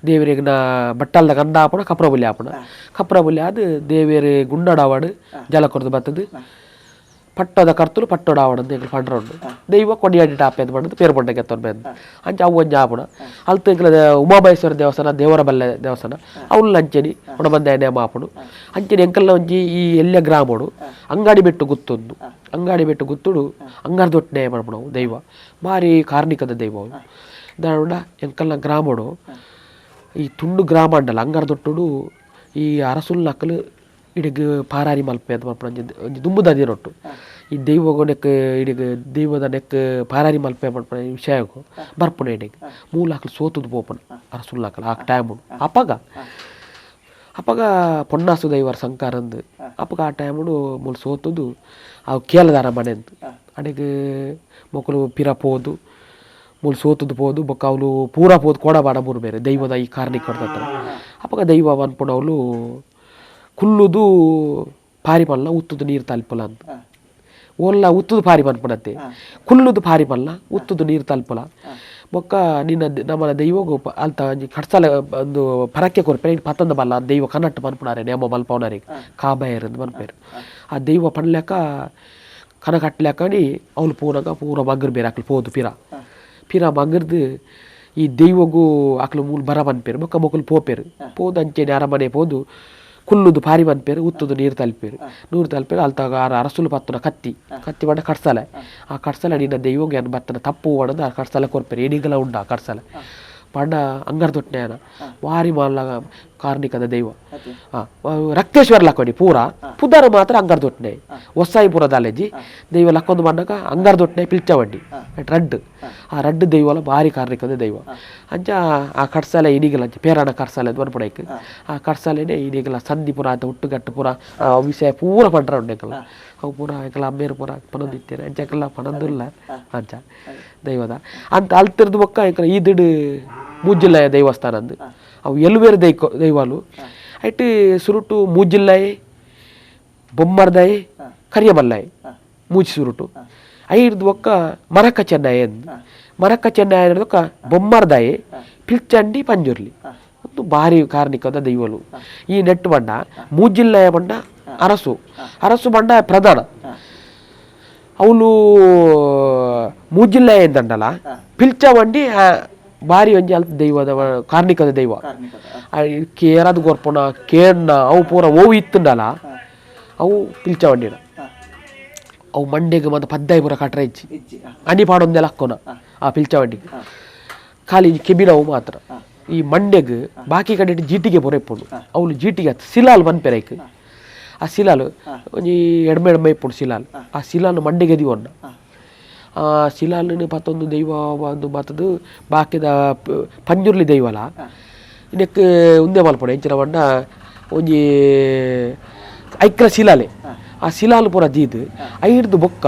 ದೇವರಿಗೆ ನಾ ಬಟ್ಟಲ್ದ ಕಂದ ಆಪಣ ಕಪ್ರಬುಲಿ ಆಪಣ ಕಪ್ರಬುಲಿ ಅದು ದೇವೇರು ಗುಂಡಾಡವಾಡು ಜಲ ಕೊರದು ಬರ್ತದೆ ಪಟ್ಟದ ಕರ್ತಲು ಪಟ್ಟೋಡ ಆವಡಂದು ಎಂಕುಲು ಪಂಡ್ರ ಉಂಡು ದೈವ ಕೊಡಿಯಾಡಿ ಟಾಪೆ ಅಂತ ಪಂಡದು ಪೇರು ಪಂಡ ಕೆತ್ತೊರ್ ಬೇಂದು ಅಂಚ ಅವು ಒಂಜಿ ಆಪಣ ಅಲ್ತ ಎಂಕುಲ ಉಮಾಮಹೇಶ್ವರ ದೇವಸ್ಥಾನ ದೇವರ ಬಲ್ಲೆ ದೇವಸ್ಥಾನ ಅವ್ಲ ಅಂಚೆನಿ ಒಣಬಂದ ನೇಮ ಆಪುಡು ಅಂಚೆನಿ ಎಂಕಲ್ನ ಒಂಜಿ ಈ ಎಲ್ಲ ಗ್ರಾಮಡು ಅಂಗಾಡಿ ಬೆಟ್ಟು ಗುತ್ತೊಂದು ಅಂಗಾಡಿ ಬೆಟ್ಟು ಗುತ್ತುಡು ಅಂಗಾರ ದೊಟ್ಟ ನೇಮ ಪಡ್ಪುಣವು ದೈವ ಭಾರಿ ಕಾರ್ಣಿಕದ ದೈವ ಅವು ದಾಂಡ ಎಂಕಲ್ನ ಗ್ರಾಮಡು ಈ ತುಂಡು ಗ್ರಾಮ ಅಂಡಲ ಅಂಗಾರ ದೊಟ್ಟುಡು ಈ ಅರಸುಲ್ ನಕಲು ಇಡಗ್ ಪಾರಾರಿ ಮಲ್ಪೆ ಅಂತ ಮಲ್ಪುನ ಒಂಜಿ ದುಂಬುದ ದಿನೊಟ್ಟು ಈ ದೈವಗು ನೆಕ್ ಇಡಗ್ ದೈವದ ನೆಕ್ ಪಾರಾರಿ ಮಲ್ಪೆ ಮಲ್ಪುನ ವಿಷಯಗು ಬರ್ಪುನ ಇಡಗ್ ಮೂಲ ಅಕಲು ಸೋತುದು ಪೋಪುನ ಅರಸುಲ್ ಅಕಲು ಆ ಟೈಮು ಅಪಗ ಅಪಗ ಪೊನ್ನಾಸು ದೈವರ ಸಂಕಾರಂದು ಅಪಗ ಆ ಟೈಮುಡು ಮೂಲು ಸೋತುದು ಅವು ಕೇಲದಾರ ಮನೆಂದು ಅಡೆಗ್ ಮೊಕಲು ಪಿರ ಪೋದು ಮೂಲು ಸೋತುದು ಪೋದು ಬೊಕ್ಕ ಅವಳು ಪೂರ ಪೋದು ಕೋಡಬಾಡ ಮೂರು ಬೇರೆ ದೈವದ ಈ ಕಾರ್ಣಿಕ ಕೊಡ್ತತ್ರ ಅಪಗ ದೈವ ಅನ್ಪುಣ ಅವಳು ಕುಲ್ಲುದು ಪಾರಿ ಪಲ್ಲ ಉತ್ತುದು ನೀರು ತಲುಪಲ ಅಂತ ಓಲ್ಲ ಉತ್ತುದು ಪಾರಿ ಪನ್ಪುಣತ್ತೆ ಕುಲ್ಲುದು ಪಾರಿ ಪಲ್ಲ ಉತ್ತುದು ನೀರು ತಲುಪಲ ಬೊಕ್ಕ ನಿನ್ನ ನಮ್ಮನ ದೈವಗು ಅಲ್ತ ಒಂಜಿ ಕಡ್ಸಲ ಒಂದು ಪರಕ್ಕೆ ಕೊರ್ಪೆ ಪತ್ತಂದ ಬಲ್ಲ ದೈವ ಕನ್ನಟ್ಟು ಪನ್ಪುಣಾರೆ ನೇಮ ಮಲ್ಪವನಾರೆ ಕಾಬಾಯರ್ ಅಂತ ಪನ್ಪೇರು ಆ ದೈವ ಪನ್ಲೆಕ ಕನ ಕಟ್ಲೆಕ್ಕನಿ ಅವಳು ಪೂನಗ ಪೂರ ಮಗ್ಗರ್ ಬೇರೆ ಅಕ್ಲು ಪೋದು ಪಿರ ಪಿರ ಮಗ್ಗರ್ದು ಈ ದೈವಗು ಅಕ್ಲು ಮೂಲ ಬರ ಪನ್ಪೇರು ಬೊಕ್ಕ ಮೊಕಲು ಪೋಪೇರು ಪೋದು ಅಂಚೆನೆ ಅರಮನೆ ಪೋದು ಕುಲ್ಲುದು ಪಾರಿ ಪನ್ಪೇರು ಉತ್ತುದು ನೀರು ತಲುಪೇರು ನೂರು ತಲುಪೇರು ಅಲ್ತಾಗ ಅರಸುಲು ಪತ್ತುನ ಕತ್ತಿ ಕತ್ತಿ ಪಂಡ ಕಡ್ಸಲೆ ಆ ಕಡ್ಸಲೆ ನಿನ್ನ ದೈವಗೆ ಅನ್ ಬತ್ತನ ತಪ್ಪು ಪಂಡದು ಆ ಕಡ್ಸಲೆ ಕೊರ್ಪೇರು ಎಣಿಗಲ ಉಂಡ ಆ ಕಡ್ಸಲೆ ಪಂಡ ಅಂಗಾರ ದೊಟ್ಟನೇನ ವಾರಿ ಮಾಲ ಕಾರ್ಣಿಕದ ದೈವ ರಕ್ತೇಶ್ವರ ಲಕ್ಕೊಡಿ ಪೂರ ಪುದರ್ ಮಾತ್ರ ಅಂಗಾರ ದೊಟ್ಟನೆ ಒಸಾಯಿಪುರ ದಾಲೇಜಿ ದೈವ ಲಕ್ಕೊಂದು ಬಂದಾಗ ಅಂಗಾರ ದೊಟ್ಟನೆ ಪಿಲ್ಚವಂಡಿ ರಡ್ಡು ಆ ರಡ್ಡು ದೈವಲ ಭಾರಿ ಕಾರ್ಣಿಕದ ದೈವ ಅಂಚ ಆ ಕಡ್ಸಾಲೆ ಇನಿಗಲ ಅಂಚ ಪೇರಾಣ ಕಡ್ಸಾಲೆ ಅಂತ ಪನ್ಪುಡೈಕ್ ಆ ಕಡ್ಸಾಲೆನೆ ಇನಿಗಲ ಸಂಧಿ ಪೂರ ಆತ ಹುಟ್ಟುಗಟ್ಟು ಪೂರ ಆ ವಿಷಯ ಪೂರ ಪಂಡ್ರ ಉಂಡು ಎಂಕಲ ಅವು ಪೂರ ಎಂಕಲ ಅಮ್ಮೇರು ಪೂರ ಪನೊಂದಿತ್ತೇನೆ ಅಂಚ ಎಂಕಲ ಪನೊಂದುಲ್ಲ ಅಂಚ ದೈವದ ಅಂತ ಅಲ್ತಿರ್ದು ಬೊಕ್ಕ ಎಂಕಲ ಈದಿಡು ಮೂಜಿಲ್ಲಾಯ ದೈವಸ್ಥಾನ ಅಂದು ಅವು ಎಲ್ವೇರು ದೈವಾಲು ಐಟ್ ಸುರುಟು ಮೂಜಿಲ್ಲಾಯಿ ಬೊಮ್ಮರ್ದಾಯಿ ಕರಿಯಮಲ್ಲಾಯಿ ಮೂಜಿ ಸುರುಟು ಐರ್ದು ಒಕ್ಕ ಮರಕ ಚೆನ್ನೈ ಅಂದು ಮರಕ ಚೆನ್ನೈ ಒಕ್ಕ ಬೊಮ್ಮರ್ದಾಯಿ ಪಿಲ್ಚಂಡಿ ಪಂಜುರ್ಲಿ ಒಂದು ಭಾರಿ ಕಾರ್ಣಿಕದ ದೈವಲು ಈ ನೆಟ್ಟು ಬಂಡ ಮೂಜಿಲ್ಲಾಯ ಬಂಡ ಅರಸು ಅರಸು ಬಂಡ ಪ್ರಧಾನ ಅವಳು ಮೂಜಿಲ್ಲಾಯ ಎಂದಂಡಲ ಪಿಲ್ಚವಂಡಿ ಭಾರಿ ಒಂಜಿ ಅಲ್ಪ ದೈವದ ಕಾರ್ಣಿಕದ ದೈವ ಕೇರದು ಗೊರ್ಪುಣ ಕೇರ್ನ ಅವು ಪೂರ ಓವು ಇತ್ತುಂಡಲ ಅವು ಪಿಲ್ಚವಂಡಿನ ಅವು ಮಂಡೆಗ್ ಮಾತ ಪದ್ದಾಯಿ ಪೂರ ಕಟ್ರ ಇಜ್ಜಿ. ಅನಿ ಪಾಡೊಂದೆಲ ಲಕ್ಕೊನ ಆ ಪಿಲ್ಚವಂಡಿಗ್ ಖಾಲಿ ಕೆಬಿನವು ಮಾತ್ರ. ಈ ಮಂಡೆಗ್ ಬಾಕಿ ಕಡೆಟ್ ಜೀಟಿಗೆ ಪೂರ ಇಪ್ಪುಂಡು. ಅವ್ಲು ಜೀಟಿಗೆ ಅತ್ ಸಿಲಾಲ್ ಪನ್ಪೆರ್ ಐಕ್. ಆ ಸಿಲಾಲ್ ಒಂಜಿ ಎಡ್ಮೆ ಎಡ್ಮೆ ಇಪ್ಪುಂಡು ಸಿಲಾಲ್. ಆ ಸಿಲಾಲ್ ಮಂಡೆಗೆ ದೀವೊನ್ನ ಆ ಸಿಲಾಲ್ನ್ ಪತ್ತೊಂದು ದೈವ ಒಂದು ಬತ್ತದು ಬಾಕಿದ ಪಂಜುರ್ಲಿ ದೈವಲ ನೆಕ್ಕ್ ಉಂದೆ ಮಲ್ಪೊಡು. ಎಂಚಿನ ಪಂಡ ಒಂಜಿ ಐಕ್ಲ ಶಿಲಾಲೆ ಆ ಶಿಲಾಲ್ ಪೂರ ದೀದ್ ಐಡ್ದ್ ಬೊಕ್ಕ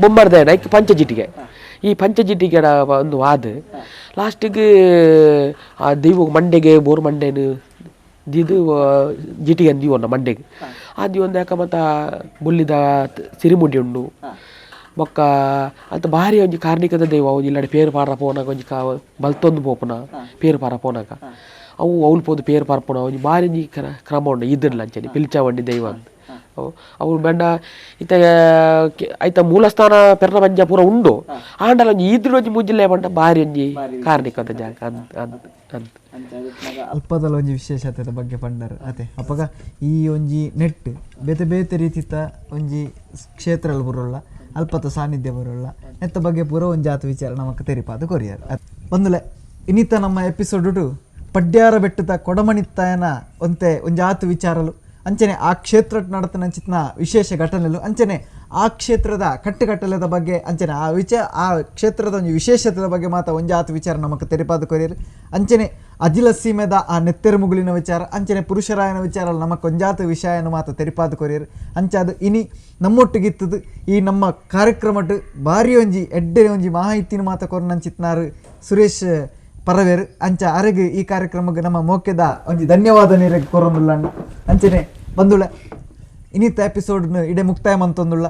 ಬೊಂಬಾರ್ದಾಯನ ಐಕ್ ಪಂಚಜಿಟಿಗೆ. ಈ ಪಂಚಜಿಟಿಗೆಡ ಒಂದು ಆದ್ ಲಾಸ್ಟಿಗ್ ಆ ದೈವಗ್ ಮಂಡೆಗೆ ಬೋರ್ ಮಂಡೆನ್ ದೀದ್ ಜಿಟಿಗೆ ದೀವೊನ್ನ ಮಂಡೆಗ್. ಆ ದೀವೊಂದು ಯಾಕ ಮಾತ ಬೊಲ್ಲಿದ ಸಿರಿಮುಡಿ ಉಂಡು. ಬೊಕ್ಕ ಅಲ್ತ ಭಾರಿ ಒಂಜಿ ಕಾರ್ಣಿಕದ ದೈವ ಒಂಜಿ ಇಲ್ಲಡೆ ಪೇರು ಪಾರ ಪೋನಾಗ ಒಂಜಿ ಬಲ್ತೊಂದು ಪೋಪುನ ಪೇರು ಪಾರ ಪೋನಾಗ ಅವು ಅವ್ಲು ಪೋದು ಪೇರು ಪಾರ್ಪುನ ಒಂಜಿ ಭಾರಿ ಒಂಜಿ ಕ್ರಮ ಉಂಡು ಇದ್ರಲ್ಲ ಅಂಚನೆ ಪಿಲ್ಚಾವಂಡಿ ದೈವ ಅಂತ. ಅವು ಅವು ಬೆಂಡ ಇತ್ತೆ ಐತ ಮೂಲಸ್ಥಾನ ಪೆರ್ನ ಪಂಜ ಪೂರ ಉಂಡು. ಆಂಡಲ ಒಂಜಿ ಈದ್ರಡ್ ಒಂಜಿ ಮೂಜಿಲ್ಲೆ ಪಂಡ ಭಾರಿ ಒಂಜಿ ಕಾರ್ಣಿಕದ ಜಾಗ ಅಂದ್ ಅಂದ್ ಅಂದ್. ಅಲ್ಪದಲ ಒಂಜಿ ವಿಶೇಷತೆದ ಬಗ್ಗೆ ಪಂಡರ್ ಅತೆ. ಅಪಗ ಈ ಒಂಜಿ ನೆಟ್ ಬೇತೆ ಬೇತೆ ರೀತಿತ ಒಂಜಿ ಕ್ಷೇತ್ರಲು ಬರೋಲ್ಲ, ಅಲ್ಪತ ಸಾನ್ನಿಧ್ಯ ಬರೋಲ್ಲ, ನೆತ್ತ ಬಗ್ಗೆ ಪೂರ ಒಂಜಿ ಆತ ವಿಚಾರ ನಮಕ್ ತೆರಿಪಾದ ಕೊರಿಯರ್. ಒಂದುಲೆ ಇನ್ನಿತ ನಮ್ಮ ಎಪಿಸೋಡ್ ಪಡ್ಯಾರ ಬೆಟ್ಟದ ಕೊಡಮಣಿತ್ತಾಯನ ಒಂತೆ ಒಂಜಾತು ವಿಚಾರಲು, ಅಂಚನೆ ಆ ಕ್ಷೇತ್ರ ನಡತನಂಚಿತ್ನ ವಿಶೇಷ ಘಟನೆಲು, ಅಂಚನೆ ಆ ಕ್ಷೇತ್ರದ ಕಟ್ಟುಕಟ್ಟಲೆದ ಬಗ್ಗೆ, ಅಂಚನೆ ಆ ಆ ಕ್ಷೇತ್ರದ ಒಂಜಿ ವಿಶೇಷತೆದ ಬಗ್ಗೆ ಮಾತ ಒಂಜಾತು ವಿಚಾರ ನಮಕ್ ತೆರಿಪಾದ ಕೊರಿಯರ್. ಅಂಚನೆ ಅಜಿಲ ಸೀಮೆದ ಆ ನೆತ್ತೆರು ಮುಗುಳಿನ ವಿಚಾರ, ಅಂಚನೆ ಪುರುಷರಾಯನ ವಿಚಾರ ನಮಕ್ ಒಂಜಾತ ವಿಷಯನ ಮಾತ ತೆರಿಪಾದ ಕೊರಿಯರ್. ಅಂಚಾದ ಇನಿ ನಮ್ಮೊಟ್ಟಿಗಿತ್ತದು ಈ ನಮ್ಮ ಕಾರ್ಯಕ್ರಮಟ್ ಭಾರಿ ಒಂಜಿ ಎಡ್ಡೆ ಒಂಜಿ ಮಾಹಿತಿನ ಮಾತ ಕೊರ್ನಂಚಿತ್ನಾರು ಸುರೇಶ್ ಪರವೇರು. ಅಂಚ ಅರೆಗ್ ಈ ಕಾರ್ಯಕ್ರಮಕ್ಕೆ ನಮ್ಮ ಮೋಕೆದ ಒಂಜಿ ಧನ್ಯವಾದ ನೀರೆಗ್ ಕೊರೊಂದುಲ್ಲ. ಅಂಚನೆ ಬಂದುಳ ಇನ್ನಿತ ಎಪಿಸೋಡ್ನ ಇಡೆ ಮುಕ್ತಾಯ ಮಂತೊಂದುಳ್ಳ.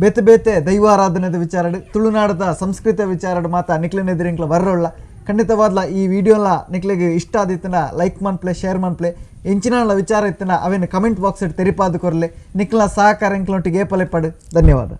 ಬೇತೆ ಬೇತೆ ದೈವಾರಾಧನೆದ ವಿಚಾರಡ್, ತುಳುನಾಡದ ಸಂಸ್ಕೃತ ವಿಚಾರಡ್ ಮಾತ ನಿಕ್ಲೆನೆದುರಿಂಕ್ಲ ಬರ್ರೋಳ್ಳ. ಖಂಡಿತವಾದ್ಲ ಈ ವಿಡಿಯೋಲ ನಿಕ್ಲೆಗ್ ಇಷ್ಟ ಆದಿತ್ತನ ಲೈಕ್ ಮನ್ಪ್ಲೆ, ಶೇರ್ ಮನ್ಪ್ಲೆ. ಎಂಚಿನಾಳ ವಿಚಾರ ಇತ್ತನ ಅವೇನು ಕಮೆಂಟ್ ಬಾಕ್ಸ್ ತೆರಿಪಾದ ಕೊರ್ಲೆ. ನಿಕ್ಲ ಸಹಕಾರ ಎಂಕ್ಲೊಟ್ಟಿಗೆ ಏಪಲೆಪ್ಪಡು. ಧನ್ಯವಾದ.